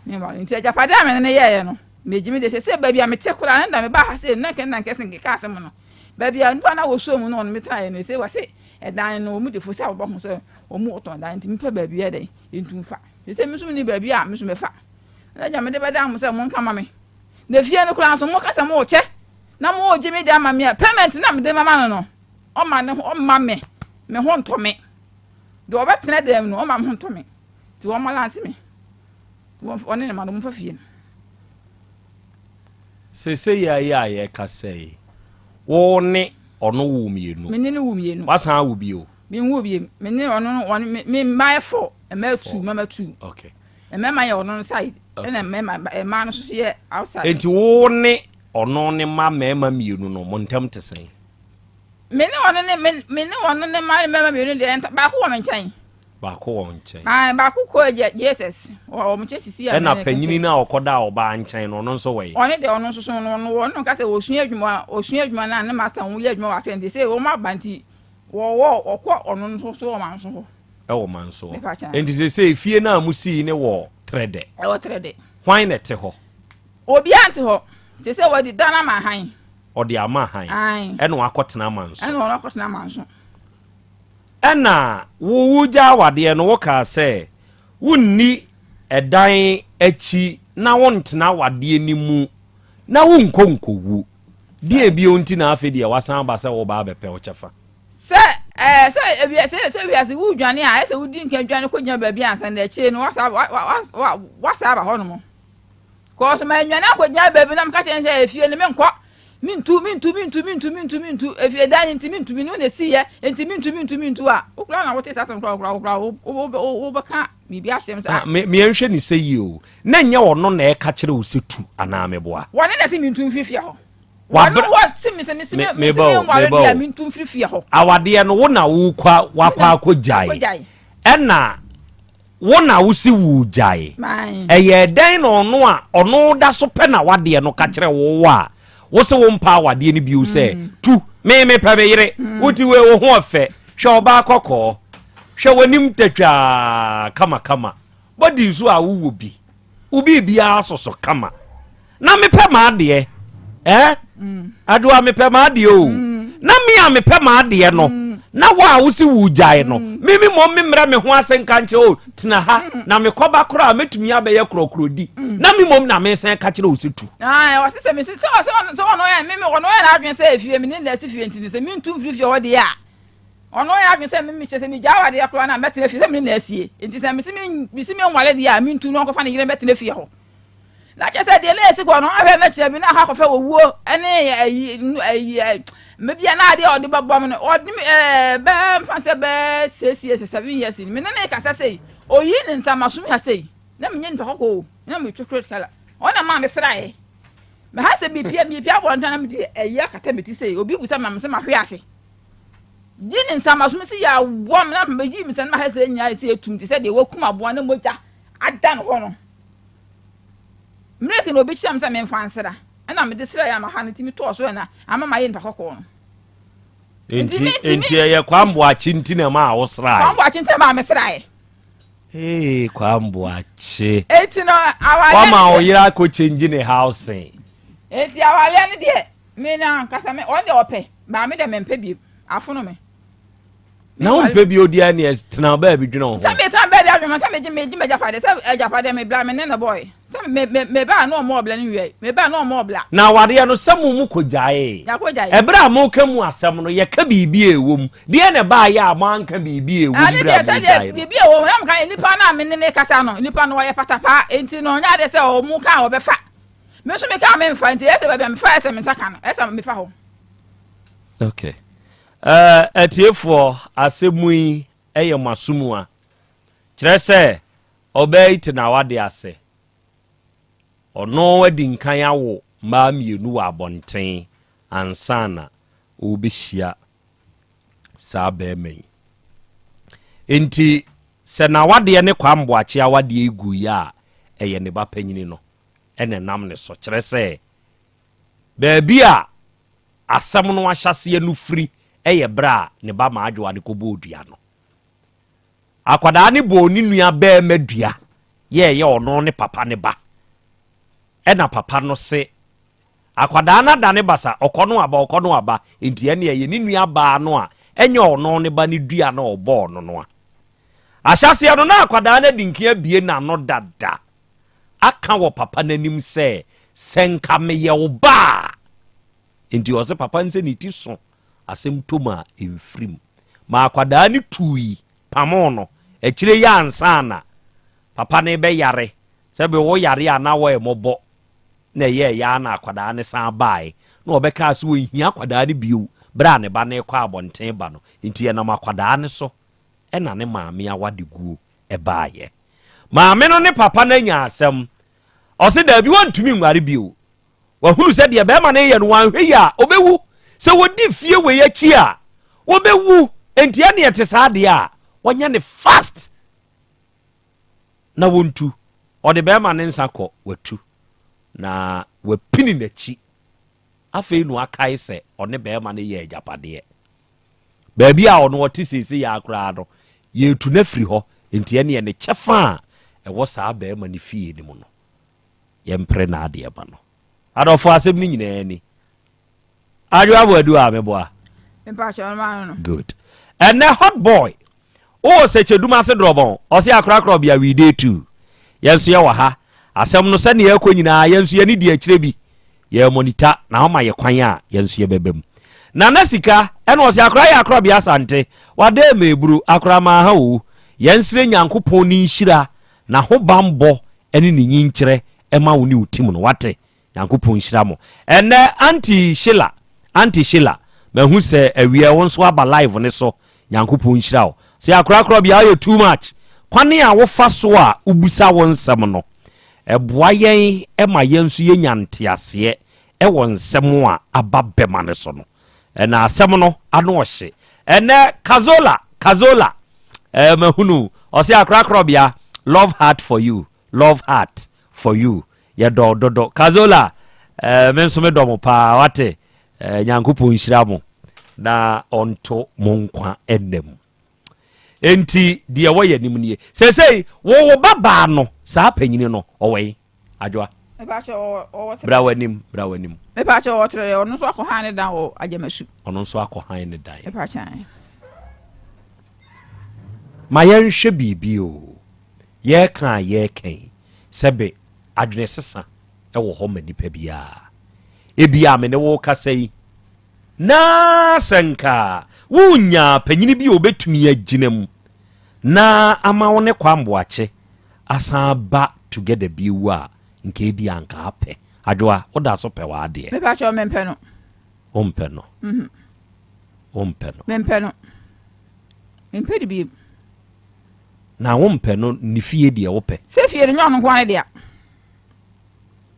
Menware. Nti agyapade a me ne yɛɛ no, megye me de sɛ sɛ baabi a mete koraa ne da me ba ha sɛ na nkɛ na nkɛ sɛ nkeka asɛm no. Baabi a nipa na wɔsuo mu no ɔno metena yɛ no sɛ wɔse ɛdan no wɔn de fo sɛ wɔbɔ ho sɛ wɔn wɔtɔn dan nti mepɛ baabi yɛ dɛn ntu mfa. Sɛ me nso menni baabi a me nso mɛfa. Na gya mede bɛda mo sɛ monka ma me. Na fie no koraa nso moka sɛ morekyɛ na moregye me de ama me a, payment na mede mama no no, ɔma ne ho ɔmma me me ho ntɔ me. Deɛ ɔbɛtena dan mu no, ɔma me ho ntɔ me. Nti wɔn lanse me. Ɔne ne ma no momfa fie no. Seesei yi a yɛrekasa yi, wo ne ɔno woo mmienu. Me ne no woo mmienu. Wasan awo bio? Menwoo bio. Me ne ɔno no, ɔno me me mma yɛ four, mmaa two, mmarima two. Okay. Mmarima yɛ ɔno no side, ɛna mmarima mmaa no nso so yɛ outside. Enti wo ne ɔno ne mma mmarima mmienu no, mo ntam te sɛn? Me ne ɔno ne me me ne ɔno ne mma mmarima mmienu deɛ baako wɔ me nkyɛn. Baako wɔ nkyɛn. Ayi baako kɔ agya Jesus wɔ wɔn nkyɛn sisi a. Ɛna panyini no a ɔkɔda ɔbaa nkyɛn no ɔno nso wɔ yi. Ɔne deɛ ɔno nso so no ɔno ɔno nka sɛ ɔsua adwuma ɔsua adwuma na ne master wɔn yɛ adwuma wɔ akra nti sɛ wɔn aba nti wɔwɔ ɔkɔ ɔno nso so wɔ manso hɔ. Ɛwɔ manso hɔ. Nti sɛ sɛ efie no a mo sii ne wɔ Trɛdɛ. Ɛwɔ Trɛdɛ. Hwan na ɛte hɔ? Obiara nte hɔ. Te sɛ wɔde dan ama han. Ɔde ama han. Ɛna wakɔtena amanso. Ɛna wɔn akɔtena amanso. Ɛna wo wogya awadeɛ no wokaa sɛ wonni ɛdan akyi na wontena awadeɛ no mu na wonkɔ nkɔwu. Deɛ bio nti na afei deɛ wasan aba sɛ woba abɛpɛ wo kyɛfa? Sɛ ɛɛ sɛ ebi sɛ sɛ wiase wodwane a ɛsɛ wodi nka dwane kɔgyina baabi ansa na akyire no wasa wa wa wa wasa aba hɔnom. Kɔɔ so ma nnwane akɔgyina baabi na meka kyerɛ sɛ efie no menkɔ mentu mentu mentu mentu mentu mentu efie dan no nti mentu me ne na esiyɛ nti mentu mentu mentu a wokura na wote saa asɛm kora wokura wokura wobɛka biribi ahyɛ m sɛ ah me meɛnhwɛ ne sɛ yie o na nyɛ ɔno na ɛka kyerɛ wo sɛ tu anaa meboa wɔne na sɛ mentu mfiri fie hɔ wɔne wɔ se me sɛ me se me me se me nware deɛ mentu mfiri fie hɔ awadeɛ no wo na wokɔ wakɔ akɔgyae ɛna Wo na wose woregyae. Ɛyɛɛ dɛn na ɔno a ɔno da so pɛ n'awadeɛ no ka kyerɛ wo a wose wompɛ awadeɛ no bio sɛ, mm. Tu, me mepɛ me yere, mm. wote wei wo ho ɔfɛ, hwɛ ɔbaa kɔkɔɔ, hwɛ w'anim tatwaa kamakama, bɔdi nso a wowɔ bi. Wo biribiara soso kama. Na mepɛ m'adeɛ. Eh? Mm. Adoa mepɛ m'adeɛ o. Mm. Na me a mepɛ m'adeɛ no. Mm. Na wo a wosi wo gyae no. Mm. Me me mmom me mmerɛ me ho ase nka nkyerɛ o tena ha. Mm. Na mekɔba koraa mɛtumi abɛyɛ korɔkorɔdi. Mm. Na me mmom na mesan ka kyerɛ wo sɛ tu. Ah, wɔsi sɛ mesi sɛ ɔsɛ sɛ ɔno yɛ me ɔno yɛ n'adwene sɛ efie me ne na esi fie nti sɛ mentu mfiri fie hɔ deɛ a. Ɔno ɔyɛ adwene sɛ me mehyɛ sɛ megyaa awadeɛ koraa na mɛtena fie sɛ me ne na asie nti sɛ mese mese menware deɛ a mentu no ɔnkɔfa ne yere mɛtena fie hɔ na kyerɛ sɛ deɛ na ɛsi kɔ no ahwɛ no kyerɛ me na akɔ akɔfɛ owuo ne ayi ayi mebia na adeɛ ɔde bɛbɔ me no ɔde me ɛɛ bɛɛ mfa sɛ bɛɛ six years seven years me ne ne kasa sei oyi ne nsa masom ha sei na menyɛ nipa kɔkɔɔ o na me chocolate color ɔna maa me sraeɛ mɛha sɛ mepia mepia abɔnten na mede ayi akata me ti sei obi busa ma me sɛ mahwe ase Gye ne nsa ma so si yɛ awɔ me na mɛyi me nsa no ma ha sɛ nyinaa sɛ etum te sɛ deɛ wakum aboa na mogya ada no hɔ no. Mmerɛ na obi kyerɛ me sɛ memfa nsra ɛna mede sra yɛ ama ha no tumi tɔɔ so ɛna ama mayɛ nipa kɔkɔɔ no. Nti nti ɛyɛ Kwamboakye nti na ɛma a wosrae. Kwamboakye nti na ɛma mesrae. Ee Kwamboakye. Eti no awareɛ. Wama wo yere akɔ change ne housing. Eti awareɛ no deɛ Me na ankasa me ɔno deɛ ɔpɛ baa me deɛ mempɛ biem afono me. Na wo mpɛ bio deɛ neɛ tena baabi dwene wo ho. Sɛ me tena baabi adwene ho sɛ megye megye m'agyapadeɛ sɛ agyapadeɛ me bla me ne ne bɔɔe sɛ me me me baa na ɔmo ɔbla ne wiai me baa na ɔmo ɔbla. Na awadeɛ no sɛ mo mu kɔ gyaee. Yɛakɔ gyae. Ɛberɛ a moka mu asɛm no yɛka biribi a ɛwɔ mu deɛ na ɛbaayɛ a moanka biribi a ɛwɔ mu berɛ a mogyae no. Biribi a ɛwɔ mu na moka nipa no a me ne ne kasa no nipa no ɔyɛ patapaa enti no ɔnyɛ adeɛ sɛ ɔmo ka a ɔbɛfa. Me nso meka a memfa nti ɛsɛ baabi a mefa ɛsɛ me nsa ka no ɛsɛ mefa hɔ. Okay. Uh, atiefoɔ asɛm yi ɛyɛ mo asomua kyerɛ sɛ ɔbaa yi te n'awade ase ɔno adi nkan awo mmaa mmienu wɔ abɔnten ansa na ɔrebɛhyia saa bɛrima yi nti sɛ n'awadeɛ ne Kwamboakye awadeɛ yi guiɛ a ɛyɛ ne ba panyini no na ɛnam ne so. Kyerɛ sɛ, baabi a asɛm no ahyɛaseɛ no firi yɛ berɛ a ne ba Maadwoa no kɔbɔɔ dua no. Akwadaa no bɔɔ ne nua barima dua yɛ ɛyɛ ɔno ne papa ne ba. Ɛna papa no se akwadaa no adane basa, ɔkɔ no aba, ɔkɔ no aba, nti ɛne ɛyɛ ne nua baa no a ɛnyɛ ɔno ne ba no dua na ɔbɔɔ no no a. Ahyɛaseɛ no na akwadaa no adi nka abie n'ano dada. aka wɔ papa no anim sɛ, Sɛ nka meyɛ wo ba a! Enti ɔse papa no sɛ ne ti so asɛm tɔ mu a ɛmfiri mu. Ma akwadaa no tui pamoo no. Akyire yi ansa na papa no rebɛyare, sɛ bɛ wo yare a na wɔyɛ mmɔbɔ na ɛyɛɛ ya na akwadaa no san baeɛ na ɔbɛkaa sɛ ɔnhia akwadaa no bio berɛ a ne ba no rekɔ abɔnten ba no. Enti ɛnam akwadaa no so na ne maame awadeguo baeɛ. Maame no ne papa no anya asɛm. Ɔse daabi wɔntumi nware bio. Wahunu sɛ deɛ bɛrima no yɛ no wanhwɛ yi a ɔbɛwu. Sɛ wɔdi fie wei akyi a wɔbɛwu. Enti ɛne ɛte saa deɛ a wɔnyɛ ne fast na wɔntu. Ɔde bɛrima no nsa kɔ watu na wapini n'akyi. Afei na wakae sɛ ɔne bɛrima no yɛ agyapadeɛ. Baabi a ɔno ɔte seesei ara koraa no, yɛretu no afiri hɔ, enti ɛnneɛ ne kyɛfa a ɛwɔ saa barima no fie no mu no, yɛmpere n'adeɛ ma no. Adɔfo asɛm no nyinaa ni. Adwoa Boadu a meboa. Mpakyɛ ɔno ano no. Good. Ɛnɛ hot boy. Wowɔ sɛkyɛdum ase drɔbɔn. Ɔse akorakorɔ bia we dey too. Yɛn nso yɛwɔ ha. Asɛm no sɛnea ɛkɔ nyinaa yɛn nso yɛne di akyire bi. Yɛ monitor na ɔma yɛ kwan a yɛn nso yɛbɛba mu. Nana sika ɛna ɔse akora yɛ akorɔ bia asante. Wada ɛma eburu akora maa ha o. Yɛn srɛ Nyankopɔn ne nhyira na ho banbɔ ɛne ne nyinkyerɛ ɛma wo ne wo team no wate. Nyankopɔn nhyira mo. Ɛnɛ Auntie Sheila, Auntie Sheila, mahu sɛ awia wo nso aba live ne so. Nyankopɔn nhyira wo. Sɛ akorakorɔ bia woyɛ too much. Kwane a wofa so a wobisa wo nsɛm no, ɛboa yɛn ma yɛn nso yɛnya nteaseɛ wɔ nsɛm a aba bɛma no so no. Ɛna asɛm no ano ɔhye. Ɛnɛ Kazola, Kazola, eh, mahunu, ɔse akorakorɔ bia, love heart for you, love heart for you. Yɛdɔ wo dodo. Kazola, eh, me nso medɔ mo paa, wate? Eh, Nyankopɔn nhyira mo na ɔnto mo nkwa nna mu. Enti deɛ ɛwɔ yɛn anim nie. Seesei wo wo ba baa no saa panyini no ɔwɔ yi adwoa. Bra w'anim, bra w'anim. Mepakyɛ ɔwɔ trɛ ɔno nso akɔ han ne dan wɔ agyamasu. Ɔno nso akɔ han ne dan. Mepakyɛ. Ma yɛnhwɛ biribi o. Yɛreka a yɛreka yi, sɛbe adwene sesa wɔ hɔ ma nipa biara. Ebia me ne wo rekasa yi, na sɛ nka wonyaa panyini bi a obetumi agyina mu na ama wo ne Kwamboakye asan aba together bio a, nka ebia nka apɛ. Adwoa, woda so pɛ w'adeɛ? Mepa kyɛw, mempɛ no. Wompɛ no? Mhm. Wompɛ no? Mempɛ no. Mempɛ no bio. Na wompɛ no ne fie deɛ wopɛ. Sɛ fie no nyɛ ɔno nko ara ne dea.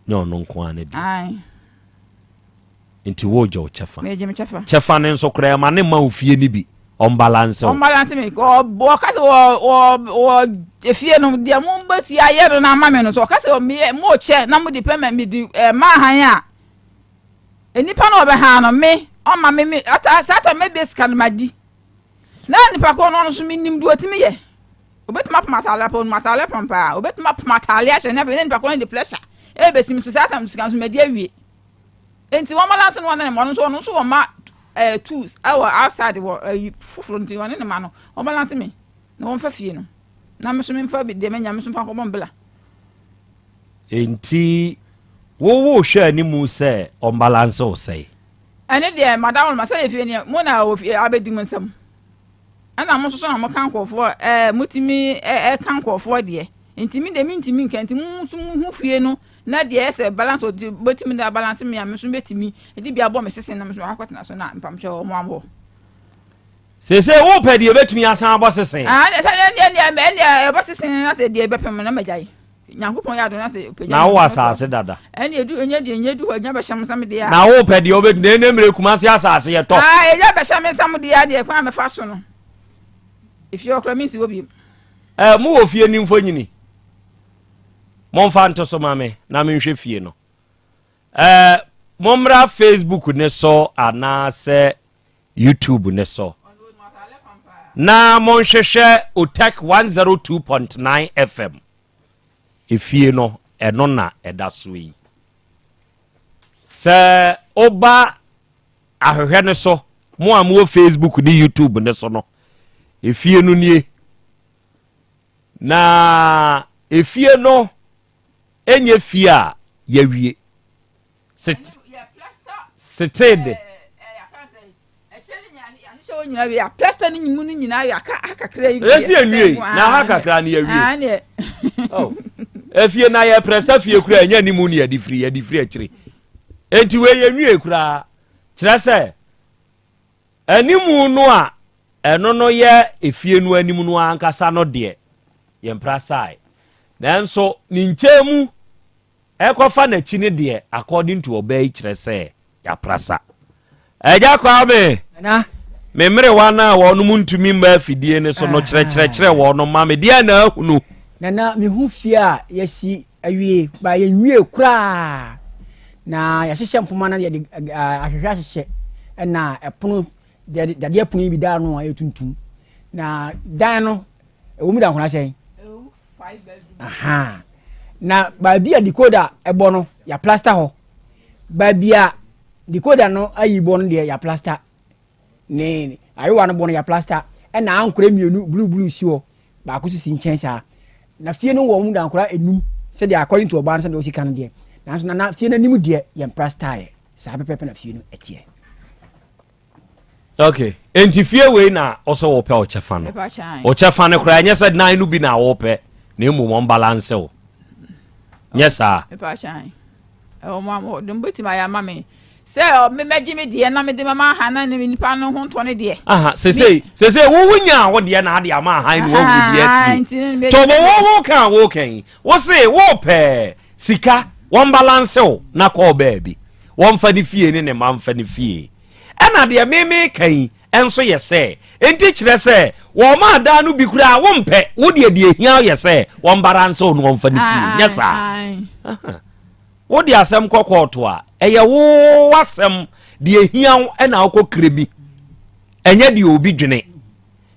Nyɛ ɔno nko ara ne dea. Ae. Nti wogye wo kyɛfa. Megye me kyɛfa. Kyɛfa no nso koraa ɛma ne mma wo fie no bi. Ɔmbalanse wo. Ɔmbalanse me. Ɔka sɛ wɔ wɔ wɔ efie no deɛ mo bɛsi ayɛ no na ama me no so ɔka sɛ mo kyɛ na mo de pɛ ma me di ɛma ahan a nnipa na ɔbɛhan no me ɔma me me ata saa ta mɛbie sika no ma di. Na nipa korɔ no ɔno nso menim deɛ ɔtumi yɛ. Ɔbɛtumi apam ataale apa, ɔnim ataale pam paa. Ɔbɛtumi apam ataale ahyɛ na afei na nipa korɔ no de pressure ɛrebɛsi me so saa tam sika nso madi awie. Nti wɔn balance no wɔne ne ma ɔno nso ɔno nso wɔ ma ɛɛ eh, tools ɛwɔ outside wɔ ɛyi foforɔ nti wɔne ne ma no wɔn balance me na wɔn fa fie no na me nso me nfa deɛ menya me nso nfa nkɔbɔ mbla. Nti wowo hwɛ anim sɛ ɔmbalanse wo sɛe? Ɛno deɛ madaworo ma sɛ efie neɛ mo na wɔ fie abɛdi mo nsam ɛna mo nso so na mo ka nkurɔfoɔ ɛɛ motumi ɛka nkurɔfoɔ deɛ nti mi deɛ mi ntumi nka nti mo nso mo hu fie no na deɛ ɛsɛ balance ɔdi bɛtumi de abalance mi a mi nso bɛtumi ɛde bi abɔ mi sese na mi nso akɔtena so na mpamkyɛ wɔn abɔ. Sese wo pɛ deɛ bɛtumi asan abɔ sese. Ah, ɛnɛ sɛ ɛnɛ ɛnɛ ɛnɛ ɛbɔ sese na sɛ deɛ bɛpem na mɛgya yi. Nyankopɔn yɛ adom na sɛ ɔpagya Na wowɔ asase dada. Ɛne edu enye deɛ enye du hɔ enya bɛhyɛ me nsam deɛ a. Na wopɛ deɛ wobɛdi na ɛnɛ mmerɛ Kumasi asase yɛ tɔ. Ah enya bɛhyɛ me nsam deɛ a deɛ kwan a mɛfa so no. Efie hɔ koraa mensi hɔ bio. Eh, mowɔ fie ni mfonyini? Momfa nto so ma me na menhwɛ fie no. Eh, mommra Facebook ne so anaasɛ YouTube ne so na monhwehwɛ Otec 102.9 FM. Efie no, ɛno na ɛda so yi. Sɛ woba ahwehwɛ no so, mo a mowɔ Facebook ne YouTube ne so no, efie no nie. Na efie no ɛnyɛ fie a yɛawie. Setee de. Esi enwie na ha kakra ne yɛwie. Oh. Efie na yɛ prɛsa fie kura ɛnyɛ ne mu ne yɛde firi yɛde firi akyire. Enti wei yɛnwie koraa kyerɛ sɛ animu no a ɛno no yɛ efie no anim no ankasa no deɛ yɛn prasae nanso ne nkyɛn mu Ɛkɔfa n'akyi no deɛ according to ɔbaa yi kyerɛ sɛ yɛaprasa. Agya Kwame, Nana. me mmerewa no a wɔnom ntumi mma afidie no so no kyerɛkyerɛkyerɛ wɔnom ma me deɛ na ahunu. Nana, mehu fie a yɛasi awie, ba yɛnwie koraa. Na yɛahyehyɛ mpoma no yɛde ahwehwɛ ahyehyɛ ɛna ɛpono dadeɛ pono yi bi da ano a ɛyɛ tuntum. Na dan no ɛwɔ mu da nkona sɛn? Aha. Na baabi a decoder ɛbɔ no yɛaplasta hɔ. Baabi a decoder no ayi bɔ no deɛ yɛaplasta ne ayowa no bɔ no yɛaplasta ɛna ankorɛ mmienu blue blue si hɔ baako sisi nkyɛn saa na fie no wɔ mu da ankora enum sɛdeɛ according to ɔbaa no sɛdeɛ ɔsi ka no deɛ nanso nana fie no anim deɛ yɛn plastaeɛ saa pɛpɛpɛ na fie no ɛteɛ. Okay enti fie wei na ɔsɛ wɔpɛ ɔkyɛfa no ɔkyɛfa no koraa ɛnyɛ sɛ dan no bi na wɔpɛ na mmom wɔn balance wo nyɛ saa. Ɛwɔ mu a mo de mo betumi ayɛ ama me sɛ mɛgye me deɛ na mede mama ahan na ne nipa no ho ntɔ ne deɛ. Aha sese sese wo wo nya wo deɛ na ade ama ahan na wawu deɛ asie tɔbɔ wo wo ka wo ka yi wo se wo pɛ sika wɔn balance wo na kɔɔ baabi wɔn fa ne fie ne ne ma nfa ne fie ɛna deɛ meme ka yi nso yɛ sɛ enti kyerɛ sɛ wɔn ma adan no bi koraa wompɛ wo deɛ deɛ hia yɛ sɛ wɔn balance wo na wɔn fa ne fie nyɛ saa. Wode asɛm kɔ kɔɔto a, ɛyɛ wo w'asɛm, deɛ ɛhia wo ɛna wokɔ kremi, ɛnyɛ deɛ obi dwene.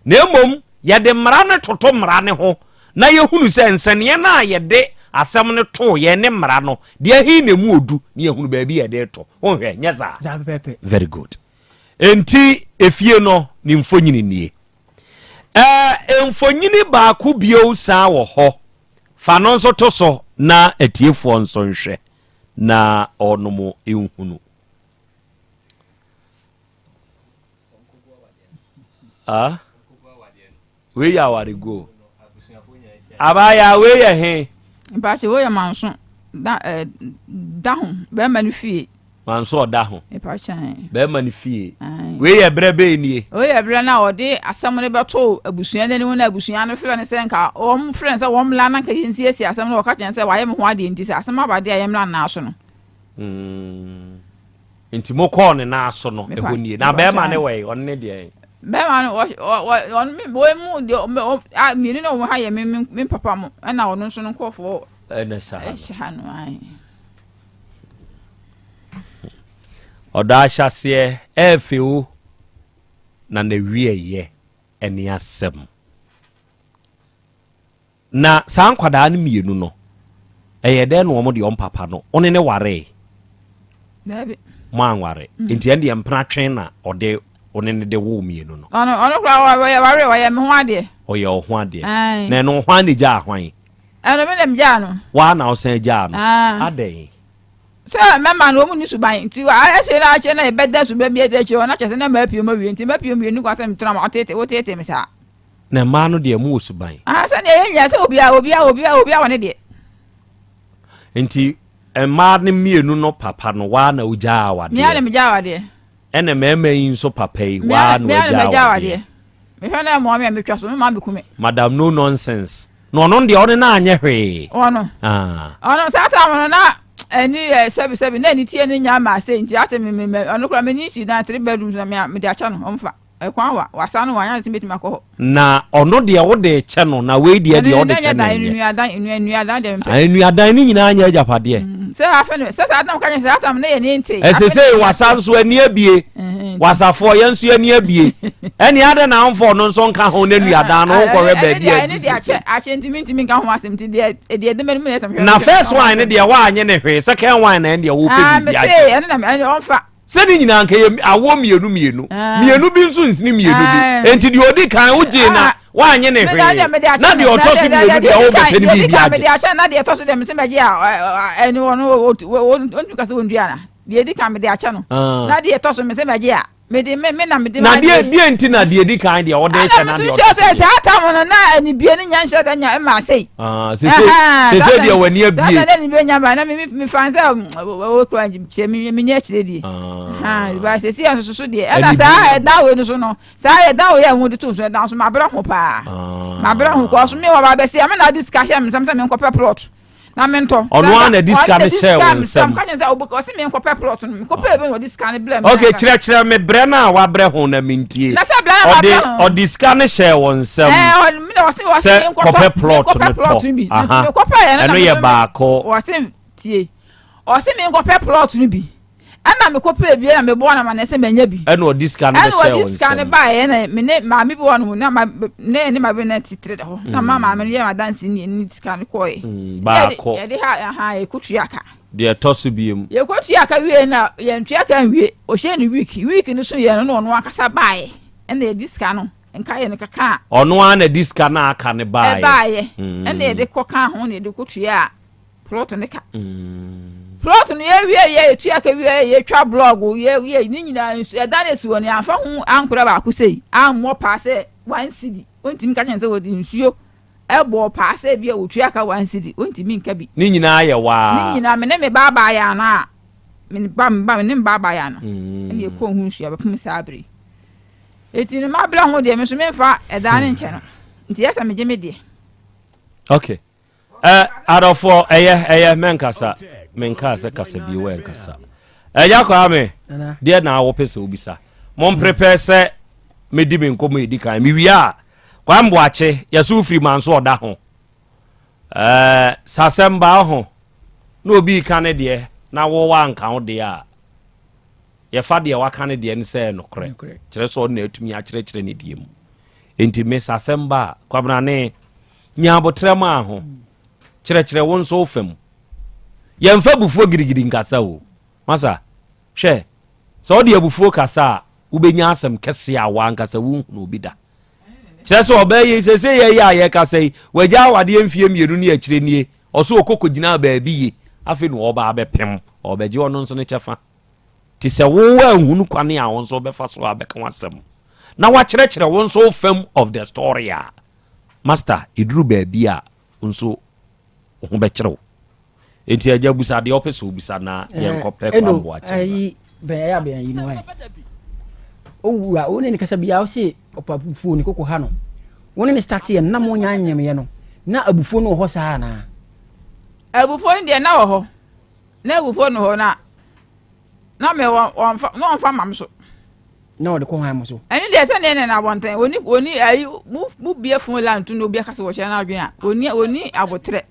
Na mmom yɛde mmara no toto mmara no ho na yɛhunu sɛ nsɛnneɛ no a yɛde asɛm no too yɛn ne mmara no, deɛ he na ɛmu odu na yɛhunu baabi yɛde reto. Wonhwɛ, nyɛ saa? Very good. Enti efie no ne mfonyini nie. Ɛɛ mfonyini baako bio san wɔ hɔ. Fa no nso to so na atiefoɔ nso nhwɛ na wɔnom nhunu. Ah? Wei yɛ awareguo. Abaayaa wei yɛ he? Mpakyɛ wei yɛ manso da eh, da ho bɛrima no fie. Manso ɔda ho. Mpakyɛ. Bɛrima no fie. Wei yɛ berɛ bɛyɛ nie. Wei yɛ berɛ na ɔde asɛm no bɛto abusua no anim na abusua no frɛ no sɛ nka wɔn frɛ no sɛ wɔn mmla na nka yɛnsiesie asɛm no wɔka kyerɛ no sɛ wayɛ me ho adeɛ nti sɛ asɛm aba deɛ a yɛmmla no so no. Mm. Nti mokɔɔ ne nan so no, ɛhɔ nie. Na bɛrima ne wɔ yi, ɔno ne deɛ. Bɛrima no, ɔno me wɔn mu deɛ mmienu na wɔn ha yɛ me me papa mo, ɛna ɔno nso no nkurɔfoɔ ɛna ɛhyɛ ha no. Ɛhyɛ ha no ayi. Ɔdɔ ahyɛseɛ ɛɛfɛ o, na n'awieɛ ɛne asɛm. Na saa nkwadaa no mmienu no, ɛyɛ dɛn na wɔn deɛ wɔn papa no, wo ne ne waree? Daabi. Mo anware. Mm. Nti ɛn deɛ mpena twe na ɔde wo ne ne de woo mmienu no. Ɔno ɔno koraa ɔyɛ ware ɔyɛ me ho adeɛ. Ɔyɛ wo ho adeɛ. Na ɛno hwan na gyaa hwan? Ɛno me na megyaa no. Waa na ɔsan gyaa no. Adɛn? Sɛ mɛma no wɔn ni suban nti ɛhyɛ na akyɛ na yɛbɛda suban bi akyi hɔ na kyɛ sɛ na mapie mu awie nti mapie mu wie ne kwa sɛ metena ma ɔtete wotete me saa. Na mmaa no deɛ mo wɔ suban. Ah, sɛdeɛ yɛn nyinaa sɛ obiara obiara obiara obiara wɔ ne deɛ. Nti mmaa no mmienu no papa no waa na ogyaa awadeɛ. Mmea na megyaa awadeɛ. Ɛna mmarima yi nso papa yi waa na ogyaa awadeɛ. Mehwɛ na ɛmoa me a metwa so me maa meku me. Madam no nonsense. Na ɔno deɛ ɔne na anyɛ hwee. Ɔno. Ah. Ɔno saa time no na ɛni ɛ sɛbi sɛbi na ɛni tie ne nya ma ase nti ase me me ɔno kora me ni si dan three bedrooms na me me de akyɛ no ɔmfa. Ɛkwan wa, wasa no wa, anyɛ sɛ mɛtumi akɔ hɔ. Na ɔno deɛ wode rekyɛ no, na wei deɛ deɛ wode kyɛ no ɛnyɛ. Nnuadan, nnuadan deɛ mempɛ. Ah, nnuadan ne nyinaa nyɛ agyapadeɛ. Mm, sɛ afɛ no, sɛ saa tam ka nyɛ sɛ saa tam ne yɛ ne nte. Ɛsɛ sɛ wasa nso ani abie, wasafoɔ yɛn nso ani abie. Ɛne adɛ na amfɔ no nso nka ho ne nnuadan no wokɔhwɛ baabi a ɛne deɛ akyɛ akyɛ ntumi ntumi nka ho asɛm nti deɛ deɛ ɛde mɛnum na ɛsɛm hwɛ. Na first wine ne deɛ woanyɛ ne hwee, second wine na ɛne deɛ wopɛ biribi agye. Ah, mese ɛne na ɛne ɔmfa. Sɛ ne nyinaa nka yɛ awoɔ mmienu mmienu ah. mmienu bi nso nsini mmienu bi ah. nti deɛ ɔdi kan wogyee na ah. woanye ne hwee na deɛ ɔtɔ so mmienu deɛ wobɛpɛ ne biribi agye na deɛ ɛtɔ so deɛ mese mɛgye a ɛne ɔno ɔntumi ka sɛ ɔndua na deɛ ɛdi kan mede akyɛ no na deɛ ɛtɔ so mese mɛgye a mede me me na mede na deɛ deɛ nti na deɛ di kan deɛ ɔde kyɛ na deɛ ɔtɔ so sɛ saa tam no na anibie no nya nhyɛ da nya ɛma sei sese sese deɛ w'ani abie saa na anibie nya ba na me me fan sɛ wɔwɔ kura kyerɛ me me nyɛ akyerɛ die ba sese yɛ nso so deɛ ɛna saa ɛdan wei no so no saa ɛdan wei a wɔde to so ɛdan so mabrɛ ho paa mabrɛ ho kɔ so me wɔ ba bɛsi ame na adi sika hyɛ me nsam sɛ me nkɔpɛ plot na mentɔ. Ɔno ara na ɛde sika no hyɛɛ wo nsam. Ka kyerɛ sɛ ɔse menkɔpɛ plot no mekɔpɛ bi na ɔde sika no brɛ me. Ok kyerɛkyerɛ me brɛ no a wabrɛ ho na mentie. Na sɛ brɛ no wabrɛ ho. Ɔde sika no hyɛɛ wo nsam. Sɛ kɔpɛ plot no tɔ. Aha ɛno yɛ baako. Ɔse tie ɔse menkɔpɛ plot no bi. Ɛna mekɔpɛɛ bi ɛna mebɔɔ no amanneɛ sɛ manya bi. Ɛna ɔde sika no bɛhyɛɛ wo nsam. Ɛna ɔde sika no baeɛ ɛna me ne maame bi wɔ nom na ma ne ne maame na titire da hɔ. Na ma maame no yɛ m'adanse ne ne sika no kɔɔɛ. Mm, baako. Yɛde ha aha yɛkɔtua ka. Deɛ ɛtɔ so biem. Yɛkɔtua ka wie na yɛntua ka nwie. Ɔhyɛ ne week. Week no so yɛ no na ɔno ankasa baeɛ. Ɛna yɛde sika no nka yɛ no kaka a. Ɔno ara na ɛde sika no a aka no baeɛ. Ɛbaeɛ. Ɛna yɛde kɔkaa ho na yɛde kɔtuaa plot no ka. Plot no yɛwie yɛ yɛtua ka wie yɛtwa blɔg yɛ yɛ ne nyinaa nsu ɛdan esi hɔ no yɛamfa ho ankora baako sei ammɔ paa sɛ one cedi. Wontumi nka kyerɛ no sɛ wɔde nsuo ɛbɔɔ paa sɛ bi a wɔtua ka one cedi wontumi nka bi. Ne nyinaa yɛ waa. Ne nyinaa me ne me ba abaayaa no a me ba me ba me ne me ba abaayaa no ɛna yɛkɔɔ ho nsuo abɛpem saa bere yi. Eti no mabrɛ ho deɛ me nso memfa ɛdan no nkyɛ no nti yɛ sɛ megye me deɛ. Okay. Ɛ adɔfoɔ ɛyɛ ɛyɛ mɛnkasa menkaa sɛ kasa bio ɛnkasa ɛgya kwame deɛ na wopɛ sɛ wobisa momprepɛ sɛ medi me nkɔmmɔ ɛdi kan mewie a kwame boakye yɛso wofiri ma nso ɔda ho ɛɛ sasɛm baa ho na obi ka ne deɛ na wowɔ anka wo deɛ a Yɛfa deɛ waka no deɛ no sɛ ɛyɛ nokorɛ, kyerɛ sɛ ɔno na atumi akyerɛkyerɛ ne deɛ mu. Enti me sɛ asɛm ba a, Kwabena ne, nya aboterɛ maa ho, kyerɛkyerɛ wo nso wo fa mu. Yɛmfa abufuo gidigidi nkasa o. Masa, hwɛ, sɛ wode abufuo kasa a, wobɛnya asɛm kɛseɛ a w'ankasa wonhunuu bi da. Kyerɛ sɛ ɔbaa yi, seesei yɛyi a yɛkasa yi, wagya awadeɛ mfeɛ mmienu ne akyire nie, ɔso ɔkɔ kɔgyinaa baabi ye, afei na ɔreba abɛpem, ɔrebɛgye ɔno nso ne kyɛfa. Nti sɛ wo woanhunu kwane a wo nso wobɛfa so abɛka w'asɛm na wakyerɛkyerɛ wo nso wo fam of the story a, master, ɛduru baabi a wo nso wo ho bɛkyerɛ wo. Nti agya busa deɛ wopɛ sɛ wobisa na yɛnkɔpɛ kwamboa kyɛm. Ayi bɛn ɛyɛ abɛn yi no ayɛ. Owura wo ne ne kasa biara wo se ɔpa abufuo ne koko ha no. Wo ne ne start yɛ na mo nya nyɛmyɛ no na abufuo no wɔ hɔ saa anaa? Abufuo no deɛ na wɔ hɔ. Na abufuo no hɔ na na me wɔn wɔnfa na wɔnfa ma me so. Na wɔde kɔ hwan mo so. Ɛne deɛ sɛ neɛ na abɔnten oni oni ayi mu mu bie fon line to na obi akasa wɔhyɛ n'adwene a oni oni abotrɛ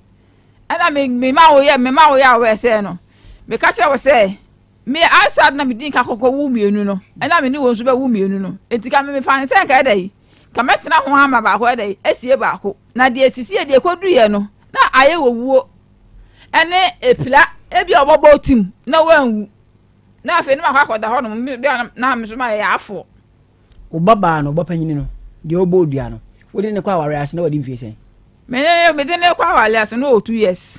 ɛna me me ma wo yɛ me ma wo yɛ a wɔyɛ sɛ no me ka kyerɛ wɔ sɛ me ansa na me di nka kɔkɔ wo mmienu no ɛna me ne wɔn nso bɛ wo mmienu no eti ka me me fa ne sɛ nka ɛda yi ka mɛtena ho ama baako ɛda yi esie baako na deɛ esisi yɛ deɛ ekodu yɛ no na ayɛ wɔ wuo. ɛne epira ebi a ɔbɛbɔ tim na wanwu na afei ne makɔ akɔda hɔ nom bi a na me nso mayɛ yaafoɔ. Wo ba baa no, wo ba panyini no, deɛ ɔbɔ odua no, wode ne kɔ awareɛ ase na wadi mfie sɛn? Me ne mede ne kɔ awareɛ ase na ɔwɔ 2 years.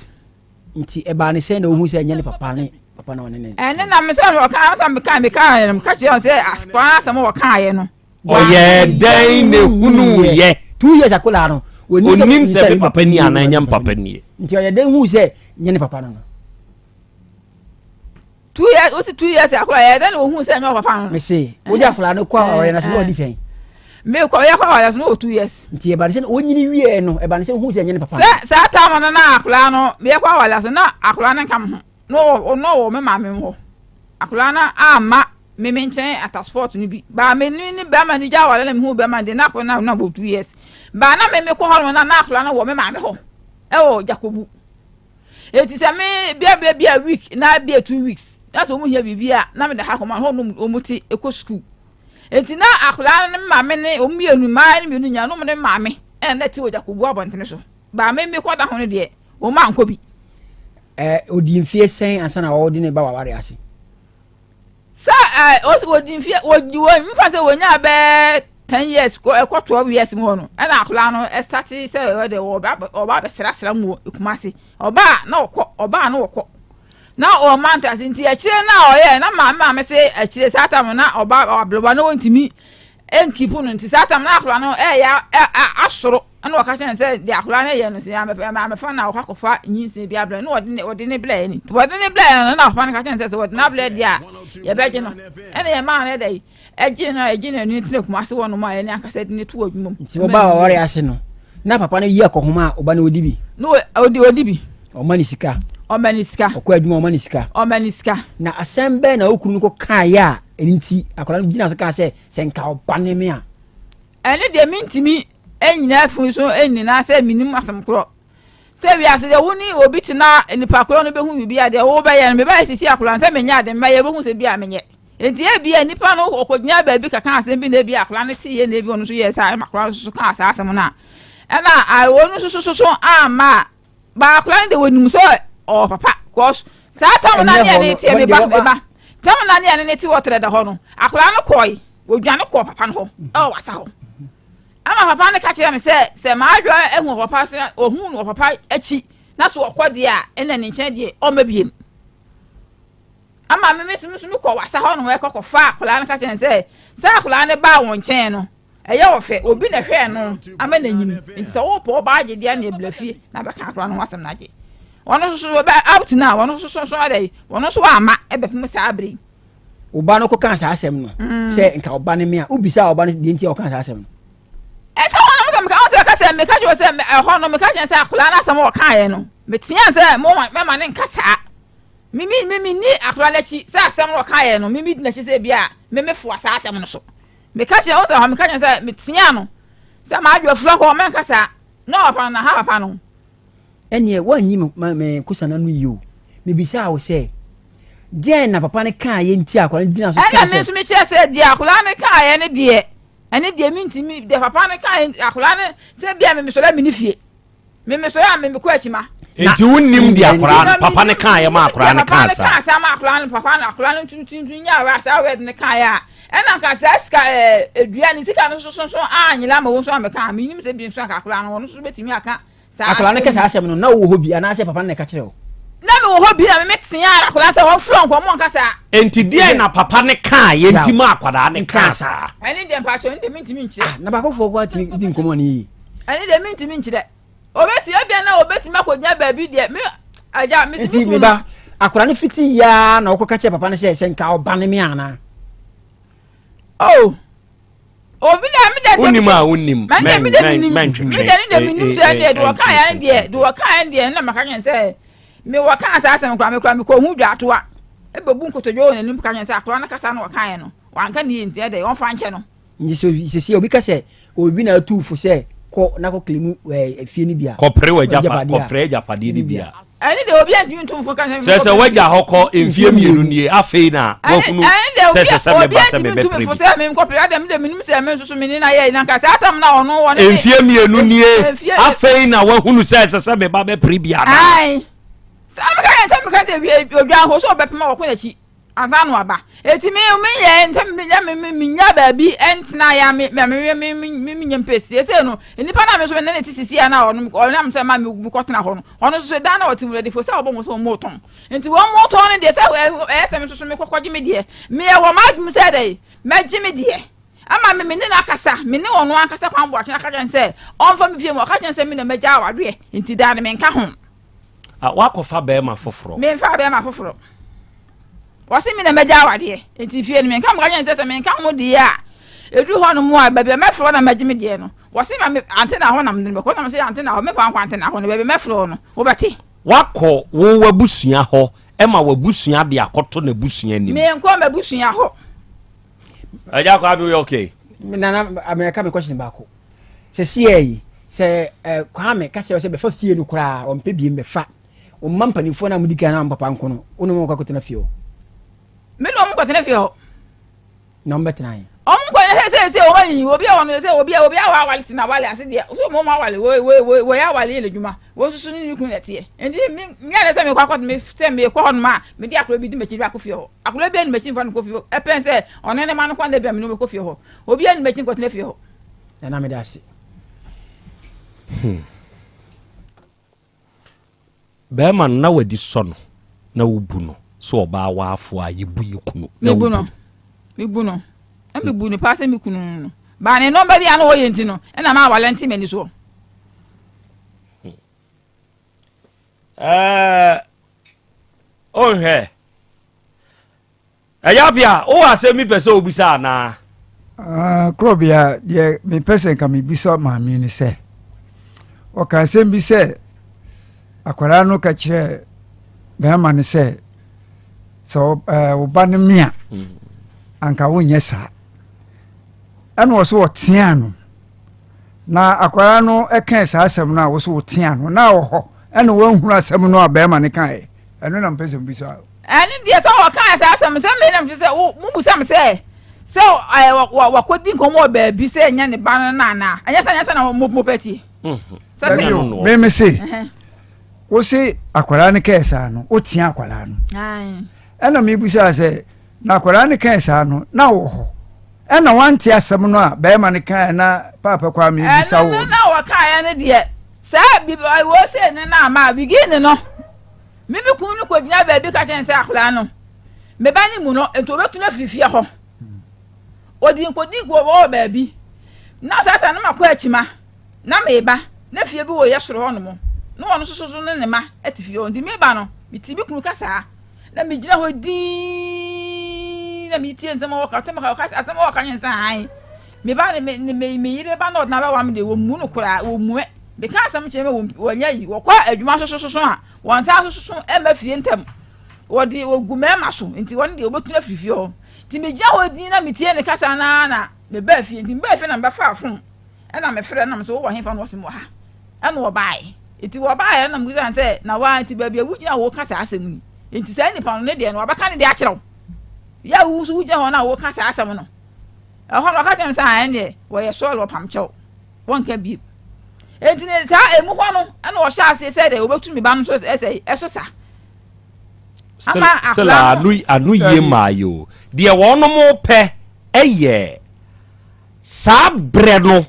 Nti ɛbaa ne sɛn na wohu sɛ ɛnyɛ ne papa ne papa na ɔne ne. Ɛne na me sɛ ɔka sɛ meka meka yɛ no meka kyerɛ sɛ asopaa asɛm ɔkaeɛ no. Ɔyɛɛ dɛn na ehunuiɛ? 2 years akwadaa no. Onim sɛ me papa ni anaa ɛnyɛ me papa nie. Nti ɔyɛ dɛn hu sɛ nyɛ ne papa no no? 2 years wosi 2 years akwadaa yɛ dɛn na ohun sɛ ɛnyɛ ɔpapa no. Mese wode akwadaa no kɔ ɔyɛ na sɛ wɔdi sɛn? Me kɔ yɛ kɔ ɔyɛ so no wɔ 2 years. Nti ɛba ne sɛ onyini wie no ɛba ne sɛ ohun sɛ ɛnyɛ ne papa no. Sɛ saa taama no na akwadaa no meyɛ kɔ awale ase na akwadaa no nka me ho na ɔwɔ na ɔwɔ me maame hɔ akwadaa no amma me me nkyɛn ata sport no bi baa me ne ne bɛrima no gya awale na me hu bɛrima no de na akwadaa no na wɔ 2 years baa na me me kɔ hɔ no na na akwadaa no wɔ me maame hɔ ɛwɔ Jakobu eti sɛ me bia bia bia week na bia 2 weeks na sɛ wɔn hia biribi a na me da ha kɔma hɔ nom wɔn ti ekɔ school eti na akwadaa no ne maame ne wɔn mmienu mmaa ne mmienu nyinaa no wɔn ne maame ɛna na ti wɔ Jakobu abɔntene so baa me me kɔ da ho no deɛ wɔn ankɔ bi. Ɛɛ odi mfie sɛn ansa na wɔde ne ba waware ase. Sɛ ɛɛ ɔsi wɔdi mfie wɔdi wɔ nfa sɛ wɔnya bɛɛ 10 years kɔ ɛkɔ 12 years mu hɔ no ɛna akwadaa no ɛsate sɛ ɔde ɔba ɔba abɛsrasra mu wɔ Kumasi ɔbaa na ɔkɔ ɔbaa na ɔkɔ na ɔma ntaase nti akyire na ɔyɛ na maame maame se akyire saa tam na ɔba aberewa na wɔntumi nkipu no nti saa tam na akwadaa no ɛyɛ asoro ɛna ɔka kyerɛ no sɛ deɛ akwadaa no yɛ no sɛ amɛfa na ɔkɔ akɔfa nyinsɛn bi abrɛ no na ɔde ne ɔde ne brɛ ni wɔde ne brɛ no na ɔfa no ka kyerɛ no sɛ sɛ wɔde n'abrɛ deɛ a yɛbɛgye no ɛna yɛ maa no ɛdɛ yi ɛgye no ɛgye no ɛne tena Kumase hɔ nom a yɛne ankasa de ne to adwuma mu. Nti ɔba a ɔware ase no na papa no yi akɔhoma a ɔba no ɔdi bi. Na ɔdi ɔdi bi. Ɔma ne sika. Ɔma ne sika. Ɔkɔ adwuma ɔma ne sika. Ɔma ne sika. Na asɛm bɛn na okunu no kɔ kaeɛ a ɛno nti akwadaa no gyina so kaa sɛ sɛ nka ɔba ne me a. Ɛno deɛ mentumi nnyina afunu so nnyina sɛ menim asɛm korɔ. Sɛ wiase deɛ wo ne obi te na nipa korɔ no bɛhu biribi a deɛ wobɛyɛ no mebɛyɛ sisi akora no sɛ menyɛ ade mɛyɛ wobɛhu sɛ bi a menyɛ. Nti ebia nipa no ɔkɔgyina baabi kaka asɛm bi na ebia akora no teeɛ na ebi ɔno nso yɛɛ saa ɛma akora no nso kaa saa asɛm no a ɛna ɔno nso so so amma a Ba akwadaa no de wɔnim sɛ ɔwɔ papa cause Saa tam na ne yɛ ne tie me ba me ba. Tam na ne yɛ ne ne te wɔ trɛ da hɔ no. Akwadaa no kɔe. Wɔdwane kɔɔ papa no hɔ ɛwɔ wasa hɔ. Ama papa no ka kyerɛ me sɛ sɛ maadwa ahu papa sɛ ɔhu no wɔ papa akyi na so ɔkɔ deɛ a ɛna ne nkyɛn deɛ ɔmma biem. Ama me me nso mekɔ wasa hɔ nom ɛkɔ kɔfa akwadaa no ka kyerɛ sɛ sɛ akwadaa no baa wɔn nkyɛn no ɛyɛ wɔ fɛ obi na ɛhwɛɛ no ama no anyini nti sɛ wopɛ ɔba agye deɛ na ɛbla fie na bɛka akwadaa no ho asɛm no agye wɔn nso so wɔbɛ up to now wɔn nso so so adɛ wɔn nso wɔama ɛbɛpem saa abere yi. Ɔba no kɔkaa saa asɛm no mm. sɛ nka ɔba no me a wobisa ɔba no deɛ nti a ɔkaa saa asɛm no. Ɛsɛ hɔ nom sɛ meka wɔn sɛ ɛka sɛ meka kyerɛ sɛ ɛhɔ no meka kyerɛ sɛ akwadaa no asɛm a ɔkaeɛ no metea sɛ mo mɛma ne nka saa. Me me me menni akwadaa no akyi sɛ asɛm no ɔkaeɛ no me medi n'akyi sɛ bi a me mefoa saa asɛm no so. Meka kyerɛ wo sɛ hɔ meka kyerɛ sɛ metea no sɛ m'adwo afura hɔ mɛnka saa na ɔpapa no na ha papa no. Ɛnneɛ woanyi me me kosa no ano yie o. Mebisaa wo sɛ, deɛn na papa no kaeɛ nti a akwadaa no gyina so kaa sɛ. Ɛna me nso mekyerɛ sɛ deɛ akwadaa no kaeɛ no deɛ ɛne deɛ mentumi deɛ papa no kaeɛ akwadaa no sɛ bia me mesɔre a menni fie. Me me sɔrɔ a me me kɔ akyi ma. Nti wo nim di akora no papa ne kan yɛ ma akora ne kan sa. Papa ne kan sa ma akora no papa no akora no tuntun nya awɛ asa awɛ ne kan yɛ a ɛna nka saa sika ɛɛ edua ne sika no soso so anyela ma wɔn nso amɛka me nim sɛ bi nso anka akora no wɔn nso betumi aka saa. Akora no kɛ saa asɛm no na wowɔ hɔ bi anaasɛ papa no na ɛka kyerɛ wo. Na me wɔ hɔ bi na me me tea ara akora sɛ wɔn fura nkɔmɔ nka saa. Nti deɛ na papa ne kan yɛ nti ma akwadaa ne kan saa. Ɛne deɛ mpatsɔ ɛne deɛ mi ntumi nkyerɛ. Ah na baako fɔ kɔ atumi di nkɔmɔ ne yie. Ɛne deɛ mentumi nkyerɛ. Obetumi ebia na obetumi akɔgyina baabi deɛ me agya me Nti me ba akwadaa no fiti yaa na ɔkɔka kyerɛ papa no sɛ sɛ nka ɔba ne me anaa. Oh obi na mi deɛ wonim a wonim mɛ mi deɛ mi nim mi deɛ ne deɛ mi nim sɛ deɛ deɛ ɔka yɛn deɛ deɛ ɔka yɛn deɛ na maka yɛn sɛ mi wɔ ka saa asɛm kora mi kora mi kɔ hu dwa atoa ebebu nkotodwe wɔ n'anim ka yɛn sɛ akora no kasa na ɔka yɛn no wanka ne yie nti ɛdɛ ɔnfa nkyɛ no. Nti so sisi obi ka sɛ obi na atu fo sɛ kɔ na kɔ kilimu ɛɛ fie no bi a. Kɔpere w'agyapa kɔpere agyapadeɛ no bi a. Ɛne deɛ obi antumi ntu fo ka sɛ. Kyerɛ sɛ w'agya hɔ kɔ mfie mmienu nie afei na wahunu sɛ sɛ sɛ meba sɛ mebɛpere bi. Obi antumi ntu fo sɛ menkɔpere adam de menim sɛ me nso so mene na yɛ na nka saa tam na ɔno wɔ ne. Mfie mmienu nie afei na wahunu sɛ sɛ sɛ meba bɛpere bi anaa. Ae sɛ meka sɛ meka sɛ odwan hɔ sɛ ɔbɛpema wɔkɔ n'akyi. Ansa na waba. Eti me me yɛ nsɛ me yɛ me me me nya baabi ntena ya me me me me me me me nya mpɛ siesie no. Nipa na me nso me ne ne te sisi ya na ɔno ɔnam sɛ ma me me kɔtena hɔ no. Ɔno nso so dan na ɔte mu de fo sɛ ɔbɔ ho sɛ ɔmo tɔn. Nti wɔn mo tɔn no deɛ sɛ ɛyɛ sɛ me nso so me kɔkɔgye me deɛ. Me yɛ wɔ m'adwene sɛ dɛ mɛgye me deɛ. Ama me me ne no akasa me ne ɔno ankasa kwan boakye na aka kyerɛ no sɛ ɔmfa me fie mu ɔka kyerɛ no sɛ me na mɛgya awadeɛ nti daa no menka ho. Ah, wakɔfa bɛrima foforɔ. Memfa bɛrima foforɔ. Wɔse me na mɛgya awadeɛ nti fie no menka meka kyerɛ sɛ sɛ menka ho deɛ a ɛduru hɔ nom a baabi a mɛfrɛ na mɛgye me deɛ no wɔse ma me ante na hɔ na mede no bɛkɔ na mese ante na hɔ memfa nkɔ ante na hɔ no baabi mɛfrɛ no wobɛte. Wakɔ wo w'abusua hɔ ma w'abusua de akɔto n'abusua anim. Menkɔ m'abusua hɔ. Agya Kwame woyɛ okay? Nana mɛka me question baako. Sɛ siɛ yi sɛ eh, Kwame ka kyerɛ sɛ bɛfa fie no koraa ɔmpɛ biem bɛfa. Ɔmma mpanimfoɔ no a modi kan na papa nko no wo ne wɔn kɔ akɔtena fie hɔ. Me ne wɔn kɔtena fie hɔ. Na wɔn bɛtena he? Wɔn kɔ ne sɛ sɛ sɛ wɔn ayi obi a wɔn sɛ obi a obi a wɔawale tena awale ase deɛ so wɔn awale wɔ wɔ wɔ wɔyɛ awale yɛ n'adwuma wɔn nso so ne ne kunu na ɛteɛ nti me nyɛ ne sɛ mekɔ akɔ me sɛ mekɔ hɔ nom a mede akora bi di m'akyi de akɔ fie hɔ. Akwadaa bi anim akyi nfa no nkɔ fie hɔ ɛpɛn sɛ ɔne ne ma no kɔ na ebia me ne wɔn kɔ fie hɔ. Obi anim akyi nkɔtena fie hɔ. Nana meda ase. Hmm. Bɛrima no na wadi sɔ no na wobu no sɛ ɔbaa waafo a yɛbu yɛ kunu. Mebu no. Mebu no. Na mebu no paa sɛ me kunu no. Baa ne nɔmba bi a na ɔyɛ nti no ɛna ma awale nte m'ani soɔ. Hmm. Ɛɛ ɔnhwɛ. Ɛyɛ apia, wowɔ asɛm bi pɛ sɛ wobisa anaa? Ah, korɔbea deɛ mepɛ sɛ nka mebisa maame ne sɛ ɔka asɛm bi sɛ akwadaa no ka kyerɛ bɛrima no sɛ sɛ wo ba no mea mm. anka wonyɛ saa ɛna ɔ so ɔtea no Na akwadaa no kae saa asɛm no a wo so wotea no na wɔ hɔ ɛna woanhunu asɛm no a bɛrima no kaeɛ ɛno na mpɛ sɛ mbisa. Ɛne deɛ sɛ wɔkae saa asɛm sɛ me nam sɛ mobisa me sɛ sɛ wakɔdi nkɔmmɔ wɔ baabi sɛ ɛnyɛ ne ba no no anaa ɛnyɛ sɛ ɛnyɛ sɛ na mopɛ tie. Meme se. Wo se akwadaa no kɛɛ saa no, wotea akwadaa no. Ɛna mebusaa sɛ, na akwadaa no kɛɛ saa no, na wɔ hɔ? Ɛna wante asɛm no a bɛrima no kaeɛ na Paapa Kwame bisa wo. Ɛno na wɔkaeɛ no deɛ, saa bibi wɔ sɛ ne na ama bigini no, me me kunu no kɔgyina baabi ka kyɛn sɛ akwadaa no, me ba ne mu no, nti wɔbɛtu no afiri fie hɔ. Ɔdi nkɔdi wɔ baabi. Na saa saa no makɔ akyima. Na mereba, na fie bi wɔ yɛ soro hɔnom, na ɔno nso so ne ne mma te fie hɔ. Nti mereba no, metee me kunu kasaa, na megyina hɔ dinn na metie nsɛm a ɔka, ɔtɛm ɔka, asɛm a ɔka nyɛ nsa hann. Me ba ne me me me yere ba na ɔde n'abɛwa me deɛ, wɔmmu no koraa, wɔmmu me. Meka asɛm kyerɛ me wɔnyɛ yi, wɔkɔ adwuma so so so a, wɔn nsa so so mma fie ntɛm. Wɔde wɔgu mmarima so, nti wɔn deɛ wɔbɛtu no afiri fie hɔ. Nti megyina hɔ dinn na metie ne kasa no ara na mebaa fie. Nti mebaa fie na mebɛfaa fon. Ɛna mefrɛ no na mesɛ wowɔ hefa na ɔse mewɔ ha. Ɛna ɔbaeɛ. Nti wɔbaeɛ na mebisa no sɛ na waa nti baabi a wogyina a woka saa asɛm yi nti saa nipa no ne deɛ no wabɛka ne deɛ akyerɛ wo yɛ a wo nso wogyina hɔ na woka saa asɛm no. Ɛhɔ no ɔka kyerɛ me sɛ ɛneɛ wɔyɛ sɔre ɔpam kyɛw wɔnka biem. Nti ne saa emu hɔ no ɛna ɔhyɛ aseɛ sɛ deɛ wɔbɛtu me ba no so ɛsɛ ɛso sa. Still, still ano ano yie maa yi o. Deɛ wɔn pɛ ɛyɛ. Saa berɛ no,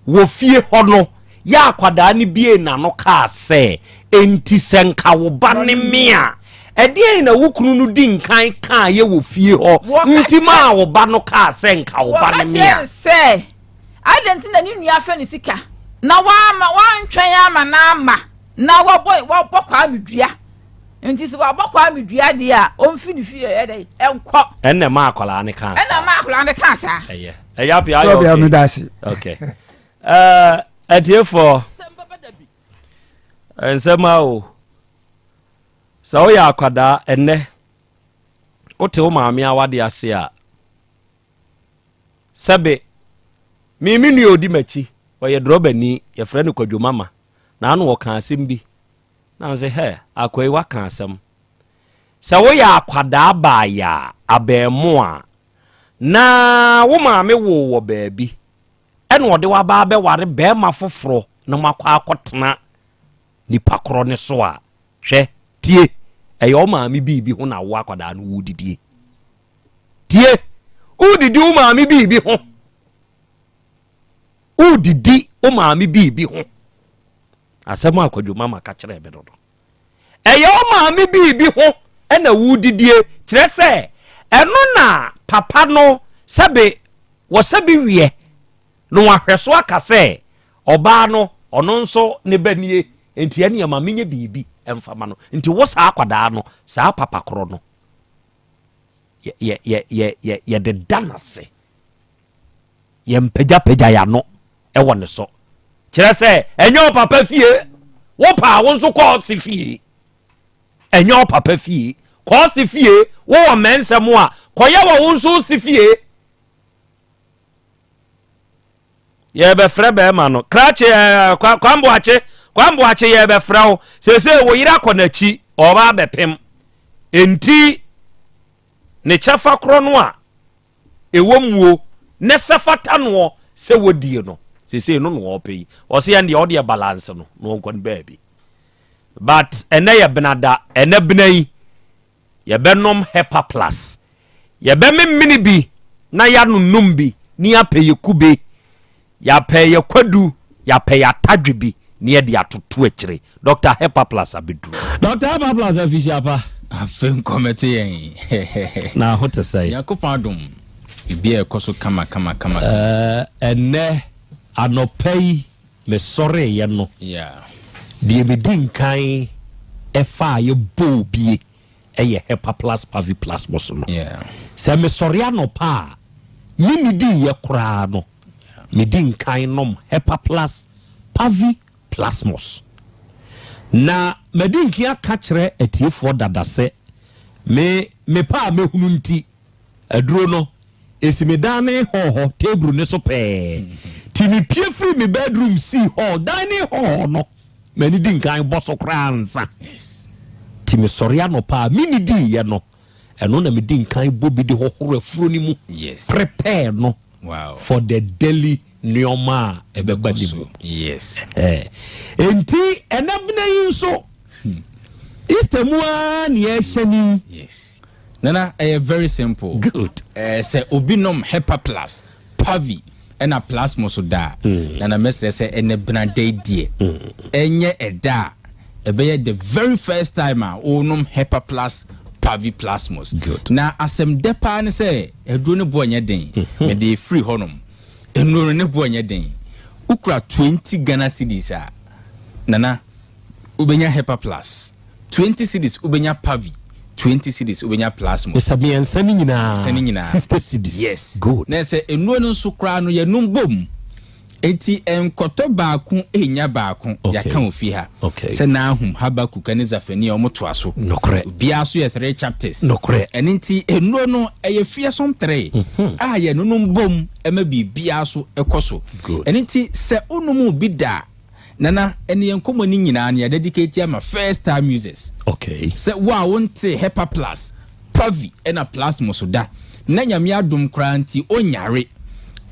wɔ fie hɔ no, yɛ akwadaa no biee n'ano kaa sɛ, Enti sɛ nka wo ba ne me a, ɛdeɛn na wo kunu no di nkan kaeɛ wɔ fie hɔ nti maa wo ba no kaa sɛ nka wo ba ne me a? Wɔka kyerɛɛ no sɛ, Adɛn nti na ne nua fɛ ne sika na wamma wantwɛn ama no amma na wabɔ wabɔ Kwame dua? Nti sɛ wabɔ Kwame dua deɛ a, ɔmfi ne fie ɛyɛ dɛ ɛnkɔ. Ɛnna ɛma akwadaa no kaa saa. Ɛnna ɛma akwadaa no kaa saa. Ɛyɛ ɛyɛ apia ayɛ okay. Meda ase. Okay. Ɛɛ atiefoɔ nsɛm a o sɛ woyɛ akwadaa ɛnɛ wote wo maame awade ase a sɛbe me me nua odi m'akyi ɔyɛ drɔbani yɛfrɛ no kwadwo mama na ano ɔka asɛm bi Na ɔse, Hɛ, akoa yi woaka asɛm. Sɛ woyɛ akwadaa baayaa, abɛɛmoa, na wo maame woo wɔ baabi, ɛna ɔde wo aba abɛware bɛɛma foforɔ na moakɔ akɔtena nipa korɔ ne so a, hwɛ, tie, ɛyɛ wo maame biribi ho na wo akwadaa no wodidie. Tie, wodidi wo maame biribi ho. Wodidi wo maame biribi ho. Asɛm a Kwadwo mama ka kyerɛɛ me no no, ɛyɛ wo maame biribi ho na wodidie, kyerɛ sɛ ɛno na papa no sɛbe wɔ sɛbe wiɛ na wahwɛ so aka sɛ ɔbaa no ɔno nso ne ba nie nti ɛneɛ ma menyɛ biribi mfa ma no. Nti wo saa akwadaa no, saa papa korɔ no, yɛ yɛ yɛ yɛ yɛde da no ase. Yɛmpagyapagya yɛn ano wɔ ne so. Kyerɛ sɛ, ɛnyɛ ɔpapa fie. Wo paa, wo nso kɔ ɔse fie. Ɛnyɛ ɔpapa fie. Kɔ ɔse fie. Wowɔ mmɛnsɛm a, kɔyɛ wɔ wo nso ɔse fie. Yɛbɛfrɛ bɛrima no. Krakye, eh, Kwamboakye, Kwamboakye yɛbɛfrɛ wo. Seesei wo yere akɔ n'akyi, ɔba abɛpem. Enti, ne kyɛfa korɔ no a, ɛwɔ muo na ɛsɛ fata noɔ sɛ wɔdie no seesei no na ɔpɛ yi ɔsɛ yɛn deɛ ɔdeɛ balance no na ɔnkɔ no baabi but ɛnɛ yɛ benada ɛnɛ bena yi yɛbɛnom hepa plus yɛbɛmemene bi na yɛanonom bi ne yɛapɛ yɛ kube Yɛapɛ yɛ kwadu, yɛapɛ yɛ atadwe bi na yɛde atoto akyire. Doctor Hepaplus abɛduru. Doctor Hepaplus afihyia pa. Afe nkɔmɛto yɛn. Na ho te sɛn? Nyankopɔn adom, biribiara ɛkɔ so kama kama kama. Ɛɛ ɛnnɛ anɔpa yi me sɔreeɛ no, deɛ me di nkan faaeɛ bɔɔ bie yɛ Hepaplus Paviplasmus no. Sɛ mesɔre anɔpa a, mennidiiɛ koraa no, medi nkan nom Hepaplus Paviplasmus. Na madi nkan aka kyerɛ atiefoɔ dada sɛ, me mepɛ a mɛhunu nti, aduro no, ɛsi me dining hall hɔ table no so pɛɛ. Nti mepue firii me bedroom sii hall, dining hall hɔ no, M'ani di nkan bɔ so koraa ansa. Nti mesɔre anɔpa a mennidiiɛ no, ɛno na medi nkan bɔ bi de hohoro afuro no mu, prepare no for the daily nneɛma a ɛbɛba ne mu. Enti ɛnɛ bena yi nso, Easter mu ara ne yɛhyɛ ni. Yes. Nana ɛyɛ very simple. Good. Ɛɛ sɛ obi nom Hepa plus, Pavi ɛna Plasmo so da a, Nana mɛsrɛ sɛ ɛnɛ benada yi deɛ ɛnyɛ ɛda a ɛbɛyɛ the very first time a wonom Hepa plus, Pavi, Plasmos. Good. Na asɛm dɛ paa ne sɛ aduro no boɔ nyɛ den. Mede firi hɔnom. Nnuro no ne boɔ nyɛ den. Wokura 20 Ghana cedis a, Nana wobɛnya Hepa plus. 20 cedis wobɛnya Pavi, 20 cedis wobɛnya Plasmo. Ɛsɛ mmiɛnsa no nyinaa. Mmiɛnsa no nyinaa. 60 cedis. Yes. Good. Na ɛsɛ nnuro no nso koraa no yɛnum bom. Enti nkɔtɔ baako nnya baako. Okay. Yɛaka wɔ fie ha. Okay. Sɛ Nahum, Habakuk ne Zefania wɔn toa so. Nokorɛ. Obiara so yɛ three chapters. Nokorɛ. Ɛno nti nnuro no ɛyɛ fearsome three a yɛnonom bom ma biribiara so kɔ so. Good. Ɛno nti sɛ wonom bi da a, Nana, ɛne yɛn nkɔmmɔ no nyinaa no yɛadedicate ama first time users. Okay. Sɛ wo a wontee Hepa Plus, Pavi ɛna Plasmo so da, na Nyame adom koraa nti onyare,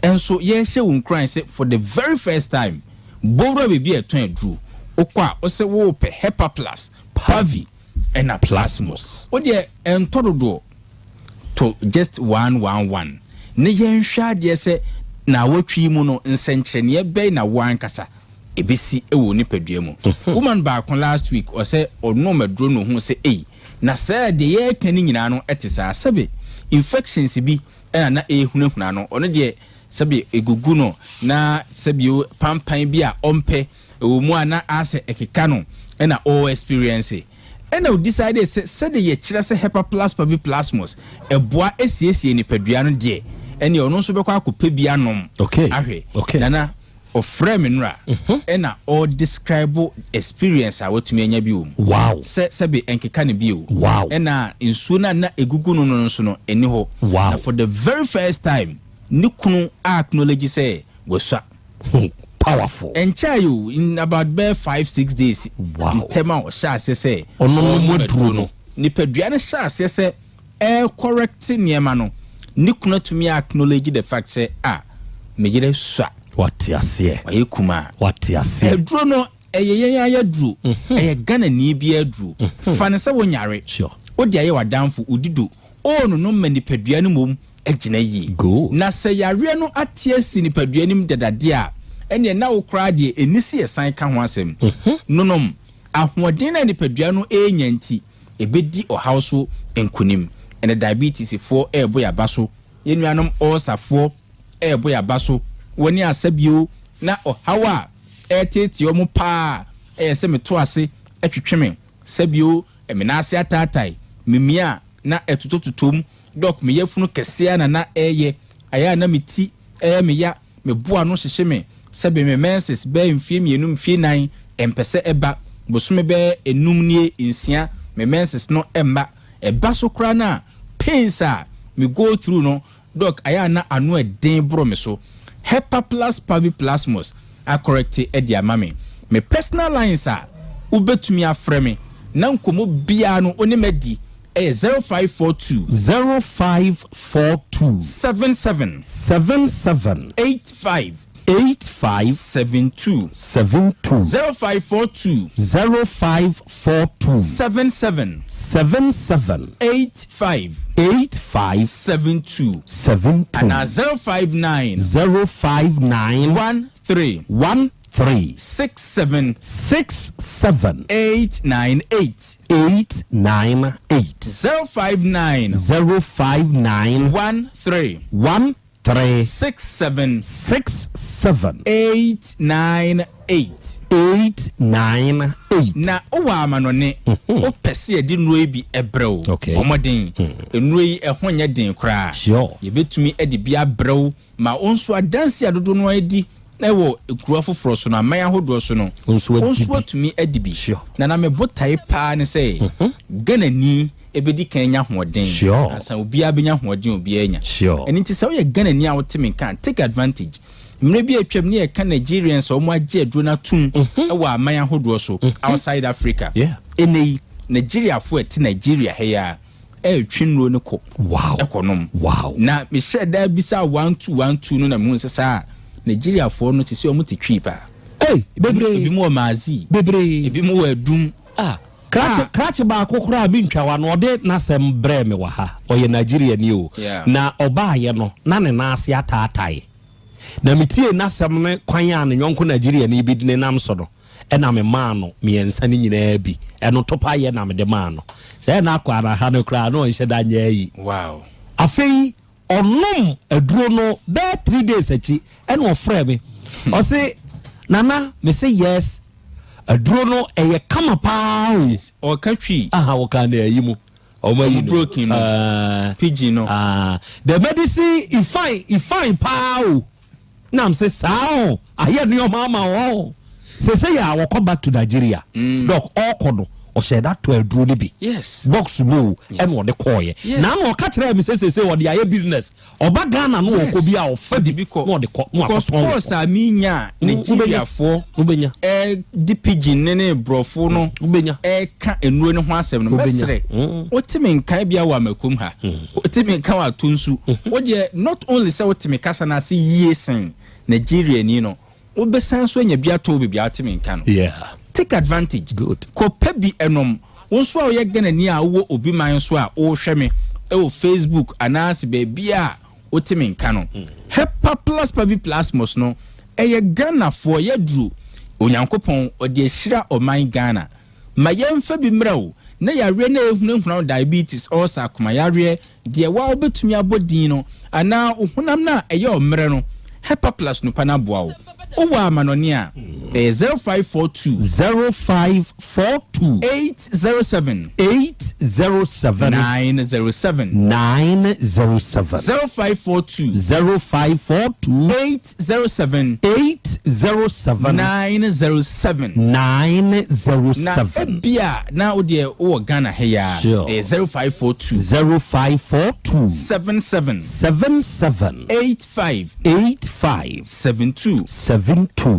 nso yɛrehyɛ wo nkuran sɛ for the very first time, bɔ wura baabi a yɛtɔn aduro, wokɔ a wose worepɛ Hepa Plus, Pavi ɛna Plasmos. Wo deɛ ɛntɔ dodoɔ, tɔ just one one one na yɛnhwɛ adeɛ sɛ naawɔtwe yi mu no nsɛnkyerɛnneɛ bɛn na wo ankasa ɛbɛsi wɔ wo nipadua mu. Woman baako last week ɔsɛ ɔnom aduro na ɔhuu sɛ ei na sɛ deɛ yɛreka no nyinaa no ɛte saa, sɛbe infections bi ɛna na ɛrehunahuna no, ɔno deɛ sɛbe ɛgugu no na sɛbe pampan bi a ɔmpɛ ɛwɔ mu a na asɛ ɛkeka no ɛna ɔɔ experience. Ɛna o decidee sɛ sɛdeɛ yɛkyerɛ sɛ Hepaplus parviplasmus ɛboa siesie nipadua no deɛ, ɛneɛ ɔno nso bɛkɔ akɔpɛ bi anom ahwɛ. Nana, ɔfrɛɛ me nnora ɛna ɔ describe experience a watumi anya bi wɔ mu. Sɛ sɛbe ɛnkeka no bio. Ɛna nsuo no a na ɛgugu no no nso no, ɛnni hɔ. Na for the very first time, ne kunu acknowledge sɛ wasua. Hmm, powerful. Ɛnkyɛe o, in about bɛyɛ 5, 6 days ntɛm a ɔhyɛ aseɛ sɛ ɔno no mu ɔrenom aduro aduro no. no, nipadua no hyɛ aseɛ sɛ ɛrecorrect nneɛma no, ne kunu atumi acknowledge the fact sɛ, ah, me yere sua. Wate aseɛ. Wayɛ kumaa. Wate aseɛ. Aduro no, ɛyɛ yɛn ara aduro. Ɛyɛ Ghanani biara aduro. Fa no sɛ wonyare. Wode ayɛ w'adamfo, wodido. Ɔrenonom ma nipadua no mmom agyina yie. Na sɛ yareɛ no ate asi nipadua no mu dada deɛ a, ɛnneɛ na wo koraa deɛ ɛnni sɛ yɛsan ka ho asɛm. Nonom. Ahoɔden no a nipadua no renya nti, ɛbɛdi ɔhaw so nkonim. Ɛnnɛ diabetesfoɔ rebɔ yɛn aba so, yɛn nuanom ulcerfoɔ rebɔ yɛn aba so, wɔne asa bio, na ɔhaw a ɛreteetee wɔn pa ara yɛ sɛ meto ase twetwe me, sɛ bio me nan ase ataatae, memia a na ɛtotɔtotɔ mu, Dɔk, me yafunu kɛse ara na na ɛreyɛ, ayɛ a na me ti yɛ me ya, me bo ano hyehye me, sɛbe me menses bɛyɛ mfeɛ mmienu, mfeɛ nnan, ɛmpɛ sɛ ɛba, bosome bɛyɛ nnum nie, nsia, me menses no mma, ɛba so koraa no a, pains a me go through no, Dɔk, ayɛ a na ano ɛden boro me so. Hepaplus parviplasmus akɔrɛkte de ama me. Me personal lines a wobɛtumi afrɛ me na nkɔmmɔ biara no wo ne madi ɛyɛ 0542. 0542. 77. 77. 85. 85. 72. 72. 0542. 0542. 77. 77. 85. 85. 72. 72. Anaa 059. 059. 13. 13. 67. 67. 898. 898. 059. 059. 13. 13. 67. 67. 898. 898. Na wowɔ amanɔne, wopɛ sɛ yɛde nnuro yi bi brɛ wo. Bɔ mmɔden. Nnuro yi, ɛho nyɛ den koraa. Yɛbɛtumi de bi abrɛ wo ma wo nso adanse a dodoɔ no ara di wɔ nkuro afoforɔ so no, aman ahodoɔ so no, wo nso atumi adi bi. Na na me botae paa ne sɛ Ghanani bɛdi kan anya ahoɔden ansa obiara bɛnya ahoɔden a obiara anya. Ɛno nti sɛ woyɛ Ghanani a wote me nka a, take advantage. Mmerɛ bi a atwam ne yɛka Nigerians a wɔagye aduro no atom wɔ aman ahodoɔ so outside Africa. Ɛnnɛ yi, Nigeriafoɔ a ɛte Nigeria ha yi ara ɛretwe nnuro no kɔ ɛkɔnom. Na mehyɛɛ da bisaa 1212 no na mehuu sɛ saa Nigeriafoɔ no sisi wɔn te Twi paa. Bebree. Ebi mu wɔ Maazi. Bebree. Ebi mu wɔ Adum. Krakye krakye baako koraa mentwa w'ano, ɔde n'asɛm brɛɛ me wɔ ha. Ɔyɛ Nigeriani o. Na ɔbaeɛ no, na ne nan ase ataatae. Na metiee n'asɛm ne kwan a ne yɔnko Nigeriani bi de nenam so no, ɛna memaa no mmiɛnsa no nyinaa bi. Ɛno topa yɛ na mede maa no. Sɛ na akɔ ara ha no koraa na ɔnhyɛ da nyɛ ayi. Wow. Afei ɔnom aduro no bɛyɛ 3 days akyi ɛna ɔfrɛ me. Ɔse, "Nana," mese yes. Aduro no ɛyɛ kama paa o. Ɔka twi. Aha, ɔka na ayi mu. Ɔmo ayi no. Broken no. Pidgin no. The medicine e fine, e fine paa o. Nam se saa o, ayɛ nneɛma ama o. Sese yɛ a wɔkɔ back to Nigeria. Doc, ɔkɔ no, ɔhyɛ da tɔ aduro no bi. Box mu o, ɛna ɔde kɔɔyɛ. Na na ɔka kyerɛ mi sɛ sese ɔde ayɛ business. Ɔba Ghana no ɔkɔ bi a ɔfa bi na ɔde kɔ na Because wakɔtɔn wɔ course a menya a Nigeriafoɔ wobɛnya di pidgin ne ne borɔfo no wobɛnya ɛka nnuro no ho asɛm no, Wobɛnya. mɛsrɛ wote me nkan bia wɔ amakom ha, wote me nka wɔ ato nsu, wodeɛ not only sɛ wote me kasa no ase yie sen Nigeriani no, wobɛsan so anya bi atɔ wo baabi a wote me nka no. Take advantage. Good. Kɔpɛ bi ɛnom. Wo nso a woyɛ Ghanani a wowɔ obi man so a wohwɛ me ɛwɔ Facebook anaasɛ baabi a wote me nka no, Hepa Plus Pavi Plasmos no ɛyɛ Ghanafoɔ yɛduru. Onyankopɔn ɔde ahyira ɔman Ghana. Ma yɛmfa bi mmerɛ wo na yareɛ no a ɛhunahuna wo, diabetes, ulcer, akomayareɛ, deɛ wo a wobɛtumi abɔ din no anaa wo honam no a ɛyɛ ɔmmerɛ no, Hepa Plus nupa no aboa wo. Wowɔ amanɔne a, ɛyɛ 0542. 0542. 807. 807. 907. 907. 0542. 0542. 807. 807. 907. 907. Na ebia na wo deɛ wowɔ Ghana ha yi a, ɛyɛ 0542. 0542. 77. 77. 85. 85. 72. 72.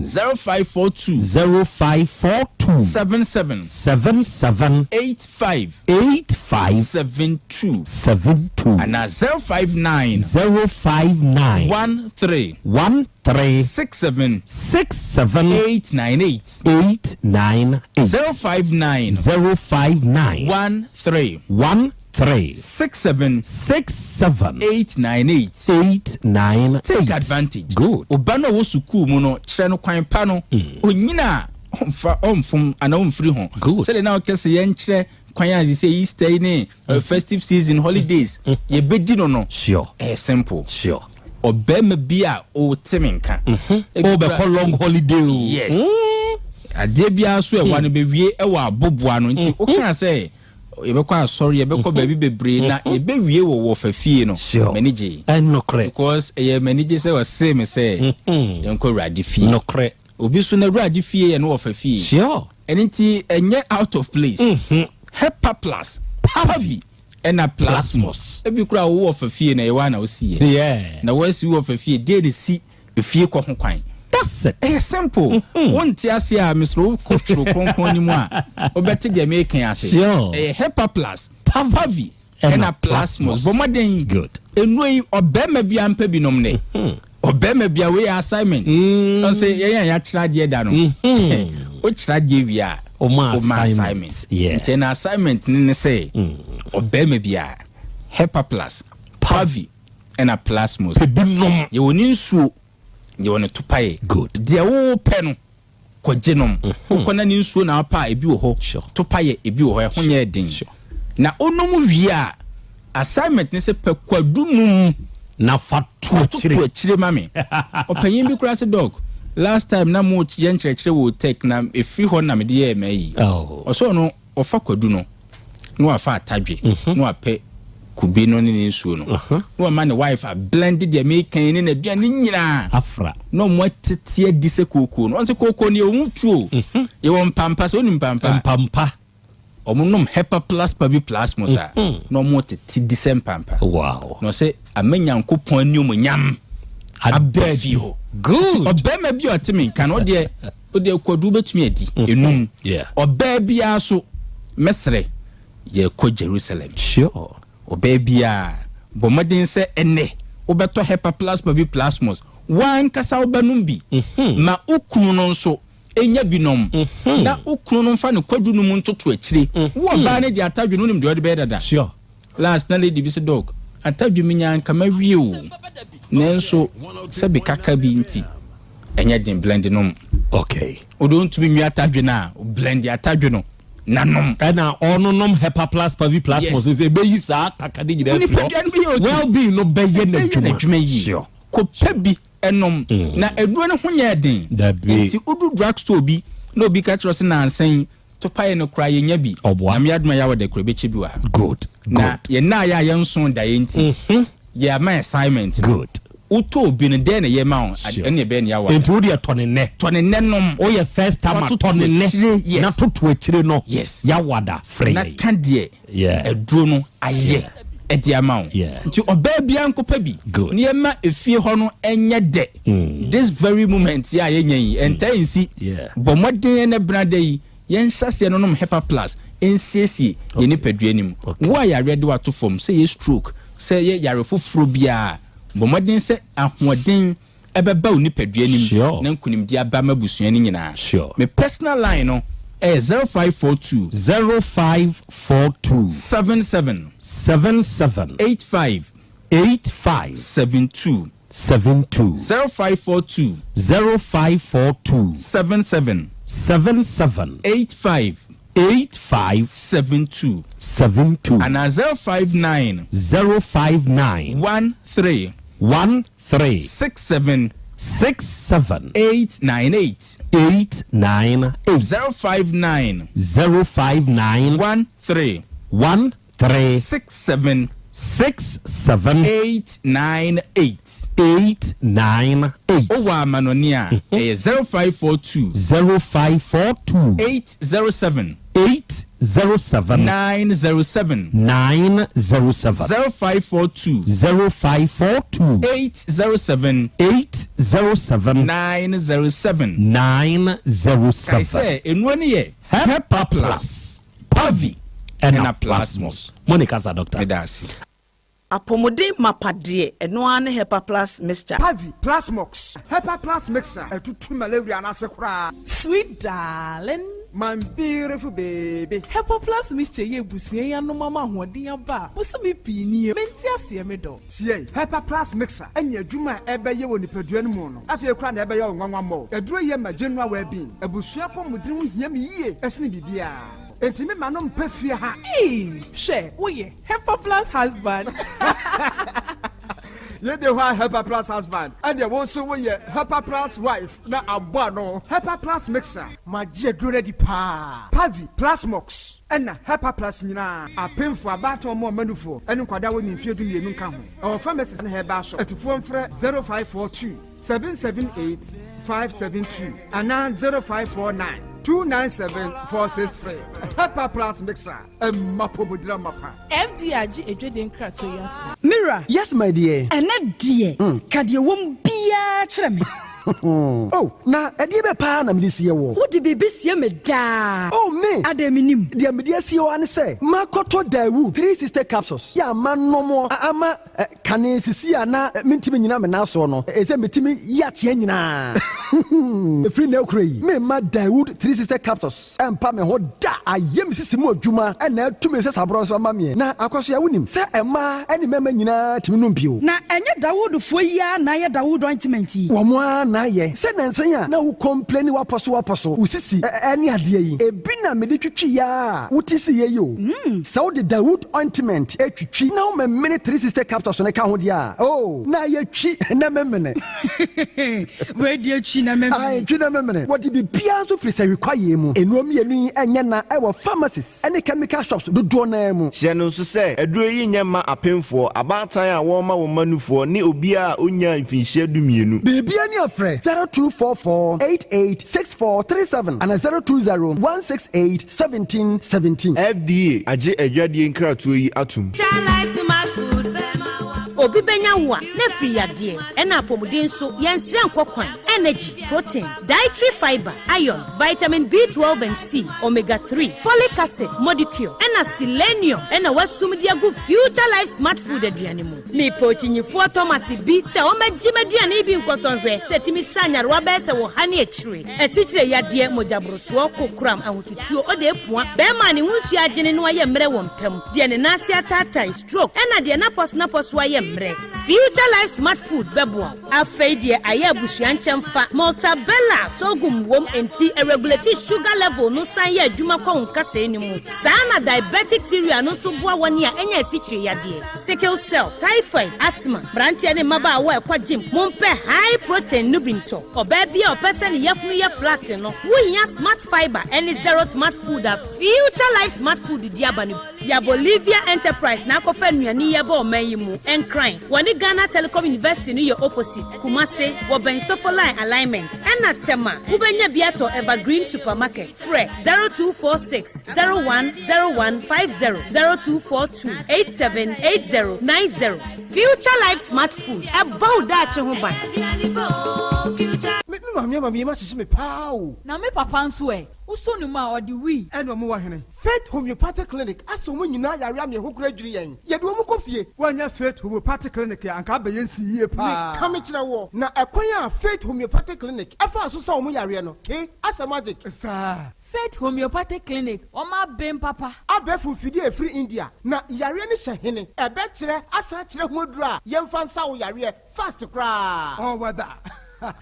0542. 0542. 77. 77. 85. 85. 72. 72. Ana 059. 059. 13. 13. 67. 67. 898. 898. 059. 059. 13. 13. 67. 67. 898. 898. Take advantage. Good. Oba no a ɔwɔ sukuu mu no, kyerɛ no kwan pa no. Onyina a ɔmfa ɔmfom anaa ɔmfiri ho. Good. Sɛdeɛ na ɔkɛ sɛ yɛnkyerɛ kwan a sɛ Easter yi ne festive season holidays yɛbɛdi no. Ɛyɛ simple. Ɔbɛrima bi a ɔte me nka. Wobɛkɔ long holiday o. Yes. Adeɛ biara so ɛwa no bɛwie ɛwɔ aboboa no nti wokaa sɛ yɛbɛkɔ asɔre, yɛbɛkɔ baabi bebree na yɛbɛwie wɔ wɔfa fie no. M'ani gye. Ɛnokorɛ. Because ɛyɛ m'ani gye sɛ ɔse me sɛ yɛnkɔ Awurade fie. Nokorɛ. Obi so na Awurade fie yɛ no wɔfa fie. Ɛno nti ɛnyɛ out of place. Hepa Plus, Pavi ɛna Plasmos. Ebi kura wo wɔfa fie na ɛwɔ na wosi yɛ. Na wɔasi wɔfa fie deɛ ne si efie kɔ ho kwan. That's it. Ɛyɛ simple. Wonte ase a, mesoro wokɔ twerɛ kronkron no mu a wobɛte deɛ meka ase. Ɛyɛ Hepa Plus, Pavi ɛna Plasmos. Bɔ mmɔden. Good. Nnuro yi, ɔbɛrima bi ampɛ bi nom ne. Ɔbɛrima bi a wei yɛ assignment. Ɔsɛ yɛn a yɛakyerɛ adeɛ da no. Wokyerɛ adeɛ wie a, Ɔma woma assignment. assignment. Nti ɛna assignment ne ne sɛ ɔbɛrima bi a Hepa Plus, Pavi ɛna Plasmos. Pɛ bi nom. Yɛwɔ ne nsuo, yɛwɔ ne topaeɛ. Good. Deɛ wopɛ no, kɔgye nom. Wokɔ na ne nsuo na wopɛ a, ebi wɔ hɔ. Topaeɛ ebi wɔ hɔ, ɛho nyɛ den. Na wonom wie a, assignment ne sɛ pɛ kwadu num na fa to akyire. To akyire ma me. Ɔpanyin bi koraa sɛ, "Doc, last time na mo yɛ nkyerɛkyerɛ wɔ tech na efiri hɔ na mede yɛɛ mɛ yi." Ɔsɛ ɔno ɔfa kwadu no na wafa atadwe na wapɛ kube no ne ne nsuo no na wama ne wife a blend deɛ meka yi ne n'aduane nyinaa afra na ɔmo atete adi sɛ kookoo no. Ɔn sɛ kookoo no yɛwɔ mu tuo, yɛwɔ mpampa. Sɛ wonim mpampa? Mpampa. Ɔmo nom Hepa Plus Pavi Plasmos a na ɔmo tete di sɛ mpampa. Na ɔsɛ ama Nyankopɔn animuonyam aba fie hɔ. Good. Ɔbɛrima bi a ɔte me nka no, ɔdeɛ ɔdeɛ kwadu bɛtumi adi enum. Ɔbaa biara so, mɛsrɛ, yɛkɔ Jerusalem. Ɔbaa biara bɔ mmɔden sɛ ɛnɛ wobɛtɔ Hepa Plus Pavi Plasmos, wankasa wobɛnom bi ma wo kunu no nso. Nya bi nom na wo kunu no mfa ne kwadu no mu ntoto akyire. Wo ɔbaa no deɛ atadwe no wonim deɛ ɔde bɛyɛ dada. Last na lady bi se doc atadwe menya anka mawie o nanso sɛbe kaka bi nti ɛnyɛ den blend nom. Okay. Wode wontumi nwie atadwe no a blend atadwe no na nom. Ɛna ɔnonom Hepa Plus Pavi Plus Yes. Mos sɛ ɛbɛyi saa kaka no nyinaa afiri Nipadua no bɛyɛ hɔ. okay. Well being no bɛyɛ Ɛbɛyɛ n'adwuma yie. Sure. Kɔpɛ bi nom. Na aduro no ho nyɛ den. Dabi. Nti wodu drug store bi na obi ka kyerɛ wo sɛ nansa yi topaeɛ no koraa yɛnya bi. Ɔboa. Nyame adom a yɛawɔ da koro yɛbɛkyɛ bi wɔ ha. Good. Na yɛn nna a yɛ a yɛnso daeɛ nti yɛama assignment no. Good. Wotɔ obi no dɛn na ɛyɛ ma wo? Sure. Ɛne ɛbɛyɛ ne yɛawɔ da. Nti wo deɛ tɔ ne nnɛ. Tɔ ne nnɛ nom. Woyɛ first timer Fa toto tɔ ne nnɛ. akyire, yes. Na toto akyire no. Yes. Yɛawɔ da frɛ Na yɛn. ka deɛ Yeah. aduro no ayɛ de ama wo. Yeah. Nti ɔbaa biara nkɔpɛ bi. Good. Na yɛma efie hɔ no nyɛ dɛ. This very moment yi a yɛnya yi, ɛntaa nsi. Yeah. Bɔ mmɔden ɛnɛ benada yi, yɛnhyɛ aseɛ nonom Hepa Plus nsiesie yɛn nipadua no mu. Wo a yareɛ de wo ato fam, sɛ ɛyɛ stroke, sɛ ɛyɛ yare foforɔ biara, bɔ mmɔden sɛ ahoɔden ɛbɛba wo nipadua no mu Sure. na nkunimdie aba ama abusua no nyinaa. Sure. Me personal line no ɛyɛ 0542. 0542. 77. 77. 85. 85. 72. 72. 0542. 0542. 77. 77. 85. 85. 72. 72. Anaa 059. 059. 13. 13. 67. 67. 898. 898. 059. 059. 13. 13. 67. 67. 898. 898. Wowɔ amanɔne a, ɛyɛ 0542. 0542. 807. 807. 907. 907. 0542. 0542. 807. 807. 907. 907. Kae sɛ, nnuro no yɛ Hepa Plus, Pavi, ɛna Plasmos. Mo ne kasa doctor. Meda ase. Apɔmuden mapa deɛ, ɛno ara ne Hepa Plus Mixture. Pavi, Plasmox, Hepa Plus Mixture, ɛtutu malaria no ase koraa. Sweet darling. My beautiful baby. Hepa Plus Mixture yi abusua yi anom ama ahoɔden aba a bosome pii nie. Mente aseɛ me dɔ. Tie! Hepa Plus Mixture ne adwuma a ɛbɛyɛ wɔ nipadua no mu no, afei koraa na ɛbɛyɛ wo nwanwa mmɔɔ. Aduro yi yɛ ma general well-being. Abusua apɔmuden ho hia me yie sene biribiara. Enti me ma no mpɛ fie ha. Eii hwɛ woyɛ Hepa plus husband. Yei de hɔ a Hepa plus husband ɛneɛ wo nso wo yɛ Hepa plus wife na abɔ ano. Hepa plus mixer. Magye aduro no adi paa. Pavi, Plasmox ɛna Hepa plus nyinaa. Apemfoɔ, abaatan ɔmo ɔma nufoɔ ɛne nkwadaa a wɔnni mfeɛ 12 nka ho. Ɛwɔ pharmacies ne herbal shop. Atufoɔ mfrɛ 0542 778 572 anaa 0549 297 463. Hepa plus mixer. Ɛmma pomodira mapa. FDA agye adwadie nkratoɔ yi atom. Me wura. Yes my dear. Ɛnnɛ deɛ, ka deɛ ɛwɔ mu biara kyerɛ me. Oh, na ɛdeɛ bɛ paa na mede sie woɔ? Wode biribi sie me daa. Oh, me! Adɛn mennim? Deɛ mede asie wo ara ne sɛ, makɔtɔ Daewoo 360 capsules yi a manom a ama kane sisi a na mentumi nnyina me nan soɔ no, ɛsɛ metumi yi ateɛ nyinaa. Ɛfiri nnɛ rekora yi, meremma Daewoo 360 capsules Ɛmpa me ho da. Ayɛ me sisi mu adwuma na atu me nsasaborɔ nso ama meɛ. Na Akwasoa, wonim sɛ mmaa ne mmarima nyinaa tumi nom bio. Na ɛnyɛ Dawoodfoɔ yi ara na ayɛ Dawood ointment yi? Wɔn ara na ayɛ. Sɛ nnansa yi a na wo complaini w'apɔ so w'apɔ so, wo sisi ne adeɛ yi, ebi na mede twitwi ara a wote siiɛ yi o. Sɛ wode Dawood ointment twitwi na womemene 360 capsules no ka ho deɛ a, oh, na ayɛ twi na memene. Wei deɛ twi na memene. Ae, twi na memene. Wɔde biribiara nso firi sahwi kwaeɛ mu. Nnuro mmienu yi nyɛ na wɔ pharmacies ne chemical shops dodoɔ no ara mu. Hyɛ no nso sɛ, aduro yi nyɛ mma apemfoɔ, abaatan a wɔrema wɔn mma nufoɔ, ne obiara a ɔnnyaa mfinhyia dumienu. Biribiara ni a frɛ 0244 88 64 37 anaa 020 168 17 17. FDA agye adwadie nkratoɔ yi atom. Obi bɛnya wo a, na afiri yadeɛ, ɛna apɔmuden nso, yɛnsrɛ nkɔ kwan, energy, protein, dietary fibre, iron, vitamin B12 and C, omega 3, folic acid, modicure, ɛna. Ɛna selenium na wɔasum de agu Future Life Smart Food aduane mu. Mepɛ okyinyifoɔ Thomas bi sɛ ɔmmɛgye m'aduane yi bi nkɔsɔ nhwɛ sɛ ɛtumi sa nyarewa bɛyɛ sɛ ɔha ne akyire, asikyire yadeɛ, mogyaborosoɔ, kokoram, ahotutuo, ɔdeepua, bɛrima a ne ho nsuo agyene na wayɛ mmerɛ wɔ mpa mu, deɛ ne nan ase ataatae, stroke, ɛna deɛ n'apɔsonapɔso ayɛ mmerɛ. Future Life Smart Food bɛboa wo. Afei deɛ ayɛ abusua nkyɛmfa. Maltabella sorghum wom enti ɛregulate sugar level no san yɛ adwuma kɔ wo nkasɛɛ no mu. Saa na diabetic cereal no nso boa wɔn a anya asikyire yadeɛ, sickle cell, typhoid, asthma. Mmeranteɛ ne mmabaawa a ɛkɔ gym, mompɛ high protein no bi ntɔ. Ɔbaa bi a ɔpɛ sɛ ne yafunu yɛ flat no, wohia Smart Fibre ne Zero Smart Food a Future Life Smart Food de aba no bi. Ya Bolivia Enterprise na akɔfa nnuane yi aba ɔman yi mu. Nkran, wɔne Ghana Telecom University no yɛ opposite. Kumase, wɔbɛn Sofoline Alignment. Ɛna Tema, wobɛnya bi atɔ Evergreen Supermarket. Frɛ 0246 010150, 0242 878090. Future Life Smart Food, ɛbɔ wo daakye ho ban. Me maame ama me yam ahyehye me paa o. Na me papa nso ɛ? Wosɔ ne mu a, ɔde wii. Ɛna ɔmo wɔ hene? Faith Homeopathic Clinic asa wɔn nyinaa yare ama ɛho koraa dwiri yɛn. Yɛde wɔn kɔ fie. Woannya Faith Homeopathic Clinic a, anka abɛyɛ nsi yie paa. Meka mekyerɛ woɔ, na ɛkwan a Faith Homeopathic Clinic faa so sa wɔn yareɛ no, ke, asɛ magic. Saa. Faith Homeopathic Clinic, wɔn aben papa. Abɛɛfo mfidie a ɛfiri India, na yareɛ no hyɛ hene? Ɛbɛkyerɛ asan akyerɛ ho aduro a yɛmfa nsa wo yareɛ fast koraa. All weather.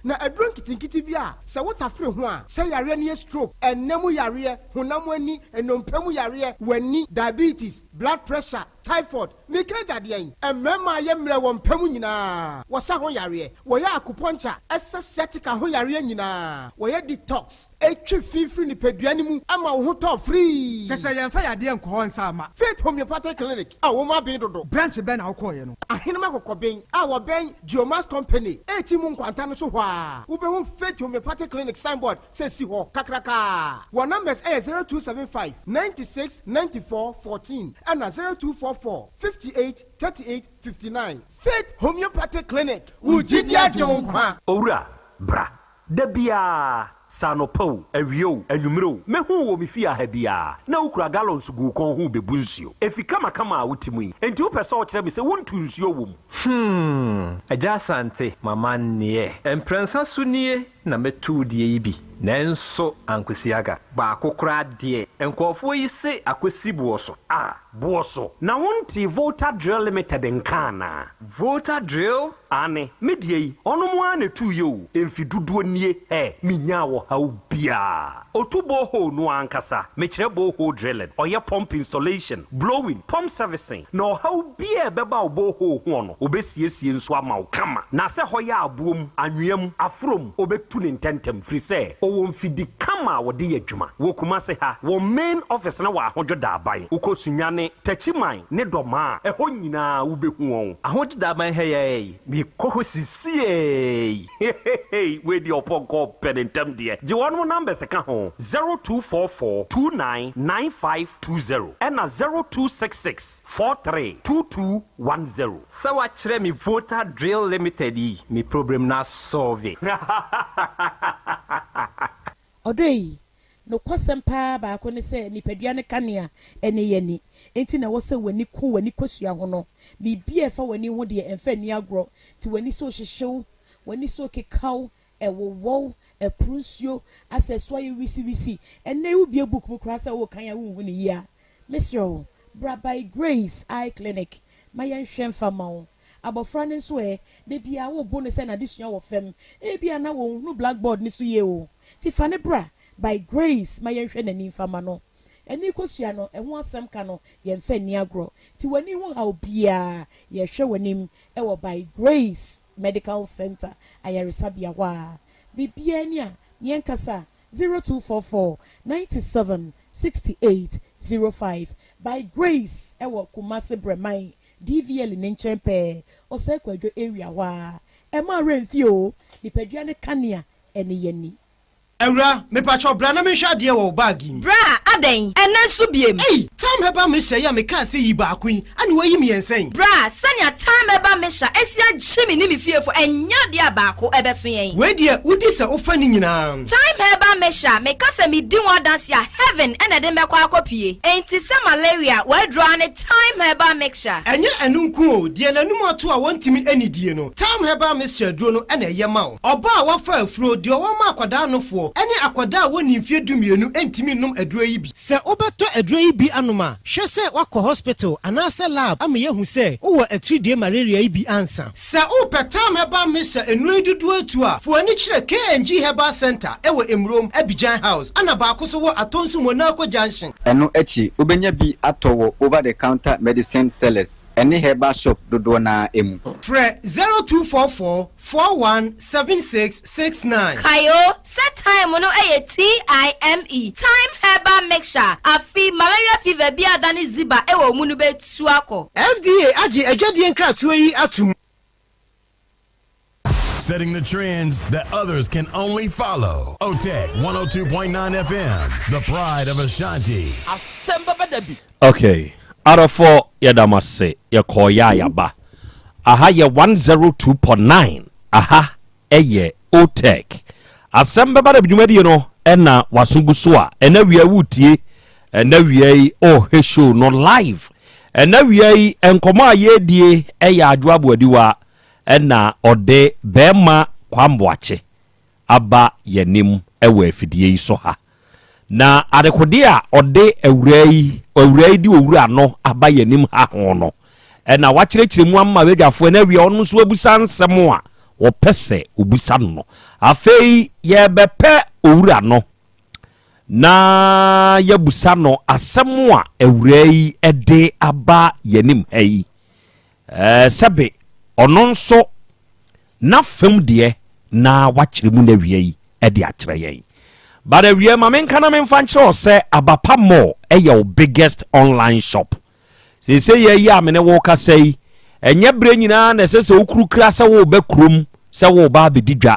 Na aduro nketenkete bi a sɛ wotafere ho a, sɛ yareɛ no yɛ stroke, ɛnna mu yareɛ, honam ani, nnompe mu yareɛ, w'ani, diabetes, blood pressure, typhoid, meka agya deɛn? Mmarima a yɛ mmerɛ wɔ mpa mu nyinaa, wɔsa ho yareɛ, wɔyɛ acupuncture, ɛsa sciatica ho yareɛ nyinaa, wɔyɛ detox, ɛtwe fi firi nipadua no mu ma wo ho tɔ firii. Kyerɛ sɛ yɛmfa yadeɛ nkɔ hɔ nsa mma. Faith Homeopathic Clinic a wɔn aben dodo. Branch bɛn na wokɔeɛ no? Ahenem Akɔkɔben a wɔbɛn Geomax Company reti mu nkwanta no so hɔ ara, wobɛhu Faith Homeopathic Clinic signboard sɛ si hɔ kakraka. Wɔn numbers yɛ 0275 96 94 14 ɛna 0244 58 38 59. Faith Homeopathic Clinic, wo gyidi agye wo nkwa. Owura, bra. Da biara, sɛ anɔpa o, awia o, anwummere o, mɛhu wo wɔ me fie ha biara, na wokura gallons gu wo kɔn ho rebebu nsuo. Efi kamakama a wote mu yi, enti wopɛ sɛ wokyerɛ me sɛ wontu nsuo wɔ mu? Hmm, Agya Asante, m'amanneɛ. Mprɛnsa so nie na mɛtu wo deɛ yi bi, nanso ankosi aga. Baako koraa deɛ, nkurɔfoɔ yi se akɔsi boɔ so. Ah, boɔ so? Na wontee Volta Drill Limited nka anaa? Volta Drill? Aane, me deɛ yi, ɔnom ara na ɛtuiɛ o, mfe dodoɔ nie, ɛ, menyaa ɔhaw biara. Ɔtu borehole no ara ankasa, mekyerɛ borehole drilling, ɔyɛ pump installation, blowing, pump servicing, na ɔhaw biara a ɛbɛba wo borehole hoɔ no, ɔbɛsiesie nso ama wo kama. Na sɛ hɔ yɛ aboɔ mu, anwea mu, aforɔ mu, ɔbɛtu no ntɛntɛm, firi sɛ ɔwɔ mfidi kama a wɔde yɛ adwuma. Wɔ Kumase ha, wɔn main office no wɔ Ahodwo Daaban. Wokɔ Sunyani, Techiman ne Dɔmaa a, ɛhɔ nyinaa wobɛhu wɔn. Ahodwo Daaban ha yi ara yi, mekɔ hɔ sisiei. Heheheey wei deɛ ɔpɔnkɔ ɔpɛ ne ntɛm deɛ gye wɔnom numbers ka ho 0244 29 9520 ɛna 0266 43 2210. Sɛ wakyerɛ me Volta Drill Limited yi me problem no asɔlve. Ɔdɔ yi, nokwasɛm paa baako ne sɛ nipadua no kanea ne yɛn ani. Enti na ɛwɔ sɛ w'ani ku w'ani kosua ho no. Biribi a ɛfa w'ani ho deɛ, ɛmfa nni agorɔ. Nti w'ani so rehyehye wo, w'ani so rekeka wo, ɛwowɔ wo, ɛporo nsuo, asɛ ɛso ayɛ wisiwisi. Ɛnnɛ yi wobue book mu koraa sɛ worekan a wonhu no yie a, mesrɛ wo, bra By Grace Eye Clinic ma yɛnhwɛ mfa mma wo. Abɔfra no nso ɛ? Da biara wobo no sɛ n'adesua wɔ fam. Ebia na onhunu blackboard no so yie o. Nti fa no bra By Grace ma yɛnhwɛ n'ani mfa ma no. Ani kosua no, ɛho asɛm ka no, yɛmfa nni agorɔ. Nti w'ani ho haw biara, yɛhwɛ w'anim wɔ By Grace Medical Centre ayaresabea hɔ a. Biribiara ni a, yɛnkasa 0244 97 68 05. By Grace wɔ Kumasi Brɛman DVL ne nkyɛn pɛɛ, Osei Kwadwo area hɔ ara. Ɛmma wo werɛ mfi oo, nipadua no kanea ne yɛn ani. Awuraa, mepakyɛw bra na menhwɛ adeɛ wɔ wo bag yi mu. Bra! Adɛn, ɛnnɛ nso biem? Ei! Thyme Herbal Mixture yi a mekaa sɛ yi baako yi, ɛna woayi mmiɛnsa yi? Bra, sɛnea Thyme Herbal Mixture asi agye me ne me fiefo, ɛnyɛ adeɛ a baako ɛbɛso yɛn. Wei deɛ, wodi sɛ wofa ne nyinaa. Thyme Herbal Mixture, meka sɛ medi ho adanse a, heaven na ɛde me bɛkɔ akɔpue. Enti sɛ malaria, w'aduro ara ne Thyme Herbal Mixture. Ɛnyɛ ɛno nko o, deɛ n'anum ato a wɔntumi nnidie no, Thyme Herbal Mixture aduro no na ɛyɛ ma wo. Ɔbaa a wafa afuro, deɛ ɔwɔ ma akwadaa nofoɔ, ne akwadaa a wɔnnii mfeɛ dumienu ntumi nnom aduro yi bi. Sɛ wobɛtɔ aduro yi bi anom a, hwɛ sɛ woakɔ hospital anaasɛ lab ama yɛahu sɛ wowɔ atiridie malaria yi bi ansa. Sɛ wopɛ Thyme Herbal Mixture nnuro yi dodoɔ atu a, fa w'ani kyerɛ KNG Herbal Centre wɔ Emurom, Abidjan House, ɛna baako nso wɔ Atonsu Monaco Junction. Ɛno akyi, wobɛnya bi atɔ wɔ over the counter medicine sellers ne herbal shop dodoɔ no ara mu. Frɛ 0244 417669. Kae o, sɛ thyme no yɛ TIME, Thyme Herbal Mixture, afe malaria fever bi a adane ziba wɔ wo mu no bɛtu akɔ. FDA agye adwadie nkratoɔ yi atom. Setting the trends that others can only follow. OTEC 102.9 FM, the pride of Ashanti. Asɛm bɛba da bi. Ok adɔfoɔ yɛda mo ase yɛkɔɔ yɛ a yɛaba aha yɛ 102.9 aha ɛyɛ otec asɛm bɛba da dwumadie no ɛna waso gu so a ɛna wia wotie ɛna wia yi ɔhwɛ show no live ɛna wia yi nkɔmɔ a yɛredie ɛyɛ adwo aboadiwa ɛna ɔde bɛrima kwamboakye aba yɛn anim wɔ afidie yi so ha. Na adekodeɛ a ɔde awuraa yi, awuraa yi de owura no aba yɛn anim ha ho no, ɛna wakyerɛkyerɛ mu ama badwafoɔ na awia ɔno nso abusa nsɛm a wɔpɛ sɛ obusa no no. Afei yɛbɛpɛ owura no na yɛabusa no asɛm a awuraa yi de aba yɛn anim ha yi. Ɛɛ sɛbe ɔno nso N'afam deɛ na wakyerɛ mu n'awia yi de akyerɛ yɛn. But awia ma menka na memfa nkyerɛ wo sɛ Abapa Mall yɛ wo biggest online shop. Seesei yɛ yi a me ne wo kasa yi, ɛnyɛ berɛ nyinaa na ɛsɛ sɛ wokurukura sɛ woreba kurom sɛ woreba abɛdi dwa.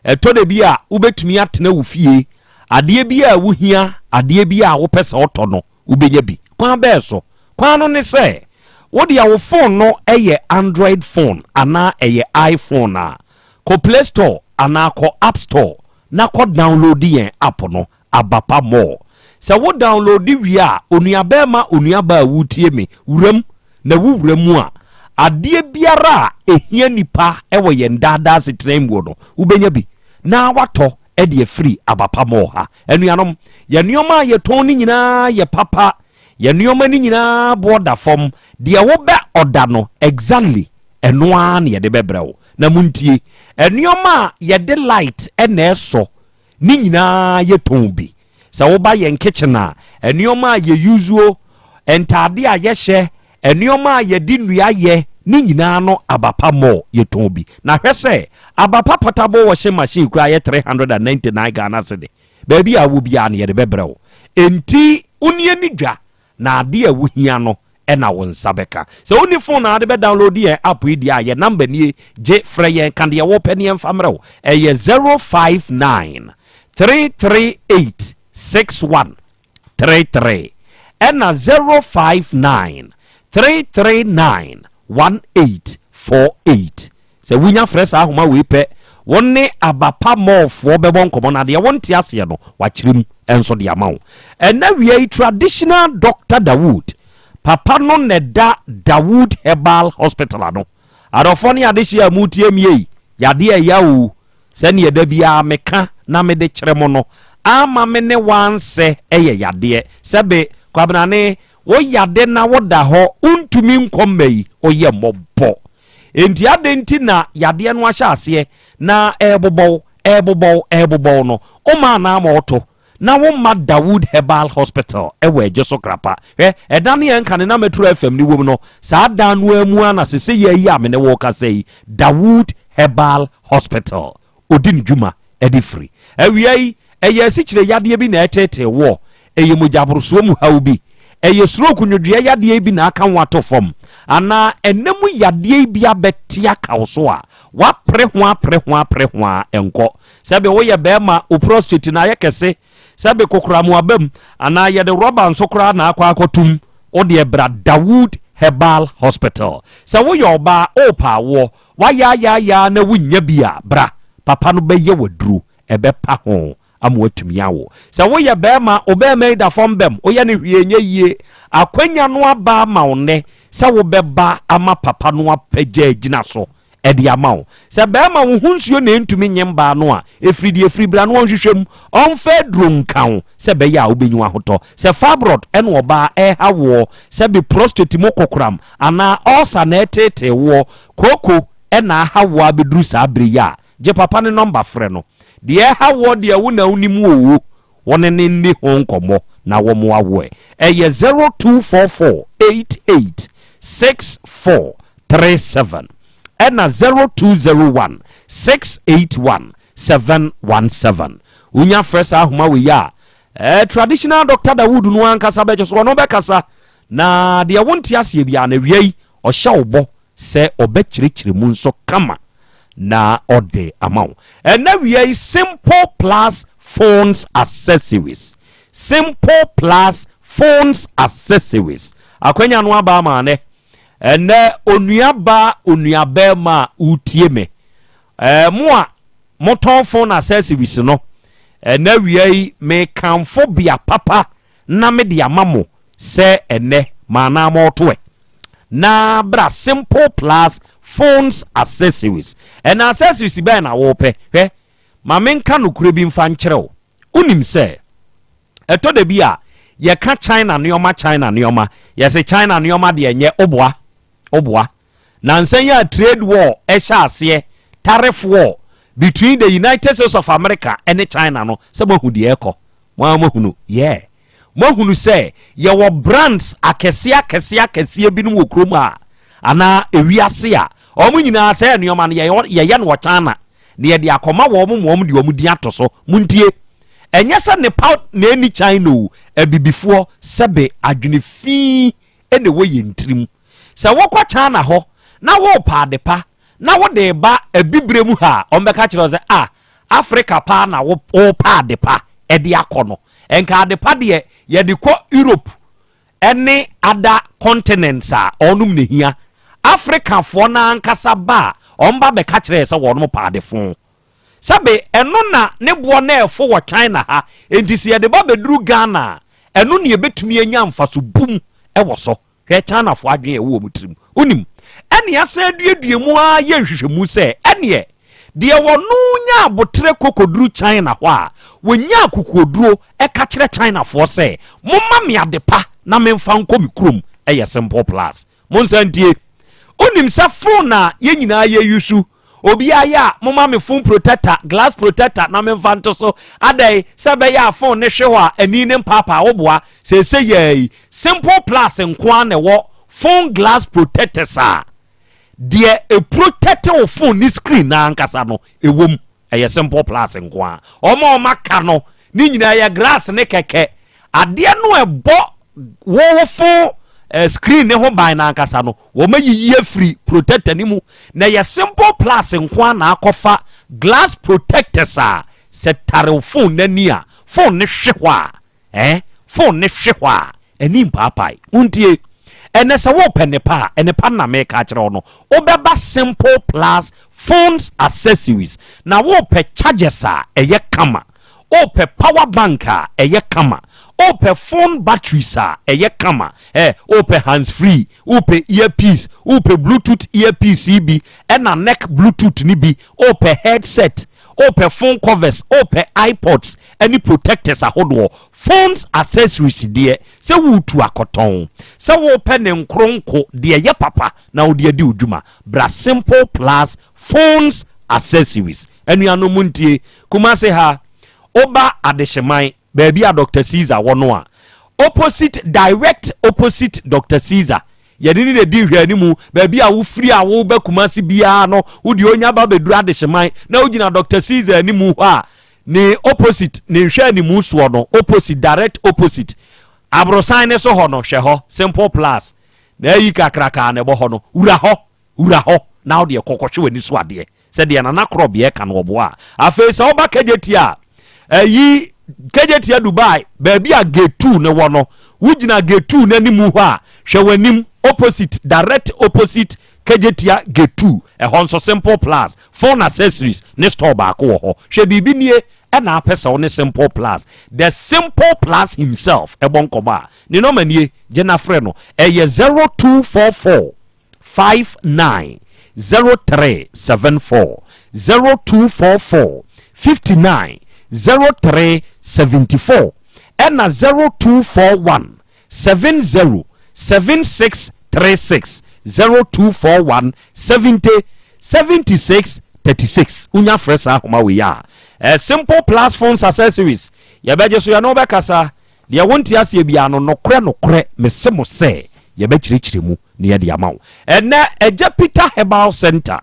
Ɛtɔ da bi a wobɛtumi atena wo fie, adeɛ bi a wohia, adeɛ bi a wopɛ sɛ wotɔ no, wobɛnya bi. Kwan bɛɛ so? Kwan no ne sɛ, wo deɛ wo phone no yɛ Android phone anaa ɛyɛ iPhone a, kɔ Play Store anaa kɔ App Store na kɔ download yɛn app no, Abapa More. Sɛ wo download wie a, onuabarima, onuabaa a woretie me, wuram, na wo wura mu a, adeɛ biara a ɛhia nipa wɔ yɛn daadaa asetena mu no, wobɛnya bi na watɔ de afiri aba pa mu wɔ ha. Anuanom, yɛn nneɛma a yɛtɔn no nyinaa yɛ papa. Yɛn nneɛma no nyinaa boɔ da fam. Deɛ wobɛ ɔda no, exactly ɛno ara na yɛde bɛbrɛ wo. Na montie, nneɛma a yɛde light na ɛsɔ ne nyinaa yɛtɔn bi. Sɛ woba yɛn kitchen a, nneɛma a yɛ use o, ntaade a yɛhyɛ, nneɛma a yɛde nnua yɛ, ne nyinaa no aba pa more yɛtɔn bi. Na hwɛ sɛ aba pa portable washing machine koraa yɛ 399 Ghana cedi. Baabi a wowɔ biara no yɛde bɛbrɛ wo. Enti wo ne ani dwa na ade a wohia no na wo nsa bɛka. Sɛ wonni phone a wode bɛ download yɛn app yi deɛ a, yɛn number nie, gye frɛ yɛn ka deɛ wopɛ ne yɛmfa mmerɛ wo. Ɛyɛ 059 338 6133 ɛna 059 339 1848. Sɛ wunya frɛ saa ahoma wei pɛ, wo ne Aba Pa Mall-foɔ bɛbɔ nkɔmmɔ na deɛ wonte aseɛ no, wɔakyerɛ mu nso de ama wo. Ɛnnɛ awia yi, Traditional Doctor Dawood, papa no na ɛda Dawood Herbal Hospital ano. Adɔfoɔ ne adehyeɛ a moretie me ei, yadeɛ ɛya o, sɛdeɛ da biara meka na mede kyerɛ mo no, amma me ne wo ansɛ yɛ yadeɛ. Sɛbe, Kwabenane, wo yade na woda hɔ, wontumi nkɔ mma yi, woyɛ mmɔbɔ. Enti adɛn nti na yadeɛ no ahyɛ aseɛ na ɛrebobɔ wo, ɛrebobɔ wo, ɛrebobɔ wo no, womma anaa ma ɔto na womma Dawood Herbal Hospital wɔ Adwo so Krapa. Hwɛ, ɛdan no yɛ nkane na Metro FM no wom no, saa dan no ara mu ara na sesei yi a me ne wo rekasa yi, Dawood Herbal Hospital ɔdi ne dwuma de firi. Awia yi, ɛyɛ asikyire yadeɛ bi na ɛreteetee woɔ? Ɛyɛ mogyaborosoɔ mu haw bi? Ɛyɛ stroke nwodwoeɛ yadeɛ yi bi na aka wo ato fam? Anaa ɛna mu yadeɛ yi bi abɛte aka wo so a woapere ho apere ho apere ho ara ɛnkɔ? Sɛbe woyɛ barima, wo prostate no ayɛ kɛse. Sɛ be kokoram aba mu anaa yɛde rɔba nso koraa na akɔ akɔtom, wo deɛ bra Dawood Herbal Hospital. Sɛ woyɛ ɔbaa, worepɛ awoɔ, woayaayaaya na wonnya bi a, bra, papa no bɛyɛ wo aduro, ɛbɛpa ho ama woatumi awo. Sɛ woyɛ barima, wo barima yi da fam bɛm, woyɛ no hwee nyɛ yie, akwanya no aba ama wo nnɛ sɛ wobɛba ama papa no apagya agyina so de ama wo. Sɛ barima wo ho nsuo na ɛntumi nye mbaa no a, ɛfiri deɛ ɛfiri bra na ɔnhwehwɛ mu, ɔmfa aduro nka wo sɛ ɛbɛyɛ a wobɛnya w'ahotɔ. Sɛ fibroid na ɔbaa ɛreha woɔ, sɛ bi prostate mu kokoram anaa ulcer na ɛreteetee woɔ, kooko na aha woɔ abɛduru saa berɛ yi a, gye papa no nɔmba frɛ no. Deɛ ɛha woɔ deɛ wo na wonim oo, wo ne no nni ho nkɔmmɔ na wɔmmoa wo ɛ. Ɛyɛ 0244 88 64 37 ɛna 0201 681 717. Wonya frɛ saa ahoma wei a, eh, traditional Doctor Dawood no ankasa bɛgye so, ɔno bɛkasa na deɛ wonte aseɛ biara no awia yi ɔhyɛ wo bɔ sɛ ɔbɛkyerɛkyerɛ mu nso kama na ɔde ama wo. Ɛnɛ wia yi Simple Plus Phones Accessories, Simple Plus Phones Accessories akwanya no aba ama anɛ. Ɛnɛ onua baa onua bɛɛma a wotie me, ɛɛ mo a motɔn phone accessories no, ɛnɛ wia yi mekamfo bea papa na mede ama mo sɛ ɛnɛ maanaa mɔɔto ɛ. Na bra Simple Plus Phones Accessories. Ɛna accessories bɛn na wopɛ? Hwɛ, ma menka nokorɛ bi mfa nkyerɛ wo. Wonim sɛ ɛtɔ da bi a yɛka China nneɛma China nneɛma, yɛse China nneɛma deɛ nyɛ, woboa, woboa. Nansa yi a trade war ɛhyɛ aseɛ, tariff war between the United States of America ɛne China no, sɛ moahu deɛ ɛkɔ, mo ara moahunu, yeah. Moahunu sɛ yɛwɔ brands akɛseɛ akɛseɛ akɛseɛ binom wɔ kurom ha anaa ewiase a wɔn nyinaa sɛ nneɛma no yɛyɛ no wɔ China na yɛde akɔma wɔn ma wɔn de wɔn din ato so. Montie, ɛnyɛ sɛ nepa na ɛni China o, abibifoɔ sɛbe adwene fi na ɛwɔ yɛn tirim. Sɛ wokɔ China hɔ na worepɛ adepa na wode reba abibire mu ha a, wɔbɛka kyerɛ wo sɛ, ah, Africa paa na worepɛ adepa de akɔ no. Nka adepa deɛ yɛde kɔ Europe ne other continents a wɔnom na hia. Africafoɔ no ankasa ba a, wɔba bɛka kyerɛ yɛ sɛ wɔnom pɛ adefo. Sɛbe ɛno na ne boɔ no ɛfo wɔ China ha, enti sɛ yɛde ba bɛduru Ghana a, ɛno na yɛbɛtumi anya mfaso bum wɔ so. Hwɛ Chinafoɔ adwene a ɛwɔ wɔn tirim. Wonim, ɛne asan aduadua mu ara yɛ nhwehwɛmu sɛ, ɛneɛ, deɛ wɔno nya aboterɛ kɔkɔduru China hɔ a, wɔnya akokoɔduro ɛka kyerɛ Chinafoɔ sɛ, momma me adepa na memfa nkɔ me kurom, ɛyɛ Simple Plus. Monsan ntie. Wonim sɛ phone a yɛn nyinaa yɛ yusu, Obiara yɛ a, momma me phone protector, glass protector na memfa nto so. Adɛn? Sɛ ɛbɛyɛ a phone no hwe hɔ a, ani no mpaapaa. Woboa? Seesei yɛa yi, Simple Plus nko ara na ɛwɔ phone glass protectors a deɛ ɛprotɛte wo phone ne screen no ankasa no, ɛwɔ mu. Ɛyɛ Simple Plus nko ara. Wɔn a wɔaka no, ne nyinaa yɛ glass ne kɛkɛ. Adeɛ no a ɛbɔ wo wo phone eh, screen ne ho ban no ankasa no, wɔayiyi afiri protector no mu. Na ɛyɛ Simple Plus nko ara na akɔfa glass protectors a sɛ tare wo phone no ani a, phone no hwe hɔ a, Eh, phone ne hwe hɔ a, ani mpaapae. Montie, ɛnɛ sɛ wopɛ nnepa a, nnepa no na meka akyerɛ wo no. Wobɛba Simple Plus Phones Accessories na wopɛ chargers a ɛyɛ kama, wopɛ power bank a ɛyɛ kama, wopɛ phone batteries a ɛyɛ kama, eh, wopɛ hands free, wopɛ earpiece, wopɛ bluetooth earpiece yi bi, ɛna neck bluetooth no bi, wopɛ headset, wopɛ phone covers, wopɛ iPods ne protectors ahodoɔ, phones accessories deɛ, sɛ woretu akɔtɔn, sɛ wopɛ ne nkoronko, deɛ ɛyɛ papa na wode adi wo dwuma, bra Simple Plus Phones Accessories. Anuanom montie, Kumasi ha, woba Adehyeman, Baabi a Doctor Caesar wɔ no a, opposite, direct opposite Doctor Caesar. Yɛne ne na di nhwɛanimu. Baabi a wofiri a woba Kumasi biara no, wo deɛ onya ba bɛduru Adehyeman na wogyina Doctor Caesar animu hɔ a, ne opposite, ne nhwɛanimu soɔ no, opposite, direct opposite. Aborosan ne so hɔ no, hwɛ hɔ, Simple Plus. Na ayi kakrakaa na ɛbɔ hɔ no, wura hɔ. Wura hɔ na wo deɛ kɔ kɔhwɛ w'ani so adeɛ sɛ deɛ Nana Korɔbeɛ ka no ɔboa a. Afei sɛ woba Kagyetia a, ayi Kejetia Dubai, baabi a gate 2 no wɔ no, wogyina gate 2 no anim hɔ a, hwɛ w'anim opposite, direct opposite Kejetia gate 2, ɛhɔ nso Simple Plus phone accessories ne store baako wɔ hɔ. Hwɛ biribi nie ɛna apɛ sɛ wo ne Simple Plus, the Simple Plus himself ɛbɔ nkɔmmɔ a, ne nɔma nie, gye na frɛ no, ɛyɛ 0244 59 0374, 0244 59 0374, ɛna 0241 70 7636, 0241 70 76 36. Wonya frɛ saa ahoma wei a, Simple Plus Phones Accessories yɛbɛgye so, yɛne wobɛkasa. Deɛ wonte aseɛ biara no, nokorɛ nokorɛ mese mo sɛ yɛbɛkyerɛkyerɛ mu na yɛde ama wo. Ɛnnɛ Agya Peter Herbal Centre,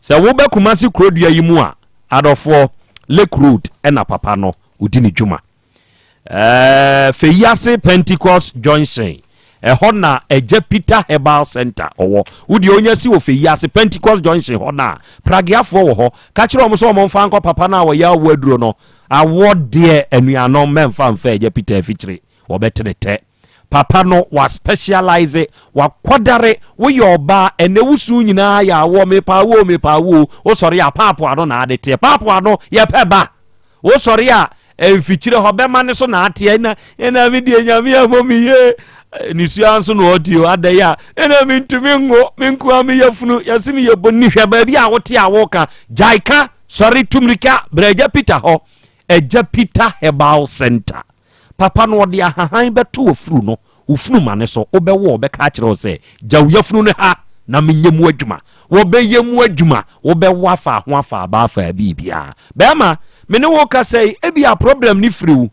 sɛ woba Kumasi kurodua yi mu a, adɔfoɔ, Lake Road ɛna papa no ɔdi ne dwuma. Ɛɛ Feyiase Pentecost Junction, ɛhɔ na Agya Peter Herbal Centre ɔwɔ. Wo deɛ onya si wɔ Feyiase Pentecost Junction hɔ no a, Prageafoɔ wɔ hɔ. Ka kyerɛ wɔn sɛ wɔn mfa nkɔ papa no a ɔyɛ awoɔ aduro no. Awoɔ deɛ anuanom mɛmfa mfa Agya Peter afikyire, wɔbɛte ne tɛ. Papa no wa specialise, wakwadare, woyɛ ɔbaa ɛnɛ wo su nyinaa yɛ awoɔ, mepɛ awoɔ o, mepɛ awoɔ o, wosɔre a paapo ano na ade teɛ, paapo ano yɛpɛ ba, wosɔre a mfikyire hɔ bɛma ne so na ateɛ, ɛna ɛna me deɛ Nyame abɔ me yie, nisua nso na ɔte o, adɛn a ɛna mentumi nwo, me nkoa meyɛ funu, yɛse meyɛ bɔnni, hwɛ baabi a wote a woka, gyae ka, sɔre tu mmirika bra Agya Peter hɔ, Agya Peter Herbal Center. Papa no ɔde ahahan bɛto w'afuru no, wo funuma no so, wobɛwo a ɔbɛka akyerɛ wo sɛ, Gya wo yafunu no ha na menyɛ mu adwuma. Wɔbɛyɛ mu adwuma, wobɛwo afa ho afa aba afa biribiara. Bɛrima, me ne wo kasa yi, ebia problem no firi wo.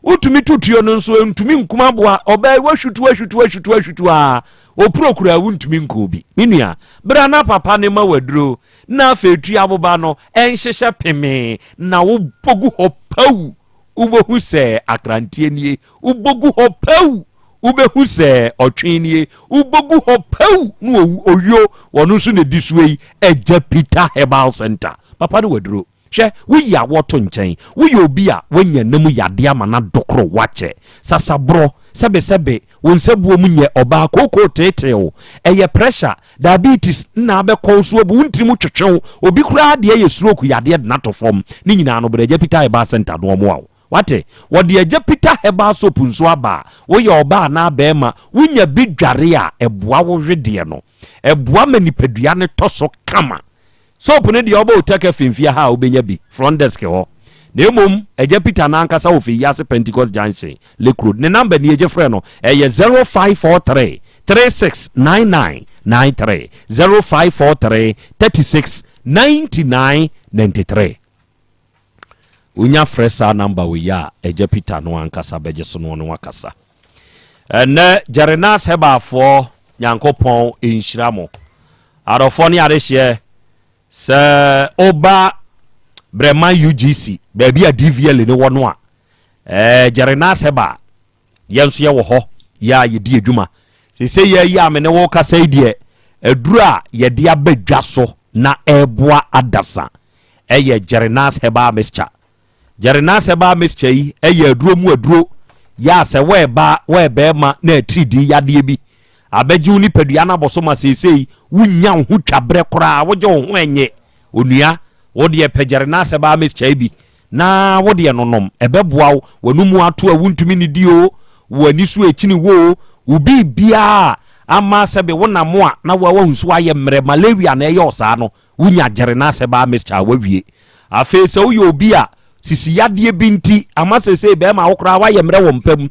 Wotumi to tuo no nso, ɛntumi nkum aboa. Ɔbaa yi, woahwutu, ahwutu, ahwutu, ahwutu aa, opuro koraa wontumi nku obi. Me nua, bra na papa no ma wo aduro, na afei tua aboba no, ɛnhyehyɛ pemee, na wobɔ gu hɔ pawu. Wobɛhu sɛ akranteɛ nie, wobɔgu hɔ pɛw, wobɛhu sɛ ɔtwe nie, wobɔgu hɔ pɛw na owuo, wɔno nso na ɛdi soɔ yi, Agya Peter Herbal Center. Papa no waduro. Hwɛ, woyi awɔ to nkyɛn, woyɛ obi a woanya nna mu yadeɛ ama no adokoro wo akyɛ, sasaborɔ, sɛbesɛbe, wo nsabuo mu nyɛ ɔbaa kookoo teetee wo, ɛyɛ pressure, diabetes nna abɛkɔ wo so abu wo ntiri mu twetwe wo, obi koraa deɛ yɛ stroke yadeɛ de no ato fam, ne nyinaa no brɛ Agya Peter Herbal Center na wɔmmoa wo. Wate? Wɔde Agya Peter Herbal Soap nso aba a, woyɛ ɔbaa anaa barima, wonya bi dware a, ɛboa wo wedeɛ no. Ɛboa ma nipadua no tɔ so kama. Soap no deɛ wobɔ Otec FM fie ha a wobɛnya bi, front desk hɔ. Na mmom Agya Peter no ankasa wɔ Feyiase Pentecost Junction, Lake Road. Ne number nie, gye frɛ no, ɛyɛ 0543 3699 93, 0543 36 99 93. Wonya frɛ saa number wei a, Agya Peter no ankasa bɛgye so na ɔne wo akasa. Ɛnnɛ Jerenas Herbal-foɔ, Nyankopɔn nhyira mo. Adɔfoɔ ne adehyeɛ, sɛ woba Brɛman UGC, baabi a DVLA no wɔ no a, ɛɛ Jerenas Herbal, yɛn nso yɛwɔ hɔ, yɛ a yɛdi adwuma. Sese yɛ yi a me ne wo kasa yi deɛ, aduru a yɛde aba dwa so na ɛreboa adasa ɛyɛ Jerenas Herbal Mixture. Gyɛre herbal mixture yi yɛ aduro mu aduro yɛ a sɛ woɛba woɛbɛɛma na atiridii yadeɛ bi abɛgye wo nipadua no abɔ so ma seesei wonnya wo ho twa berɛ koraa wogye wo ho ɛnye onua wo deɛ pɛ gyɛre herbal mixture yi bi na wo deɛ nonom ɛbɛboa wo w'anomu ato a wontumi nidi o w'ani so ɛkyini wo o wo biribiaa ama sɛbe wo nam a na wahu so ayɛ mmerɛ malaria na ɛyɛ ɔsaa no Wonya Gyerenase baa mixture a wawie. Afei sɛ woyɛ obi a sisi yadeɛ bi nti ama seesei bɛrima wo koraa woayɛ mmerɛ wɔ mpa mu,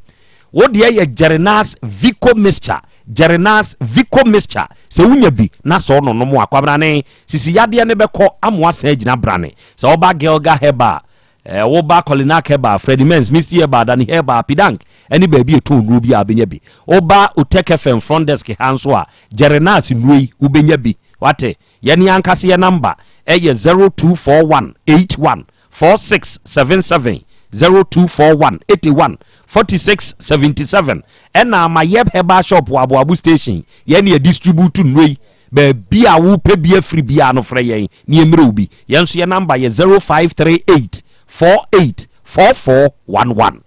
wo deɛ yɛ Gyerenase Vico mixture, Gyerenase Vico mixture. Sɛ wonya bi na sɛ wononom a, kwabrane, sisi yadeɛ no bɛkɔ ama woasan agyina brane. Sɛ woba Gilga Herbal, eh, woba Kolinak Herbal, Freddie Mens, Misty Herbal, Dani Herbal, Pidank, ɛne baabi a ɛtɔn nnuro bi a wobɛnya bi. Woba Otec FM front desk ha nso a, Gyerenase nnuro yi wobɛnya bi. Wate? Yɛn ankasa yɛn number yɛ 0241 81 46 77, 0241 81 46 77. Ɛna Amayɛb Herbal Shop wɔ Aboabo Station. Yɛn na yɛ distribute nnuro yi. Baabi a wopɛ bi afiri biara no frɛ yɛn na yɛmmrɛ wo bi. Yɛn nso yɛn number yɛ 0538 48. 4411.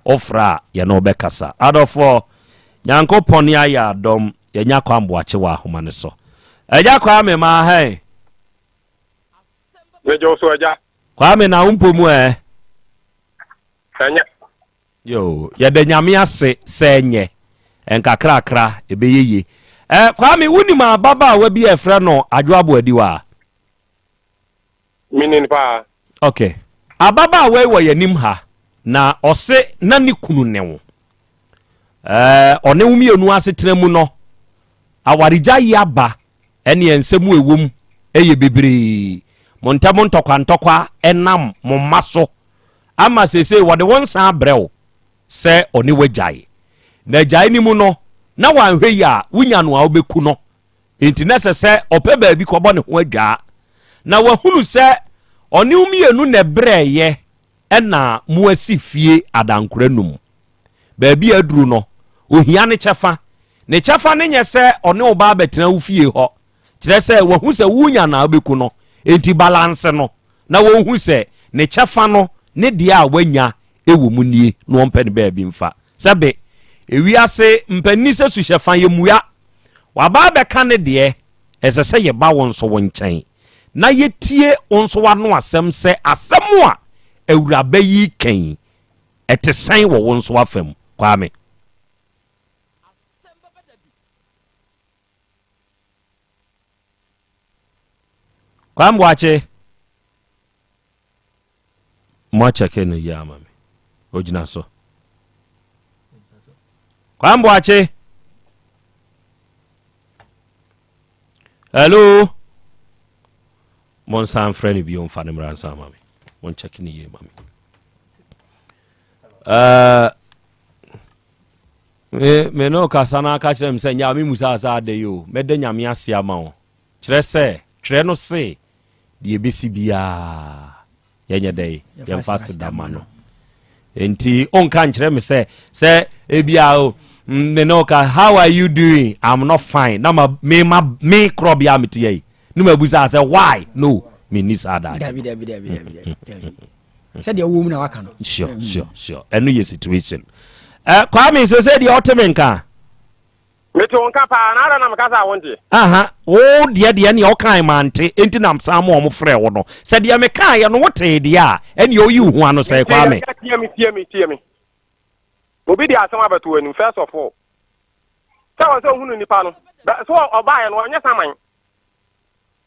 Wofrɛ a yɛne wo bɛkasa. Adɔfoɔ, Nyankopɔn ayɛ adɔm, yɛanya Kwame Boakye wɔ ahoma no so. Agya Kwame, maa hɛn. Megye wo so, agya. Kwame, na wo mpo mu ɛ? Ɛnyɛ. Yoo, yɛda Nyame ase sɛ ɛnyɛ. Nkakrakra, ɛbɛyɛ yie. Ɛ, Kwame, wonim ababaawa bi a ɛfrɛ no Adwo Aboadiwa? Menim paa. Ok. Ababaawa yi wɔ yɛn anim ha, na ɔse na ne kunu ne wo. Ɛɛ, ɔne wo mmienu asetena mu no, awaregyaeɛ yi aba, ɛneɛ nsɛm a ɛwɔ mu yɛ bebree. Mo ntam ntɔkwa ntɔkwa nam mo mma so ama seesei wɔde wo nsa abrɛ wo sɛ ɔne wo agyae. Na agyae no mu no, na wanhwɛ yi a, wonya no a wobɛku no. Enti na ɛsɛ sɛ ɔpɛ baabi kɔbɔ ne ho adwaa. Na wahunu sɛ ɔne wo mmienu na ɛbrɛeɛ na moasi fie adankora num. Baabi a aduru no, ohia ne kyɛfa. Ne kyɛfa no nyɛ sɛ ɔne wo ba abɛtena wo fie hɔ. Kyerɛ sɛ wahu sɛ wonya na wobɛku no. Enti balanse no na wɔnhu sɛ ne kyɛfa no ne deɛ a wanya wɔ mu nie na ɔmpɛ ne baabi mfa. Sɛbe, ewiase mpanin sɛ suhyɛfa yɛmmua. Waba abɛka ne deɛ, ɛsɛ sɛ yɛba wo nso wo nkyɛn na yɛtie wo nso w'ano asɛm sɛ asɛm a awuraba yi reka yi, ɛte sɛn wɔ wo nso w'afa mu? Kwame. Kwame Boakye. Mo akyɛke no yie ama me. Ogyina so. Kwame Boakye. Hello. Mo nsan frɛ no bio mfa no mmra nsan ma me. Mo nkyɛke no yie ma me. Uh, me me ne kasa no aka kyerɛ me sɛ nyɛ a memu sɛ asa ada yi o mɛda nyame ase ama wo kyerɛ sɛ twerɛ no se deɛ ɛbɛsi biara yɛnyɛ dɛn yɛmfa aseda ma no nti ɔnka nkyerɛ me sɛ sɛ ebia o mm, me ne ɔka how are you doing i'm not fine na ma me ma me korɔ bia me te yɛ ne ma busa sɛ why no me ni saa daakye dabi dabi dabi dabi dabi sɛdeɛ wowɔ mu na waka no sure mm. sure sure ɛno yɛ situation uh, Kwame sɛ sɛ deɛ ɔte me nka Mete wo nka paa, na adɛn na mekasa a wonte? Aha, wo deɛ deɛ neɛ wokae mante, enti na san ma wɔn frɛɛ wo no. Sɛ deɛ mekaeɛ no wotee deɛ a, ɛneɛ woyi wo ho ano sɛe, Kwame. Tie me, tie me, tie me. Obi de asɛm abɛto w'anim, first of all. Sɛ wɔ sɛ ohunu nipa no, so ɔbaeɛ no ɔnyɛ saman.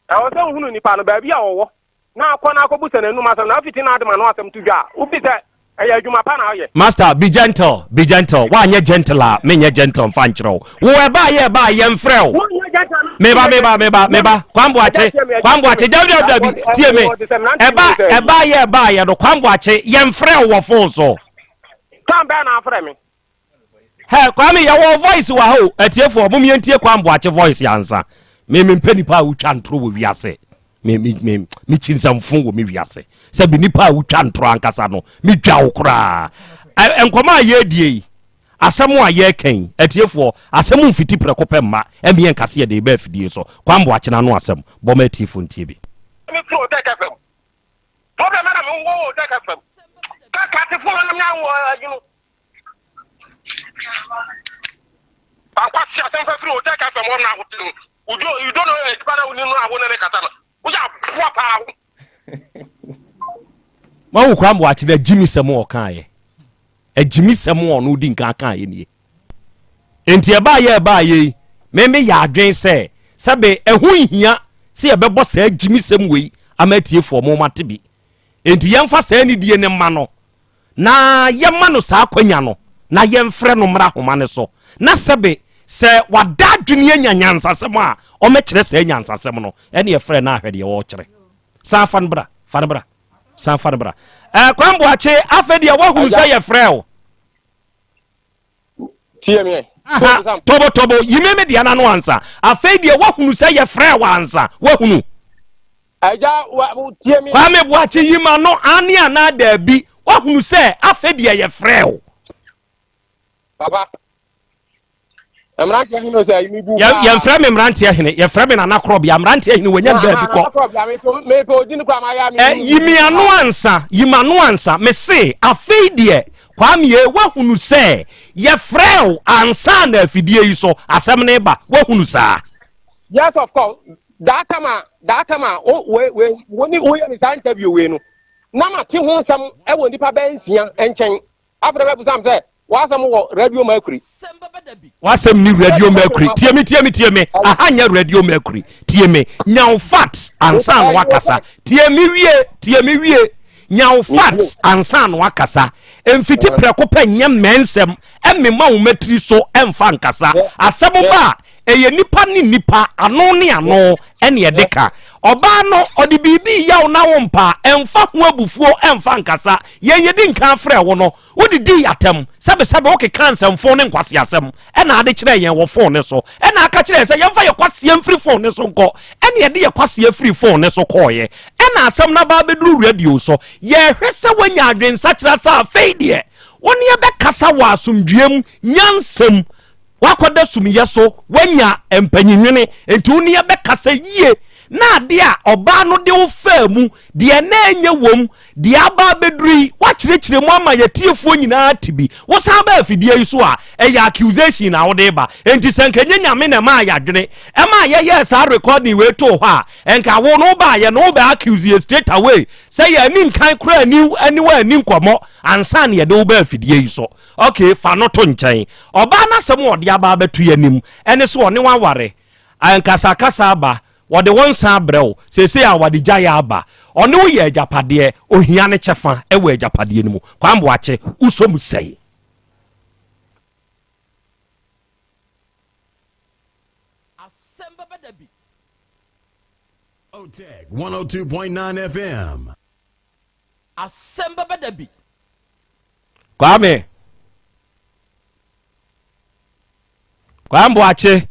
Ɛwɔ sɛ ohunu nipa no baabi a ɔwɔ na akɔ na akɔbusa n'anum asɛm na afiti na ade ma no asɛm to dwa a, wofi sɛ ɛyɛ adwuma pa na ɔyɛ. Master, be gentle, be gentle. Woanyɛ gentle a, menyɛ gentle mfa nkyerɛ wo. Wo ɛbaa yɛ ɛbaa yɛmfrɛ wo. Meba, meba, meba, meba. Kwamboakye, Kwamboakye, dabi, dabi, dabi, tie me. Ɛba, ɛbaa yɛ ɛbaa yɛ no, Kwamboakye, yɛmfrɛ wo wɔ phone so. Tam bɛn na afrɛ me? Hɛ, Kwame, yɛwɔ voice wɔ ha o. Atiefoɔ, mom yɛntie Kwame Boakye voice ansa. Me, mempɛ nipa a wotwa ntoro wɔ wiase. Me, me, me, me kyi nsɛmfo wɔ me wiase. Sɛ bi nipa a wotwa ntoro ankasa no, me dwa wo koraa. Ɛ, nkɔmɔ a yɛredie yi, asɛm a yɛreka yi, atiefoɔ, asɛm mfiti prɛko pɛ mma, ɛmi yɛn kase yɛde reba afidie so. Kwame Boakye n'ano asɛm, bɔ ma atiefoɔ ntie bi. Me firi Otec FM. Problem na me wɔ wɔ Otec FM. Kaka te fo na me awɔ adwunu. Ankwasi asɛm fa firi Otec FM hɔ na ahote no. Ujo, you don't know nipa na woni no a wo ne ne kasa no. Woyɛ aboa paa wo. Wahu Kwame Boakye no agyimisɛm a ɔkaeɛ. Agyimisɛm a ɔno di nkan kaeɛ nie. Enti ɛbaayɛ ɛbaayɛ yi, me meyɛ adwen sɛ sɛbe ɛho nhia sɛ yɛbɛbɔ saa agyimisɛm wei ama atiefoɔ mo mate bi. Enti yɛmfa saa anidie no mma no na yɛma no saa akwanya no na yɛmfrɛ no mmra ahoma no so, na sɛbe sɛ wada adwene anya nyansasɛm a, ɔmmɛkyerɛ saa nyansasɛm no, ɛne ɛfrɛ no ahwɛ deɛ ɔrekyerɛ. San fa no bra, fa no bra, san fa no bra. Ɛɛ Kwame Boakye, afei deɛ woahunu sɛ yɛfrɛ wo. Tie me. Aha, tɔbɔtɔbɔ, yi me me deɛ no ano ansa. Afei deɛ woahunu sɛ yɛfrɛ wo ansa, woahunu. Agya, wa, tie me. Kwame Boakye yi ma no ane anaa daabi, woahunu sɛ afei deɛ yɛfrɛ wo. Papa. Mmeranteɛ hene o sɛ mebu paa. Yɛmfrɛ me mmeranteɛ hene, yɛfrɛ me Nana Korɔbea. Mmeranteɛ hene wɔnya baabi kɔ. Mepɛ odin koraa mayɛ a me. Yi me ano ansa, yi m'ano ansa. Mese afei deɛ Kwame e woahunu sɛ yɛfrɛɛ wo ansa na afidie yi so asɛm no reba, woahunu saa? Yes of course, that time a that time a wo we we wo ne woyɛ me saa interview wei no na mate ho nsɛm wɔ nnipa bɛyɛ nsia nkyɛn. Afei na bɛbisa me sɛ, W'asɛm wɔ Radio Mercury? W'asɛm ni Radio Mercury. Tie me, tie me, tie me. Aha nyɛ Radio Mercury. Tie me. Nya wo facts ansa na wakasa. Tie me wie, tie me wie. Nya wo facts ansa na wakasa. Mfiti prɛko pɛ nyɛ mmɛnsɛm ɛmema wo matiri so ɛmfa nkasa. Asɛm ba a, ɛyɛ nipa ne nipa, ano ne ano ɛne ɛde ka. Ɔbaa no, ɔde biribi yaw na wo mpa, ɛmfa ho abufuo ɛmfa nkasa. Yɛn yɛdi nkan frɛɛ wo no, wodidii atɛm, sɛbesɛbe wokekaa nsɛmfoo ne nkwaseasɛm na ade kyerɛɛ yɛn wɔ fon no so, ɛna aka kyerɛɛ yɛn sɛ yɛmfa yɛn kwasea mfiri fon no so nkɔ, ɛna yɛde yɛn kwasea firii fon no so kɔeɛ, ɛna asɛm no aba abɛduru radio so. Yɛrehwɛ sɛ woanya adwensakyera sɛ afei deɛ wo ne yɛn bɛkasa wɔ asomdwoeɛ mu, nyansa mu. Woakɔda sumyɛ so, woanya mpanyinwene, enti wo ne yɛn bɛkasa yie na adeɛ a ɔbaa no de wo faa mu, deɛ na ɛnyɛ wom, deɛ aba abɛduru yi, woakyerɛkyerɛ mu ama yɛtiefoɔ nyinaa ate bi. Wosan ba afidie yi so a, ɛyɛ accusation na wode ba. Enti sɛ nka ɛnyɛ Nyame na ɛmaa yɛadwene, ɛmaa yɛyɛɛ saa recording wei too hɔ a, nka wo no wobaeɛ no wobɛ accuse yɛ straight away sɛ yɛanni nkan koraa anni ne wo anni nkɔmmɔ ansa na yɛde wo baa afidie yi so. Okay, fa no to nkyɛn. Ɔbaa no asɛm a ɔde aba abɛto yɛn anim ne sɛ ɔne wo aware, nkasakasa aba, wɔde wo nsa abrɛ wo, seesei awaregyaeɛ aba. Ɔne wo yɛ agyapadeɛ, ohia ne kyɛfa wɔ agyapadeɛ no mu. Kwame Boakye, wosɔ mu sɛn? Otec 102.9 FM. Asɛm bɛba da bi. Kwame. Kwame Boakye.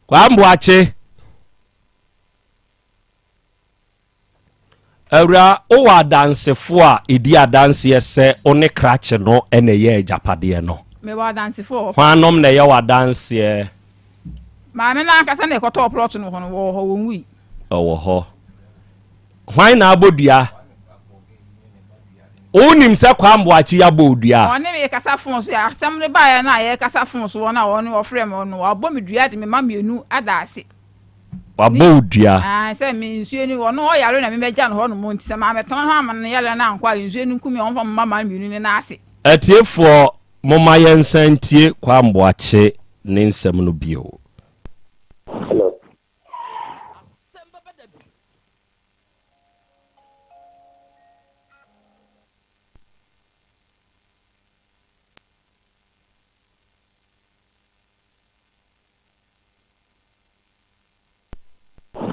Kwame Boakye. Awura, wowɔ adansefo a ɛdi adanseɛ sɛ wo ne krakye no na ɛyɛ agyapadeɛ no? Mewɔ adansefo wɔ hɔ. Hwannom na ɛyɛ w'adanseɛ? Maame no ankasa na ɛkɔtɔɔ plɔt no wɔ hɔ no, wɔwɔ hɔ, wɔnwui. Ɔwɔ hɔ. Hwan na abɔ dua? Wonim sɛ Kwame Boakye yi abɔ wo dua? Ɔne me kasa fon so, asɛm no baeɛ no a yɛrekasa fon so wɔ no a ɔno ɔfrɛ me no, wabɔ me dua de me mma mmienu ada ase. Wabɔ wo dua. Ae, sɛ me nsuo no, ɔno ɔyare na memɛgya no hɔ nom nti sɛ mammɛtena hɔ amma no yare no ankɔ a nsuo no nku me a ɔmfa me mma mmaa mmienu no nan ase. Atiefoɔ momma yɛnsan ntie Kwame Boakye ne nsɛm no bio. Hello.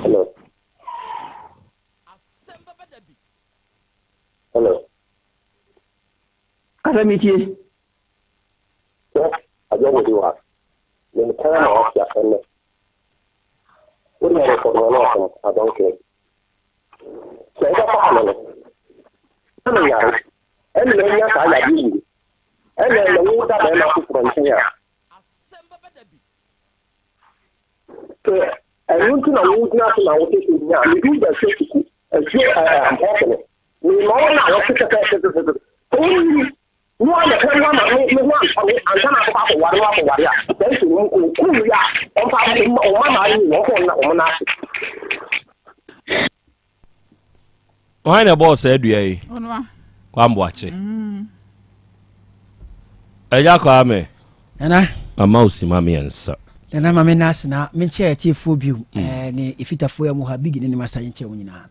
Hello. Hello. Kasa mi tie. Sɛ adwa wɔ di wa, ne kwan na wate asɛm no. Wo deɛ rekɔdo no asɛm, I don't care. Sɛ wobɛfa ano no, na menyare, ɛna manya saa yadeɛ yi, ɛna ɛna wo da bɛrima foforɔ nkyɛn a, Sɛ ɛno nti na wogyina so na wote sɛ nya mede wo bɛhwɛ suku asuo ampɔɔso no mema wɔn a wɔte pɛpɛɛpɛpɛpɛ sɛ wonni no a mɛka no ama me me ho antɔ me ansa na akɔkɔ akɔware no akɔware a saa nsuo no mu kɔ ɔkum wie a ɔmfa ɔma maa yi wɔmfa ɔna wɔn no ase. Hwan na ɛbɔɔ saa dua yi? Kwame Boakye. Ɛgya Kwame. Nana. Mama wo sima mmiɛnsa. Nana ma me na ase na menkyɛ atiefoɔ bio mm. eh, ne ɛfitafoɔ yɛ mu ha bigi ne ne masa yɛnkyɛ wo nyinaa.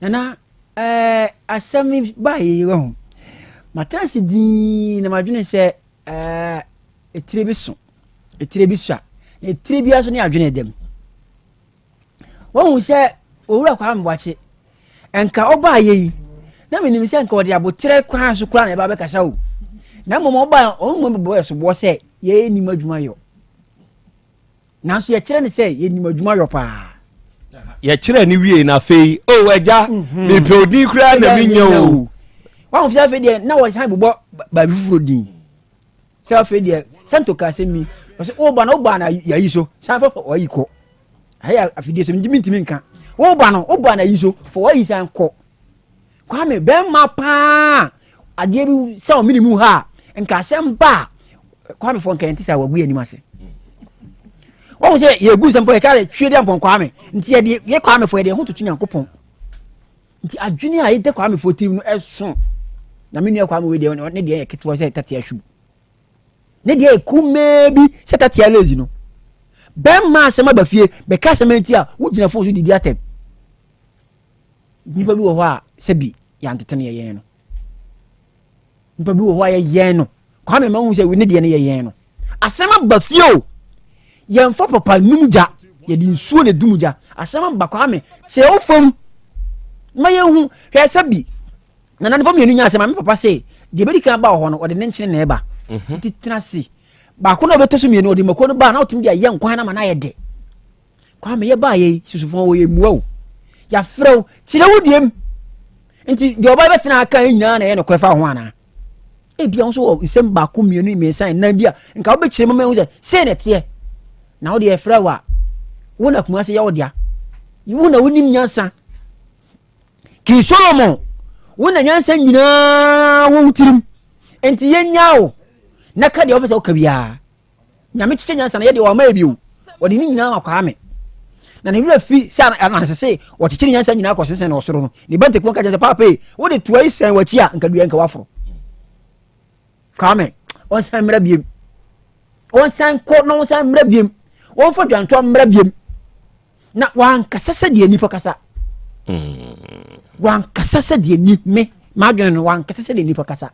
Nana eh, asɛm baayɛ yi wahu. Matena ase dinn na madwene sɛ eh, etire bi so, etire bi sua, na etire biara so ne adwene dɛm. Wahu sɛ Owura Kwame Boakye, nka ɔbaa yɛ yi, na menim sɛ nka ɔde aboterɛ kwan so koraa na ɛba bɛkasa o. Na mmom ɔbaa ɔno mmom bɛbɔ yɛ soboɔ sɛ yɛnnim adwuma yɔ. Nanso yɛkyerɛ no sɛ yɛnim adwuma yɔ paa. Yɛkyerɛ no wie na afei, o oh, agya, mhm. mepɛ odin koraa na menya o. Wahu sɛ afei deɛ na wɔsan bobɔ baabi foforɔ din sɛ afei deɛ santo ka asɛm bi ɔsɛ woba no woba na yɛayi so san fa wayi kɔ ɛyɛ afidie sɛ ntumi ntumi nka woba no woba na yi so fa wayi san kɔ kwame bɛrima paa adeɛ bi sɛ ɔmene mu ha a nka asɛm ba a kwame fɔ nka yɛnte sɛ wagu yɛn anim ase wɔn sɛ yɛgu nsɛm pɔ yɛka sɛ twie deɛ mpɔn kwame nti yɛde yɛ kwame fɔ yɛde ɛho toto nyankopɔn Nti adwene a ɛda Kwame foɔ tirim no ɛso. Na me nua Kwame wei deɛ ne deɛ yɛ ketewa sɛ tatea hwiw. Ne deɛ yɛ kumaa bi sɛ tatea lazy no. Bɛrima asɛm aba fie bɛka asɛm nti a wogyina fon so didi atɛm. Nnipa bi wɔ hɔ a sɛbi yɛantete no yɛyɛn no. Nipa bi wɔ hɔ a yɛyɛn no. Kwame ma hu sɛ ne deɛ no yɛyɛn no. Asɛm aba fie o. Yɛmfa papa num gya. Yɛde nsuo na edum gya. Asɛm aba Kwame. Kyerɛ wo fam. Ma yɛnhu. Hwɛ sɛ bi. Nana nipa mmienu nya asɛm a me papa se deɛ bɛdi kan aba wɔ hɔ no ɔde ne nkyene na ɛba. Mhm. Nti tena ase. Baako na ɔbɛtɔ so mmienu ɔde mako no ba na ɔtumi de ayɛ nkwan na ma no ayɛ dɛ. Kwame yɛ baa yɛ susufo wɔ yɛ mua o. Yɛafrɛ wo kyerɛ wo deɛ mu. Nti deɛ ɔba bɛtena aka yɛ nyinaa na ɛyɛ nokorɛ fa ho anaa? Ebia wo nso wɔ nsɛm baako mmienu mmiɛnsa nnan bi a nka wobɛkyerɛ mu ma ɛhu sɛ sei na ɛteɛ. Na wo deɛ yɛfrɛ wo a wo na Kumase yɛ wo dea. Wo na wonim nyansa. King Solomon wo na nyansa nyinaa wɔ wo tirim. Nti yɛnyaa wo na ka deɛ wopɛ sɛ woka biara. Nyame kyekyɛ nyansa no yɛ deɛ wama yɛ bio. Ɔde ne nyinaa ma Kwame. Na ne werɛ fi sɛ anansese wɔkyekyere nyansa nyinaa kɔ sensɛn wɔ soro no. Ne ba ntakuo ka kyerɛ sɛ paapa yi wode toa yi sɛn w'akyi a nka dua nka waforo. Kwame ɔnsan mmra biem. Ɔnsan kɔ na ɔnsan mmra biem. Wɔmfa dwantoa mmra biem. Na wankasa sɛdeɛ nipa kasa. Mm. Wankasa sɛdeɛ ni me m'adwene no wankasa sɛdeɛ nipa kasa.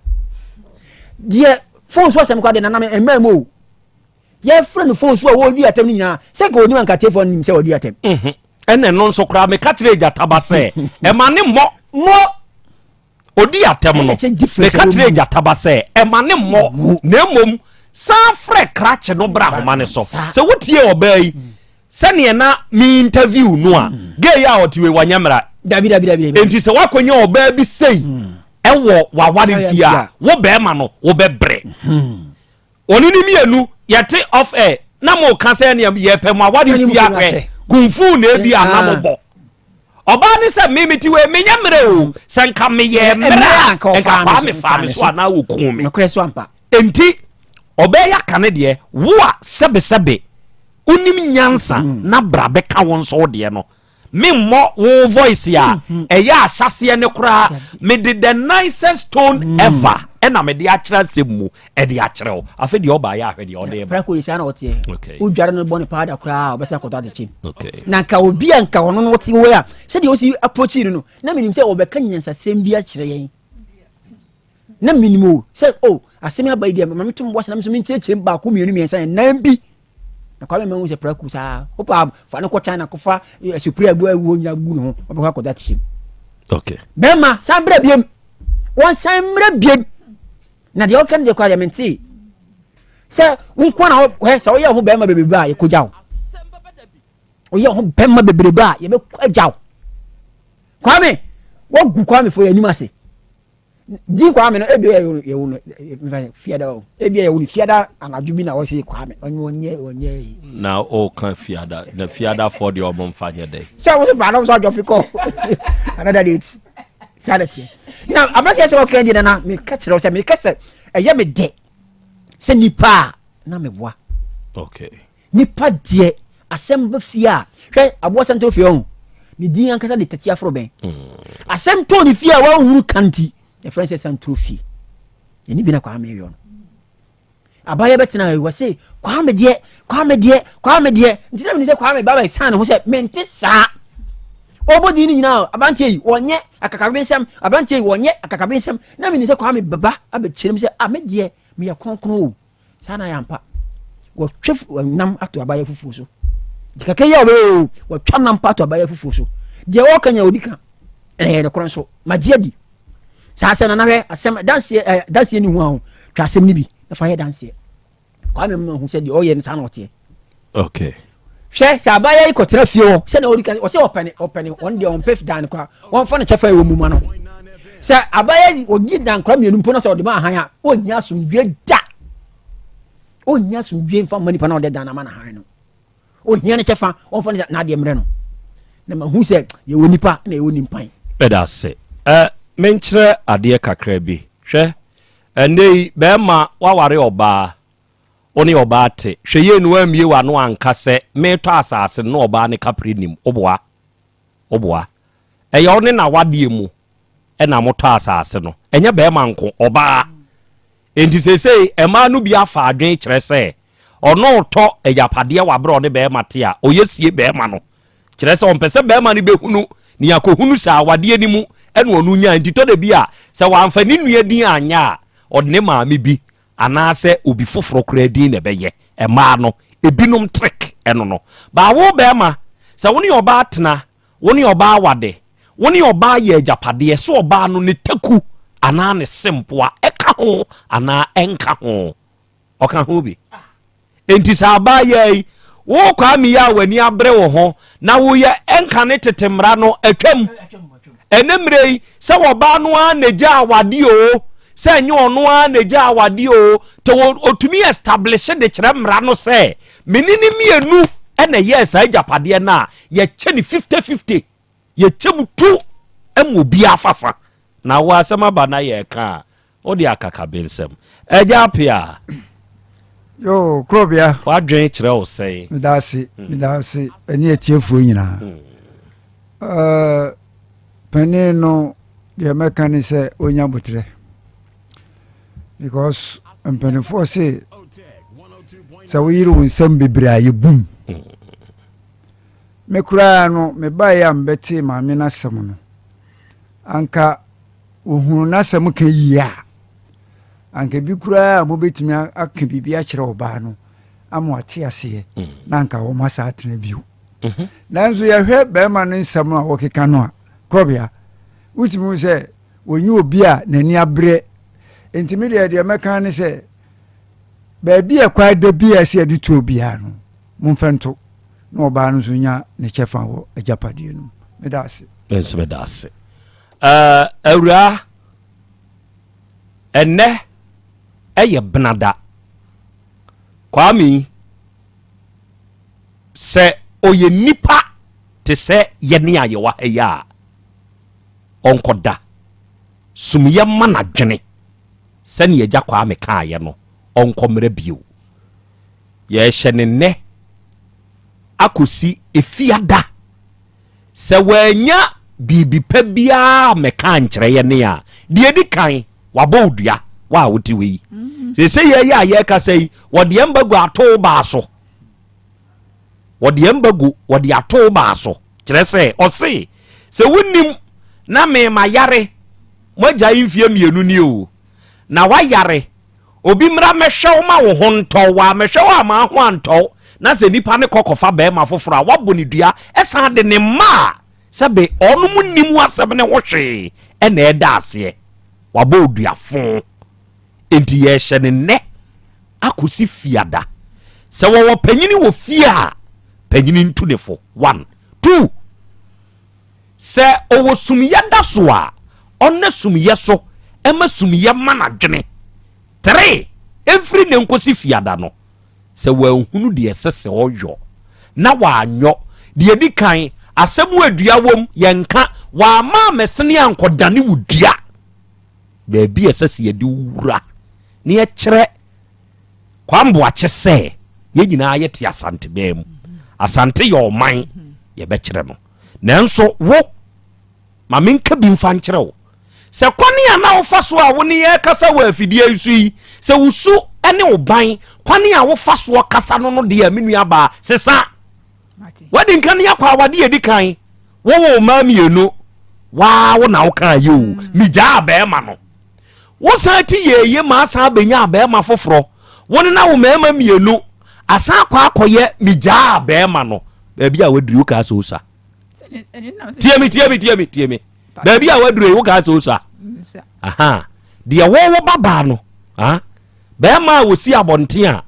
Deɛ fon so asɛm kɔ adeɛ nanam mmaa mu o. Yɛfrɛ no fon so a wɔredi atɛm no nyinaa sɛ nka onim anka tiefoɔ nim sɛ wɔdi atɛm. Mhm. Ɛna ɛno nso koraa meka kyerɛ Gyataba sɛ ɛma ne mmɔ. Mmɔ. Odi atɛm no, meka kyerɛɛ Gyataba sɛ ɛma ne mmɔ na mmom san frɛ krakye no bra ahoma no so. Sɛ wotie ɔbaa yi sɛneɛ na me interview no a, gay a ɔte wei wanyɛ mmara. Dabi dabi dabi. Enti sɛ woakɔnya ɔbaa bi sei ɛwɔ waware fie a, wo bɛrima no wobɛbrɛ. Ɔne ne mmienu yɛte off air na mo ka sɛ ɛneɛ yɛpɛ mo aware fie ahwɛ kumfuu na ebi a na mo bɔ. Ɔbaa ne sɛ me mete wei menyɛ mmerɛ o sɛ nka meyɛ mmerɛ a nka kwaa me faa me so anaa wɔkuu me. Enti ɔbaa yi aka ne deɛ wo a sɛbesɛbe wonim nyansa na bra bɛka wo nso wo deɛ no Memmɔ wo voice a ɛyɛ ahyɛaseɛ no koraa mede the nicest tone mm. ever ɛna mede akyerɛ asɛm mu ɛde akyerɛ wo afei deɛ ɔba yɛ ahwɛ deɛ ɔde ba. Prako yi saa na ɔteɛ wodware no bɔ ne paada koraa ɔbɛsɛ akɔtɔ adekyem na nka obi a nka ɔno no ɔte hɔ a sɛdeɛ ɔsi approach no no na menim sɛ ɔbɛka nyansasɛm bi akyerɛ yɛn na menim o sɛ o oh, asɛm aba yi deɛ ma metom boase na me nso menkyerɛkyerɛ mu baako mmienu mmiɛnsa nnan bi Na Kwame Manu sɛ prako saa. Wopa fa no kɔ China kɔfa eh, supri agu agu hɔ nyina gu ne ho. Ɔbɛkɔ akɔda kyekyem. Okay. Bɛrima san brɛ biem. Wɔn san mmerɛ biem. Na deɛ ɔka no deɛ kɔ adeɛ mente. Sɛ wo nko na hɛ sɛ woyɛ ho bɛrima bebrebe a yɛkɔgya wo. Woyɛ ho bɛrima bebrebe a yɛbɛkɔ agya wo. Kwame wɔgu Kwame fo yɛ anim ase. Di Kwame no ebi yɛ yɛ wo no fiada o ebi yɛ wo no fiada anadwo bi na wɔsi Kwame ɔnyɛ ɔnyɛ ɔnyɛ yi. Na ɔka fiada na fiada fɔ deɛ ɔmo nfa nyɛ dɛ. Sɛ wɔn ba na wɔn sɔ adwɔ pikɔ another date saa na teɛ na aberanteɛ sɛ ɔka di nana meka kyerɛ wo sɛ meka sɛ ɛyɛ me dɛ sɛ nipa a na meboa. Okay. Nipa deɛ asɛm ba fie a hwɛ aboa sɛm tɔ fie ɔho ne din ankasa de tati aforo bɛn mm. asɛm tɔ ne fie a wɔnhunu ka nti yɛfrɛ sɛ santoro fie ɛne bi na kwame yɔ no abayɛ bɛtena wɔ se kwame deɛ kwame deɛ kwame deɛ nti na mene sɛ kwame baba ɛsan ne ho sɛ mente saa ɔbɔ din no nyinaa abanteɛ yi wɔnyɛ akakabensɛm abanteɛ yi wɔnyɛ akakabensɛm na mene sɛ kwame baba abɛkyerɛ m sɛ a ah, me deɛ meyɛ kronkron o Saa na ayɛ ampa. Wɔtwa nam ato abayɛ fufuo so. Kakra yi a wɔbɛyɛ o, wɔtwa nam pa ato abayɛ fufuo so. Deɛ wɔka nyina wɔdi ka. Ɛna ɛyɛ nokorɛ nso. Magye adi. Saa asɛm na nahwɛ asɛm danseɛ ɛɛ danseɛ ni ho ahɔ. Twa asɛm no bi na fa yɛ danseɛ. Kwame mma hu sɛ deɛ ɔyɛ no saa na ɔteɛ. Okay. Hwɛ sɛ abayɛ yi kɔtena fie hɔ sɛdeɛ ɔdi ka ɔsɛ ɔpɛne ɔpɛne ɔno deɛ ɔmpɛ dan no koraa wɔmfa no kyɛfa ɛwɔ mu ma no. Sɛ abayɛ ɔgye dankora mmienu mpo na sɛ ɔde ma ahan a, ɔnnya asomdwie da. Ɔnnya asomdwie mfa mma nipa na ɔde dan ama no ahan no. Ɔhia ne kyɛfa, ɔmfa ne n'adeɛ mmerɛ no. Na mahu sɛ yɛwɔ nipa na yɛwɔ nimpan. Meda ase. Ɛ, menkyerɛ adeɛ kakra bi. Hwɛ, ɛnnɛ yi, bɛrima woaware ɔbaa, wo ne ɔbaa te. Hwɛ yie na woammue w'ano anka sɛ, meretɔ asase no, na ɔbaa no kapre nnim. Woboa? Woboa? Ɛyɛ wo ne n'awadeɛ mu na motɔ asase no, ɛnyɛ bɛrima nko, ɔbaa. Enti seesei mmaa no bi afa adwene kyerɛ sɛ ɔno retɔ agyapadeɛ wɔ aberɛ a ɔne bɛrima te a, ɔyɛ sie bɛrima no. Kyerɛ sɛ ɔmpɛ sɛ bɛrima no bɛhunu nea akɔhunu sɛ awadeɛ no mu ɛna ɔno nyaa. Nti tɔ da bi a, sɛ wamfa ne nua din anyɛ a, ɔde ne maame bi anaasɛ obi foforɔ koraa din na ɛbɛyɛ. Mmaa no, ebinom trick ɛno no. Baa wo bɛrima, sɛ wo ne ɔbaa tena, wo ne ɔbaa wade, wo ne ɔbaa yɛ agyapadeɛ, sɛ ɔbaa no ne taku anaa ne sempoa ɛka ho anaa ɛnka ho, ɔka ho bi. Enti sɛ abaayaa yi, wo Kwame yi a w'ani abere wo ho na woyɛ ɛnka ne tete mmara no atwam. Ɛnɛ mmerɛ yi, sɛ ɔbaa no ara na gya awadeɛ o, sɛ ɛnyɛ ɔno ara na gya awadeɛ o, tɛ ɔtumi establish de kyerɛ mmara no sɛ me ne ne mmienu na ɛyɛɛ saa agyapadeɛ no a, yɛkyɛ ne 50-50, yɛkyɛ mu tu ma obiara fafa. Na wo asɛm aba na yɛreka a, Wode akakabensɛm. Agya Appiah. Yoo, Krobea. W'adwene kyerɛ wo sɛn? Meda ase, meda ase, ɛne atiefoɔ nyinaa. Uh, panin no, deɛ mɛka ne sɛ ɔnya boterɛ. Because mpanimfoɔ se sɛ woyere wo nsɛm bebree a yɛbum. Me koraa no, mebaeɛ a mebɛtee maame no asɛm no, anka Wɔhunuu n'asɛm ka yie a, anka ebi koraa a mobɛtumi aka biribi akyerɛ ɔbaa no ama wate aseɛ mm. na anka wɔn asa atena bio. Mhm. Nanso yɛhwɛ bɛrima no nsɛm a wɔkeka no a, korɔbea, wotumi hu sɛ wɔnyi obi a n'ani abrɛ. Nti me deɛ deɛ mɛka ne sɛ baabi a kwan da bi a ɛsɛ yɛde tuo biara no, momfa nto na ɔbaa no nso nya ne kyɛfa wɔ agyapadeɛ no mu. Meda ase. Nso meda ase. Eh, awuraa, ɛnnɛ ɛyɛ benada. Kwame, sɛ ɔyɛ nipa te sɛ yɛne a yɛwɔ ha yi a, ɔnkɔda. Sumyɛ ma n'adwene sɛnea agya Kwame kaeɛ no, ɔnkɔmmrɛ bio. Yɛrehyɛ ne nnɛ akɔsi efiada. Sɛ wannya biribi pa biara ammɛka ankyerɛ yɛn a, deɛ ɛdi kan, wabɔ wo dua, wo a wote hɔ yi. Mm. Seesei yɛn yi a yɛrekasa yi, wɔde yɛn bagu ato wo baa so. Wɔde yɛn bagu, wɔde ato wo baa so. Kyerɛ sɛ, ɔse, sɛ wonim na mema yare, moagyae mfeɛ mmienu ni o, na wayare, Obi mmra mmɛhwɛ wo ma wo ho ntɔ wo, wammɛhwɛ wo amma ho antɔ wo, na sɛ nipa no kɔ kɔfa barima foforɔ a, woabɔ no dua, san de ne mma a sɛbe ɔnom nnim w'asɛm no ho hwee na ɛda aseɛ. Wabɔ wo dua fo. Enti yɛrehyɛ no nnɛ akɔsi fiada. Sɛ wɔwɔ panyini wɔ fie a, panyini ntu ne fo. One. Two. Sɛ ɔwɔ sumyɛ da so a, ɔnna sumyɛ so ma sumyɛ ma n'adwene. Tre, ɛmfiri nnɛ nkɔsi fiada no, sɛ wanhunu deɛ ɛsɛ sɛ ɔyɔ na wanyɔ, deɛ ɛdi kan, asɛm a dua wom, yɛnka, wamma ammɛsene ankɔdane wo dua. Baabi a ɛsɛ sɛ yɛde wo wura na yɛkyerɛ Kwame Boakye sɛ yɛn nyinaa yɛte Asante bɛn mu. Asante yɛ ɔman, yɛbɛkyerɛ no. Nanso wo, ma menka bi mfa nkyerɛ wo. Sɛ kwane a na wofa so a wo ne yɛn rekasa wɔ afidie yi so yi, sɛ wo su ne wo ban, kwane a wofa soɔ kasa no no deɛ, me nuabaa, sesa. Wadi nka ne akɔ awadeɛ edi kan, wowoo mmaa mmienu, waa wo na wokaa yɛ o, mm. megyaa bɛrima no. Wosan ti yɛɛye ma asan abɛnya bɛrima foforɔ, wo ne na wo mmarima mmienu, asan akɔ akɔyɛ megyaa bɛrima no. Baabi a waduru wokaa sɛ osua. Tie me, tie me, tie me, tie me. Baabi a waduru yi wokaa sɛ osua. Aha. Deɛ wɔwɔ babaa no, ah, bɛrima a wɔsi abɔnten a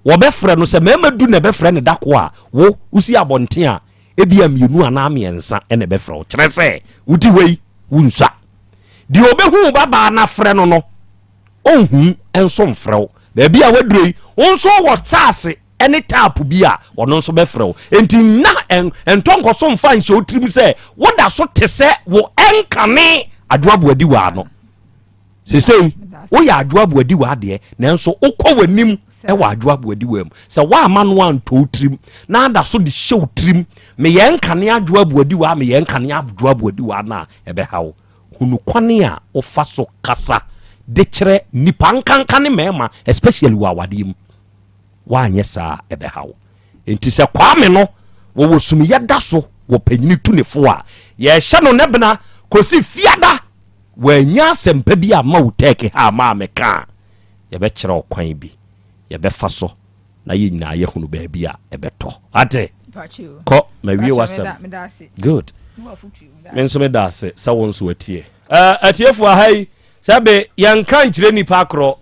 wɔbɛfrɛ no sɛ mmarima du na ɛbɛfrɛ no dako a wo wosi abɔnten a ebia mmienu anaa mmiɛnsa na ɛbɛfrɛ wo. Kyerɛ sɛ wodi hɔ yi wonsua. Deɛ ɔbɛhu wo babaa no afrɛ no no, ɔnhu nso mfrɛ wo. Baabi a waduro yi, wo nso wɔ saase ne taapo bi a ɔno nso bɛfrɛ wo. Enti nna ntɔ nkɔso mfa nhyɛ wo tirim sɛ woda so te sɛ wo ɛnkane Adwoa Boadiwaa no. Sesei woyɛ Adwoa Boadiwaa deɛ, nanso wokɔ w'anim wɔ Adwoa Boadiwaa mu. Sɛ woamma no antɔ wo tirim na ada so de hyɛ wo tirim, meyɛ nkane Adwoa Boadiwaa, meyɛ nkane Adwoa Boadiwaa no a, ɛbɛha wo. Hunu kwan a wofa so kasa de kyerɛ nnipa, nkanka ne mmarima, especially wɔ awadeɛ mu. Woanyɛ saa a, ɛbɛha wo. Enti sɛ Kwame no wɔwɔ sumiyɛ da so wɔ panyini tu ne fo a, yɛhyɛ no nɛbena kɔsi fiada wannya asɛmpa bi amma wo tɛɛke ha ama a meka a, yɛbɛkyerɛ wo kwan bi yɛbɛfa so na yɛn nyinaa yɛahunu baabi a ɛbɛtɔ. Ate? Kɔ, mawie w'asɛm. Good. Me nso meda ase sɛ wo nso atie. Uh, atiefo aha yi, sɛ be yɛnka nkyerɛ nnipa korɔ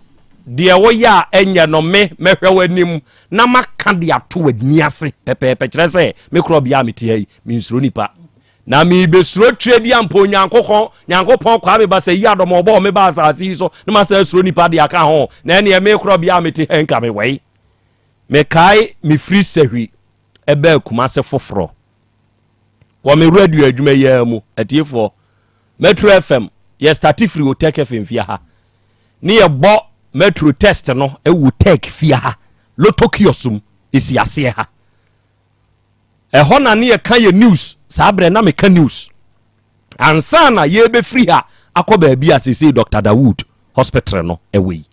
deɛ woyɛ a ɛnyɛ no me mɛhwɛ w'anim na maka de ato w'ani ase pɛpɛɛpɛ kyerɛ sɛ me korɔ bea a mete ha yi mensuro nipa na mebɛsuro twerɛdi ampa Onyankokɔn Nyankopɔn Kwame Basayi adɔm ɔbɔɔ me ba asase yi so na masan asuro nipa de aka ho na ɛneɛ me korɔ bea a mete ha nka mewɛi mekae mefiri sahwi ɛbaa Kumase foforɔ wɔ me radio adwuma yi ara mu atiefoɔ Metro FM yɛ starte firi Otec FM fie ha ne yɛbɔ Metro test no ɛwɔ Otec fie ha Lotto kiosk mu ɛsi aseɛ ha Ɛhɔ na ne yɛka yɛ news saa berɛ na meka news ansa na yɛbɛfiri ha akɔ baabi a seesei Dr. Dawood hospital no ɛwɔ yi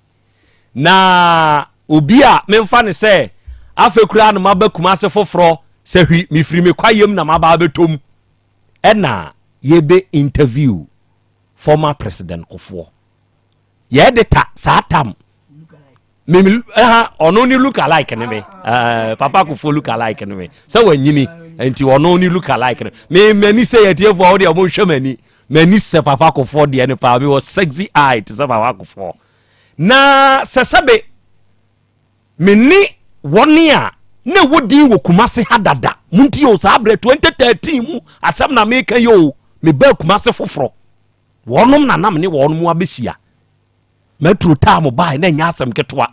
na obi a memfa ne sɛ afei koraa na maba Kumase foforɔ sɛ hwi mefiri me kwayam na maba abɛtɔm ɛna yɛbɛ interview former president Kufuor yɛ editor saa tam mimi ɛha ɔno ne look alike ne me ɛɛ papa kofo look alike ne me sɛ wanyini nti ɔno ne look alike ne me m'ani sɛ yɛ tiefo a ɔdeɛ ɔmo nhwɛ m'ani m'ani sɛ papa kofo deɛ ne paa mi wɔ sexy eye te sɛ papa kofo na sɛ sɛbe me ne wɔne a na ɛwɔ din wɔ Kumase ha dada mu nti o saa berɛ 2013 mu asɛm na meka yi o mebaa Kumase foforɔ Wɔnom na na me ne wɔnom abɛhyia. Maturo taa mo bae na ɛnyɛ asɛm ketewa.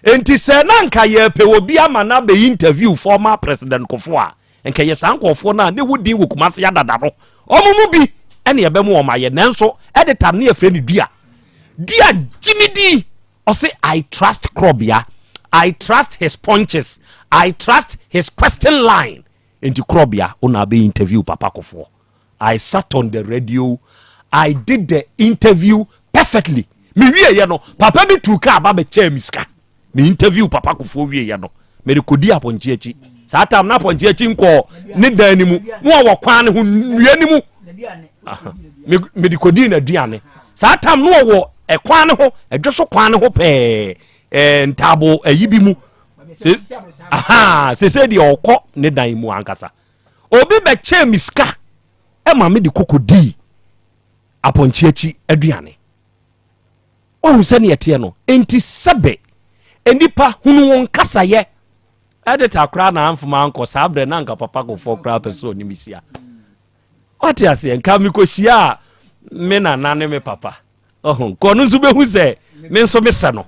Enti sɛ na nka yɛpɛ obi ama no abɛyi interview former President Kufuor a, nka ɛyɛ saa nkurɔfoɔ no a na ɛwɔ din wɔ Kumasi adada no. Wɔn mu bi ɛne ɛbɛmo wɔn ayɛ. Nanso editor no yɛfrɛ no Dua. Dua gye me di. Ɔse I trust Krobea. I trust his punches. I trust his question line. Enti Krobea, wo na abɛ interview Papa Kufuor. I sat on the radio, I did the interview perfectly. Me wieɛ no, papa bi tuu kaa ba bɛkyɛɛ me sika. Me interview papa Kufuor wieɛ no, mede kɔdi apɔnkye akyi. Saa tam na apɔnkye akyi nkɔɔ ne dan no mu, na ɔwɔ kwan no ho nnua no mu. Mede kɔdii n'aduane. Saa tam na ɔwɔ ɛkwan no ho, ɛdwo so kwan no ho pɛɛ, ɛɛ ntaabo ayi bi mu. Sese deɛ ɔkɔ ne dan mu ankasa. Obi bɛkyɛɛ me sika ma mede kɔkɔdii apɔnkye akyi aduane. Wahu sɛdeɛ ɛteɛ no? Enti sɛbe nnipa hunu wɔn kasayɛ. Editor koraa na amfoma ankɔ saa berɛ na anka papa kofoɔ koraa pɛ sɛ ɔne me hyia. Wate aseɛ nka mekɔhyia a me nana ne me papa. Ɔho nka ɔno nso bɛhu sɛ me nso mesɛ no.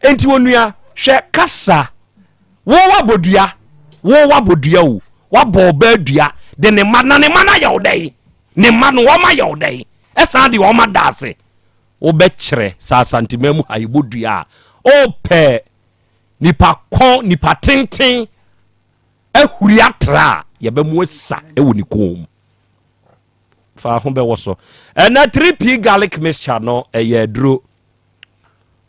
Enti onua hwɛ kasa wo wabɔdua wo wabɔdua o wabɔ ɔbaa dua de ne mma na ne mma no ayɛ wo dɛn ne mma no wɔn ayɛ wo dɛn ɛsan de wɔn ada ase wobɛkyerɛ sɛ Asantema mu ha yɛbɔ dua a ɔpɛ nipa kɔn nipa tenten ahuri atra a yɛbɛmo asa wɔ ne kɔn mu fa ho bɛwɔ so ɛnɛ 3p garlic mixture no ɛyɛ aduro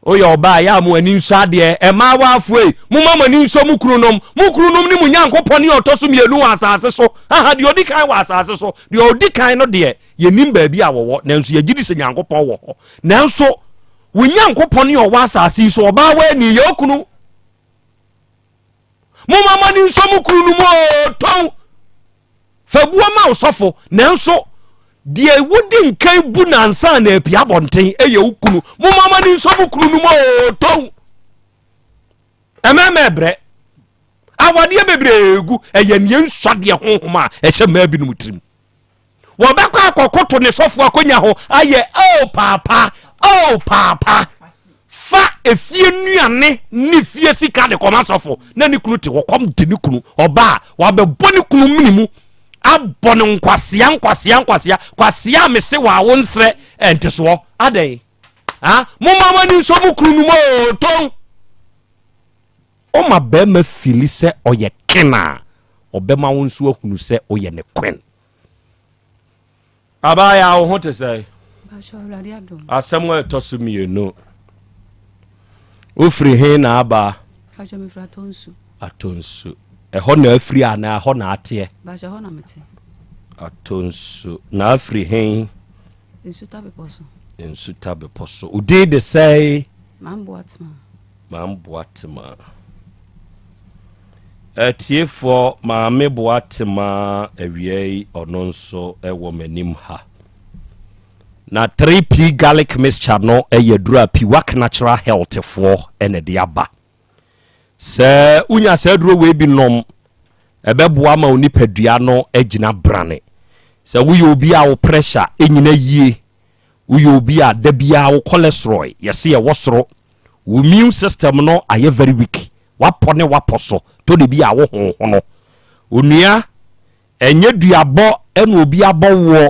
woyɛ ɔbaa yɛ a mo ani nsɔ adeɛ ɛmaa waafoɔ yi moma mo ani nsɔ mo kununom mo kununom ne mo nyankopɔn ne ɔtɔ so mmienu wɔ asase so aha deɛ ɔdi kan wɔ asase so deɛ ɔdi kan no deɛ yɛnim baabi a wɔwɔ nanso yɛgye di sɛ nyankopɔn wɔ hɔ nanso wo nyankopɔn ne ɔwɔ asase yi so ɔbaa waani yɛ okunu Momma mo ani nsɔ mo kunu no mu oo, tɔn fa buo ma ɔsɔfo, nanso deɛ wodi nkan bu nansa na apia abɔnten ɛyɛ wo kunu. Momma mo ani nsɔ mo kunu no mu oo, tɔn ɛmɛɛmɛ brɛ awadeɛ bebree gu ɛyɛ nea nsɔ adeɛ honhom a ɛhyɛ mmaa binom tirim. Wɔbɛkɔ akɔkoto ne sɔfo akonya ho ayɛ oh paapa, oh paapa. Fa efie nnuane ne fie sika de kɔma sɔfo na ne kunu te hɔ kɔm de ne kunu. Ɔbaa wabɛbɔ ne kunu mene mu abɔ no nkwasea nkwasea nkwasea kwasea a mese wɔ awo nsrɛ ntesoɔ adɛn ha momma mo ani nsɔ mo kunu no mu oo ton. Woma barima fili sɛ ɔyɛ ken a, ɔbɛma wo nso ahunu sɛ woyɛ ne quen. Abaayaa, wo ho te sɛn? Asɛm a ɛtɔ so mmienu. Wofiri he na aba? Atonsu. Ɛhɔ na afiri anaa ɛhɔ na ateɛ? Atonsu. Na afiri he? Nsuta bepɔ so. Nsuta bepɔ so. Wo din de sɛn? Mamboatema. Maame Boatema. Atiefoɔ, Maame Boatema awia yi ɔno nso wɔ m'anim ha. Na 3P garlic mixture no yɛ aduro a Piwak Natural Health foɔ na ɛde aba. Sɛ wonya saa aduro wei bi nom, ɛbɛboa ma wo nipadua no agyina brane. Sɛ woyɛ obi a wo pressure nyina yie, woyɛ obi a da biara wo cholesterol yɛse ɛwɔ soro, Wo immune system no ayɛ very weak. Wapɔ ne wapɔ so. Tɔ de bi a wo honhono. Onua, ɛnyɛ duabɔ na obi abɔ woɔ.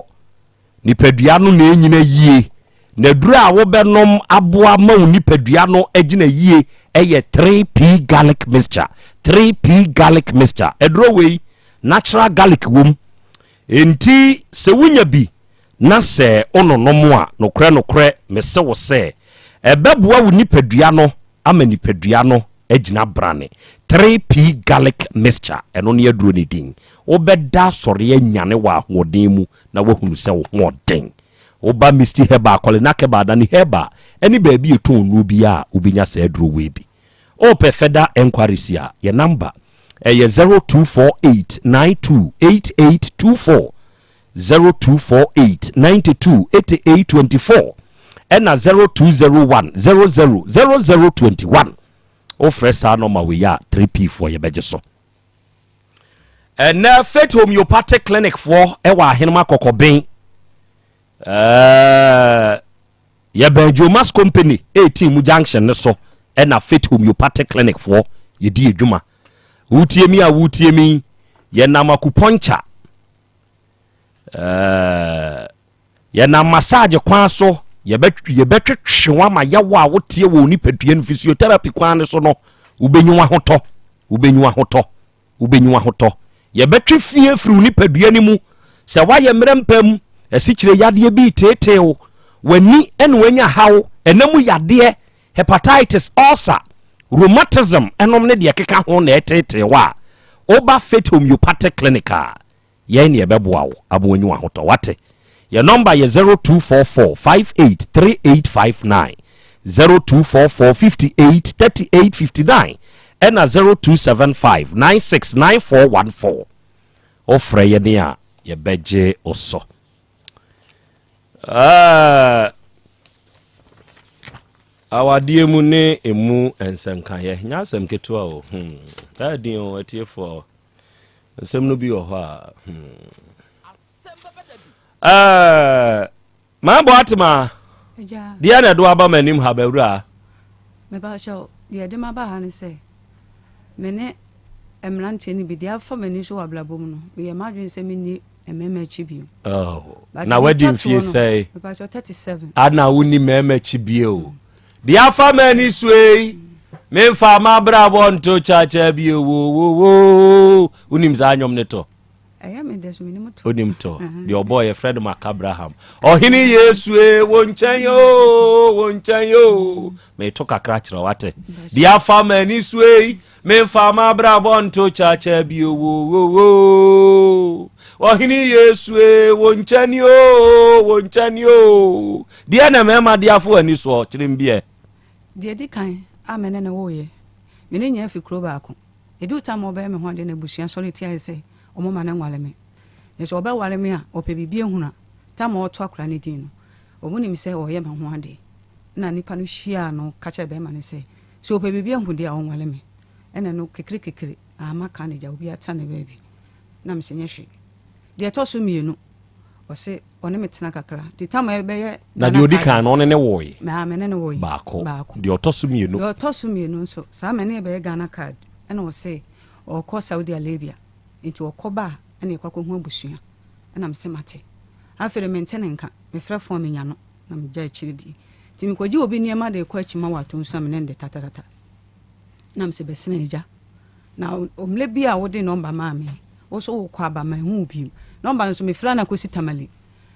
Nipadua no na ɛnyina yie. Na aduro a wobɛnom aboa ma wo nipadua no agyina yie yɛ 3P garlic mixture. 3P garlic mixture. Aduro wei, natural garlic wom. Enti sɛ wonya bi Na sɛ wononom a, nokorɛ nokorɛ mese wo sɛ, ɛbɛboa wo nipadua no ama nipadua no agyina brane. 3P Garlic Mixture, ɛno ne aduro no din. Wobɛda asɔre anyane wɔ ahoɔden mu na woahunu sɛ wo ho ɔden. Woba Misty Herbal, Kɔlenak Herbal, Dani Herbal ne baabi a yɛtɔn nnuro biara a, wobɛnya saa aduro wei bi. Wopɛ further enquiries a, yɛn number ɛyɛ 0248 92 8824. 0248 92 88 24 ɛna 0201 00 00 21 wofrɛ saa nɔma wei a 3p foɔ yɛbɛgye so ɛnɛ Faith Homeopathic Clinic foɔ ɛwɔ ahenema kɔkɔben ɛɛ yɛbɛn Jomas Company 18 mu junction ne so ɛna Faith Homeopathic Clinic foɔ yɛdi adwuma wotie mi a wotie mi yɛnam akupɔnkya Ɛɛ, yɛnam massage kwan so yɛbɛtwetwe wo ama yaw a woteɛ wɔ nipadua no physiotherapy kwan no so no wobɛnyi w'ahotɔ wobɛnyi w'ahotɔ wobɛnyi w'ahotɔ yɛbɛtwe fie firi wo nipadua no mu sɛ woayɛ mmerɛ mpa mu asikyire yadeɛ bi teetee wo w'ani ɛna wanya haw ɛna mu yadeɛ hepatitis ulcer rheumatism ɛnom ne deɛ ɛkeka ho na ɛteetee wo a woba Faith Homeopathic Clinic a Yɛn ne yɛbɛboa wo ama woanya w'ahotɔ, woate? Yɛn nɔmba yɛ 0244 58 3859, 0244 58 38 59, ɛna 0275 96 9414. Wofrɛ yɛn a, yɛbɛgye wo so. Ɛɛ, awadeɛ mu ne emu nsɛnkaeɛ, nyɛ asɛm ketewa o. Hmm, ɛyɛ den o, atiefoɔ. Nsɛm no bi wɔ hɔ a hmm. Ɛɛ, Maabɔ Atema, deɛ na ɛde aba m'anim ha bawura? Mebakyɛw, deɛ ɛde m'aba ha ne sɛ, me ne mmeranteɛ no bi, deɛ afa m'ani so wɔ abrabɔ mu no, meyɛ m'adwene sɛ menni mmarima akyi bio. Oh, na wadi mfie sɛe? Mebakyɛw, 37. Ana wonni mmarima akyi bio? Deɛ afa m'ani so yi, memfa m'abrabɔ nto kyakya bio wowowo. Wonim saa nnwom no to? Ɛyɛ me dɛ so menim to. Wonim to. Deɛ ɔbɔɔ yɛ frɛ no Mark Abraham. Ɔhene Yesu e, wo nkyɛn o, wo nkyɛn o. Meto kakra kyerɛ wate. Deɛ afa m'ani so yi, memfa m'abrabɔ nto kyakya bio wowowo. Ɔhene Yesu e, wo nkyɛn o, wo nkyɛn o. Deɛ na mmarima de afo ani soɔ, kyerɛ me bi ɛ. Deɛ ɛdi kan a me ne no woeɛ, me ne nyinaa fi kuro baako. Ɛduu tam a ɔbɛyɛ me ho adeɛ no abusua sɔre tiaeɛ sɛ wɔmma no nware me. Na sɛ ɔbɛware me a, ɔpɛ biribi ahunu a, tam a ɔreto akwadaa no din no, wɔnim sɛ ɔreyɛ me ho adeɛ. Ɛnna nnipa no hyiaa no ka kyerɛɛ barima no sɛ, sɛ ɔpɛ biribi ahu deɛ a, ɔnware me. Ɛnna ɛno kekrekekre, amma ka no gya, obiara tena ne baabi. Ɛnna mese, Nyɛ hwee. Deɛ ɛtɔ so mmienu. Ɔse ɔne me tena kakra. Nti tam a ɛbɛyɛ Na deɛ ɔdi kan no ɔne ne woe? Maa me ne no woe. Baako. Baako. Deɛ ɔtɔ so mmienu? Deɛ ɔtɔ so mmienu nso, saa me ne ɛbɛyɛ Ghana card. Ɛna ɔse ɔrekɔ Saudi Arabia. Nti ɔkɔ ba a, ɛna yɛkɔ akɔhu abusua. Ɛna mese mate. Afei de mente ne nka. Mefrɛ fon a menya no, na megya akyire die. Nti mekɔgye obi nneɛma de rekɔ akyi ma wato nsu a me ne no de tatatata. Na mese bɛsene agya. Na mmerɛ bi a wode nɔmba maa me, wo so wokɔ aba manhu wo bio. Nɔmba no nso mefrɛ a na akɔsi Tamale.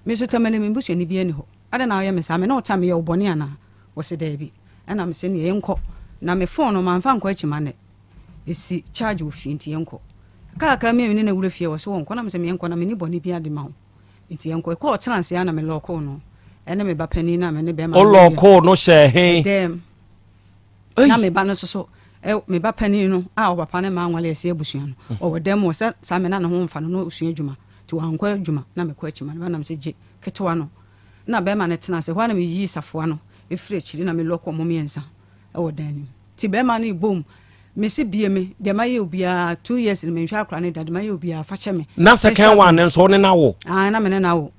Me nso Tamale me busuani biara nni hɔ. Adɛn na woyɛ me saa? Me ne wo te a meyɛ wo bɔne anaa? Ɔse daabi. Ɛna mese neɛ yɛnkɔ. Na me fon no mamfa ankɔ akyi ma nnɛ. Ɛsi charge wɔ fie nti yɛnkɔ. Ɛkaa kakra me a me ne no awura fie ɔse wɔnkɔ na mese meɛnkɔ na menni bɔne biara de ma wo. Nti yɛnkɔ. Ɛkɔɔ ɔtena ase ara na me lɔɔkoo no ɛne me ba panin no a me ne bɛrima no Wo lɔɔkoo no hyɛɛ he? Ɛdɛm. Na me ba no nso so, me ba panin no a ɔpapa ne maa nwale ɛsɛ abusua no, mm. ɔwɔ dɛm wɔ sɛ saa me na ne ho mfa no na ɔsua adwuma. Nti wankɔ adwuma na mekɔ akyi ma no ba nam sɛ gye ketewa no. Na bɛrima no tena ase hɔ a na meyii safoa no ɛfiri akyiri na melɔkɔ ɔmo mmiɛnsa ɛwɔ dan no mu. Nti bɛrima no bom mesi bie me deɛ mayɛ obiara two years no menhwɛ akora no da deɛ mayɛ obiara fa kyɛ me. Na second one nso wo ne no awo? Ah, na me ne no awo.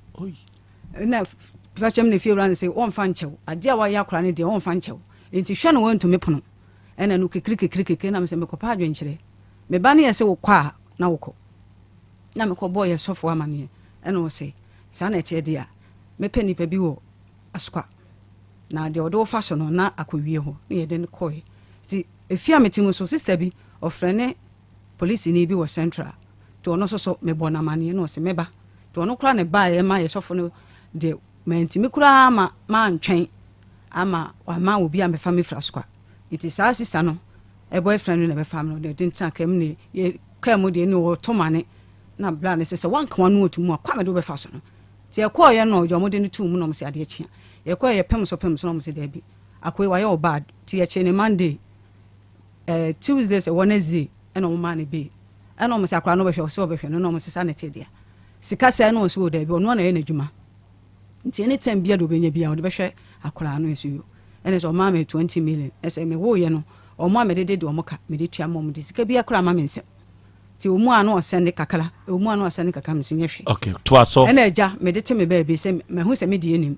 Na fa kyɛ me na efie wura no sɛ wɔmfa nkyɛw adeɛ a wayɛ akora no deɛ wɔmfa nkyɛw. Enti hwɛ na wantu me pono. Ɛna no kekiri kekiri kekiri na mesɛ mekɔpɛ adwenkyerɛ. Me ba no yɛ sɛ wokɔ a na wokɔ. Na mekɔbɔɔ yɛ sɔfo amaneɛ. Ɛna ɔse saa na ɛteɛ deɛ a mɛpɛ nipa bi wɔ Asukwa. Na deɛ ɔde wo fa so no na akɔwie hɔ. Na yɛde no kɔɛ. Nti efie a mete mu so sista bi ɔfrɛ ne polisini bi wɔ Central. Nti ɔno nso so mebɔɔ no amaneɛ na ɔse mɛba. Nti ɔno koraa na ɛbaeɛ ma yɛ sɔfo no deɛ Mantumi koraa ma mantwɛn ama wama obi ambɛfa me firi Asokwa. Nti saa sista no boyfriend no na ɛbɛfaa me no ɔde ntena kaa mu ne yɛ kaa mu deɛ ne ɔto mane na bra no sɛ sɛ wanka wano ɔto mu a kwa mede wobɛfa so no. Nti yɛkɔɔyɛ no deɛ ɔmode no too mu na ɔmo sɛ adeɛ kyea. Yɛkɔɔyɛ yɛpem so pem so na ɔmo sɛ daabi akoe wayɛ wo bad. Nti yɛkyee ne Monday eh, Tuesday sɛ Wednesday ɛna ɔmo maa no bail. Ɛna ɔmo sɛ akwadaa no ɔbɛhwɛ ɔsɛ ɔbɛhwɛ no na ɔmo sesa ne te deɛ sika sɛɛ na ɔsɛ o daabi ɔno na ɛyɛ n'adwuma. Nti any time bia deɛ ɔbɛnya bia ɔde bɛhwɛ akwadaa no nso yo ɛna sɛ ɔmaa me 20 million ɛsɛ me woyɛ no ɔmo a mede de de ɔmo ka mede tua ma ɔmo de sika bia koraa ma me nsɛm nti ɔmu a na ɔsɛnde kakra ɔmu a na ɔsɛnde kakra mesi nyɛ hwee. Okay, toa so. Ɛna agya mede te me baabi sɛ mahu sɛ me deɛ nim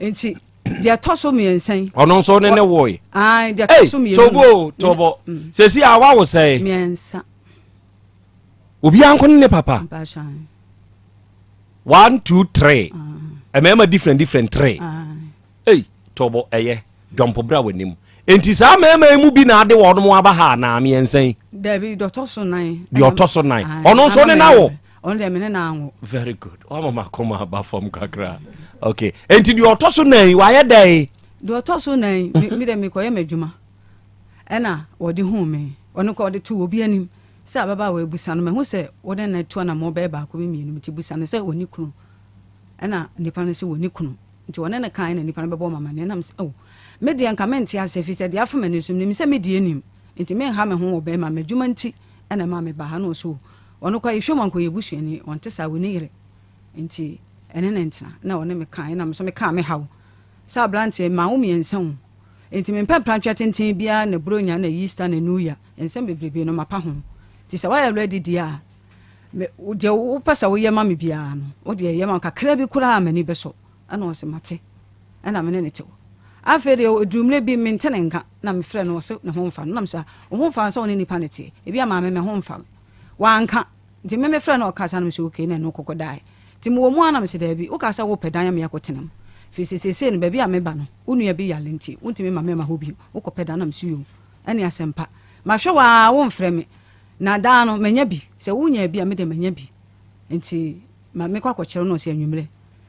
nti deɛ ɛtɔ so mmiɛnsa yi. Ɔno nso ne ne woe. Ayi deɛ ɛtɔ so mmienu. Tobo tobo mm. sɛsi a wawo sɛe. Mmiɛnsa. Obiara nko ne ne papa. Mpahyɛn. One two three mmarima different different three ei tɔbɔ ɛyɛ dɔmpo bra w'anim nti saa mmarima yi mu bi na ade wɔn mo aba ha anaa mmiɛnsa yi. Dabi deɛ ɔtɔ so nan. Deɛ ɔtɔ so nan ɔno nso ne na wo. Ɔno deɛ mene na anwo. Very good wama ma kɔma aba fam kakra okay nti deɛ ɔtɔ so nan yi wayɛ dɛn. Deɛ ɔtɔ so nan yi mi deɛ mekɔyɛ m'adwuma ɛna wɔde huu me ɔno kɔ ɔde to obi anim. Sɛ ababaawa yi bisa no, mahu sɛ wo ne no atu anammɔn bɛyɛ baako bi mmienu, nti bisa no sɛ ɔnni kunu. Ɛna nipa no se ɔnni kunu. Nti ɔne no kaeɛ na nipa no bɛbɔɔ me amaneɛ. Ɛna mese, oh, me deɛ nka mente aseɛ ɛfiri sɛ deɛ afa m'ani so, menim sɛ me deɛ nim, nti menha me ho wɔ bɛrima, m'adwuma nti na ɛmaa mebaa ha. Ɛna ɔse, oh, ɔno koraa yɛhwɛ mu a nka ɔyɛ busuani, ɔnte saa, ɔnni yere, nti ɛne no ntena. Ɛna ɔne me kaeɛ, ɛna me nso mekaa me haw sɛ aberanteɛ, maa wo mmiɛnsa o, nti mempɛ mprantweɛ tenten biara na Buronya na Easter na New Year. Nsɛm bebrebe no mapa ho. Nti sɛ woayɛ ready deɛ a, me, deɛ wopɛ sɛ woyɛ ma me biara no, wo deɛ yɛ ma me kakra bi koraa a m'ani bɛsɔ. Ɛna ɔse mate. Ɛna me ne no te hɔ. Afei deɛ ɛduru mmerɛ bi mente ne nka, na mefrɛ no ɔse ne ho mfa no. Na mese ah, wo ho mfa no sɛ wo ne nipa no teɛ? Ebia maame me ho mfa me. Wanka. Nti me mefrɛ no ɔkasa na mese okay na ɛno kɔkɔ daeɛ. Nti mewɔ mu ara na mese daabi, wokaa sɛ wopɛ dan ama yɛakɔtena mu. Firi sɛ seesei no baabi a meba no, wo nua bi yare nti wontumi mma me mma hɔ bio. Wokɔpɛ dan na mese yoo. Ɛne asɛmpa. Mahwɛ wo ara womfrɛ me. Na daa no manya bi. Sɛ wonyaa bi a me deɛ manya bi. Nti ma mekɔ akɔkyerɛ wo na ɔse anwummerɛ.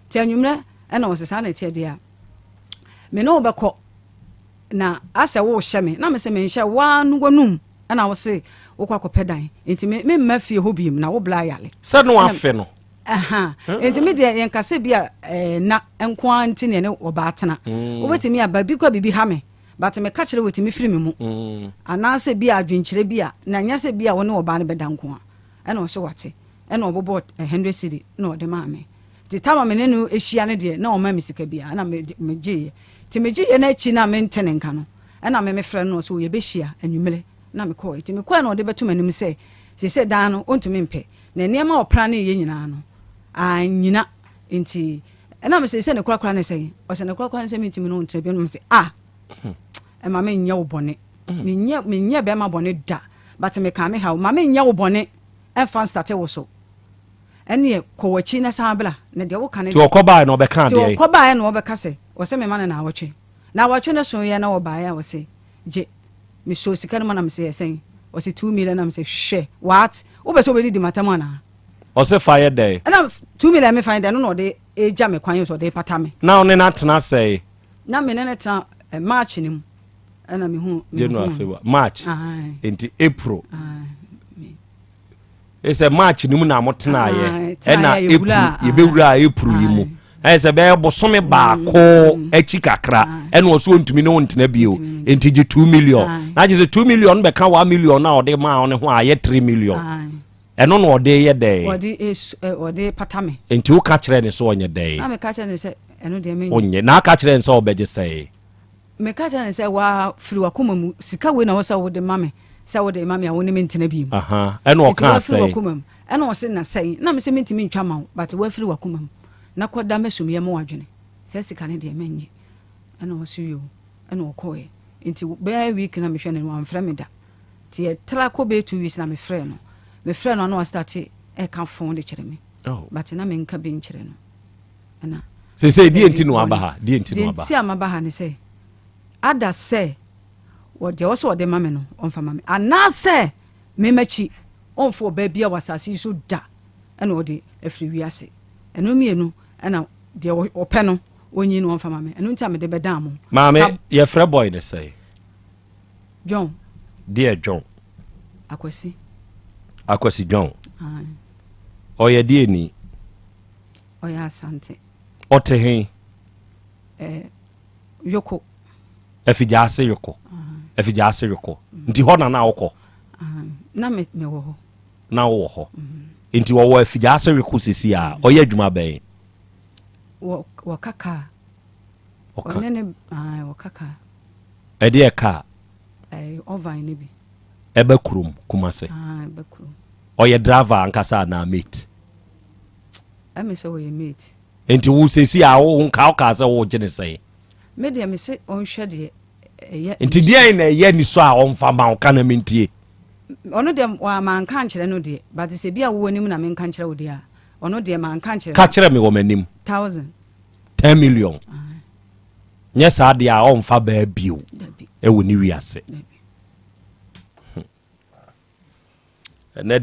Nti anwummerɛ ɛna ɔse saa na ɛteɛ deɛ a me ne wo bɛkɔ na asɛ worehyɛ me na mese menhyɛ wo ara no w'anum ɛna wo se wokɔ akɔpɛ dan nti me memma fie hɔ biem na wo bla ayale. Sɛ no afe no. Aha nti me deɛ yɛnka sɛ bi a eh, na nko ara nti ne ɛne ɔbaa tena. Mm. Wobɛtumi aba bi kɔ biribi ha me. But me ka kyerɛ wo ɛtumi firi me mu. Anaasɛ bi a adwenkyerɛ bi a, na nyɛ sɛ bi a wo ne ɔbaa no bɛda nko a. Ɛna ɔse wate. Ɛna ɔbobɔɔ hundred cedi na ɔde maa me. Nti time a me ne no hyia no deɛ na ɔmma me sika biara ɛna me me gyeeɛ. Nti me gyeeɛ no akyi no a mente ne nka no, ɛna me me frɛ no na ɔse o yɛbɛhyia anwummerɛ. Na me kɔɔɛ. Nti me kɔɔɛ na ɔde bɛto m'anim sɛ seesei dan no ɔntumi mpɛ. Na nneɛma a ɔplanee yɛ nyinaa no annyina. Nti ɛna mese sɛ ne korakora ne sɛn? Ɔsɛ ne korakora ne sɛ mentumi ne wo ntena bio. Na mese ah, ɛma menyɛ wo bɔne. Menyɛ menyɛ bɛrima bɔne da. But mekaa me haw. Ma menyɛ wo bɔne ɛmfa nstate wo so. Ɛneɛ kɔ w'akyi na san bra. Na deɛ woka ne Nti ɔkɔbaeɛ no ɔbɛkaa Nti deɛn? ɔkɔbaeɛ na ɔbɛka sɛ ɔsɛ mema no naawɔtwe. Naawɔtwe no soeɛ na ɔbaeɛ a ɔse gye. Mesɔɔ sika no mu na mese ɛsɛn? Ɔse 2 million na mese hwɛ what? Wopɛ sɛ wobɛdidi m'atam anaa? Ɔse fa yɛ dɛn? Ɛna 2 million mefa yɛ dɛn? Ɛno na ɔde regya me kwan sɛ ɔde repata me. Na wo ne no atena sɛn? Na me ne no tena eh, March no mu ɛna mehu January, February, March. Nti April. Sɛ March no mu na mo tenaeɛ ɛna April yɛbɛwura April yi mu. Ɛyɛ sɛ bɛyɛ bosome baako mm. akyi kakra ɛna ɔso ɔntumi ne wo ntena bio nti gye 2 million. Na gye sɛ 2 million bɛka 1 million na ɔde maa wo ne ho a ayɛ 3 million. Ɛno na ɔde yɛ dɛn? Ɔde esu ɛ ɔde pata me. Nti woka kyerɛɛ no sɛ ɔnyɛ dɛn? Na meka kyerɛɛ no sɛ ɛno deɛ menyɛ. Wonyɛ. Na aka kyerɛɛ no sɛ ɔbɛgye sɛn? Meka kyerɛɛ no sɛ waa firi w'akoma mu sika wei na ɛwɔ sɛ wode ma me sɛ wode rema me a wo ne me ntena bio. Aha, ɛna Nti ɔkaa wafiri sɛn? w'akoma mu. Ɛna ɔse na sɛn? Na mese mentumi ntwa ma wo but wafiri w'akoma mu na kɔda m'asumyɛ ma w'adwene. Saa sika no deɛ mennye. Ɛna ɔse yoo. Ɛna ɔkɔeɛ. Nti bɛyɛ week na mehwɛ no no wamfrɛ me da. Nti ɛtra kɔ bɛyɛ 2 weeks na mefrɛɛ no. Mefrɛɛ no a na wastarte ɛka phone de kyerɛ me. Oh. But na menka bi nkyerɛ no. Ɛna Seesei deɛ nti na waba ha? Deɛ nti na Deɛ waba nti ha? a maba ha ne sɛ ada sɛ wɔ deɛ ɔsɛ ɔde ma me no ɔmfa ma me anaasɛ me m'akyi ɔmfa ɔbaa bia wɔ asase yi so da ɛna ɔde afiri wiase. Ɛno mmienu ɛna deɛ ɔpɛ no ɔnyi no ɔmfa ma me. Ɛno nti a mede bɛdaa mo. Maame, yɛfrɛ boy no sɛn? John. Deɛ John? Akwasi. Akwasi John. Aye. Ɔyɛ deɛ ni? Ɔyɛ Asante. Ɔte he? Eh, Yoko. Afigyaase Yoko. Afigyaase Yoko. Mm. Nti hɔ na na wokɔ? Na me mewɔ hɔ. Na wowɔ hɔ. Mm. Nti wɔwɔ Afigyaase Yoko sisi a, ɔyɛ adwuma bɛn? Wɔ wɔka kaa. Ɔka. Ɔne ne wɔka kaa. Ɛdeɛ kaa? Ɛɛ ɔvan no bi. Ɛbɛ kurom Kumase. Ah, ɛbɛ kurom. Ɔyɛ driver ankasa anaa mate? Ɛmi sɛ ɔyɛ mate. Nti wo sesi a wo nka wo kaa sɛ wo gye ne sɛn? Me deɛ me se ɔnhwɛ deɛ ɛyɛ. Nti deɛ na ɛyɛ ni so a ɔnfa ma wo ka na mentie. Ɔno deɛ wa manka ankyerɛ no deɛ but sɛ bi a wo anim na menka nkyerɛ wo deɛ a ɔno deɛ manka ankyerɛ no. Ka kyerɛ me wɔ m'anim. Thousand. 10 million. Nyɛ saa deɛ a ɔmfa baa bio ɛwɔ ne wiase. Ɛnɛ.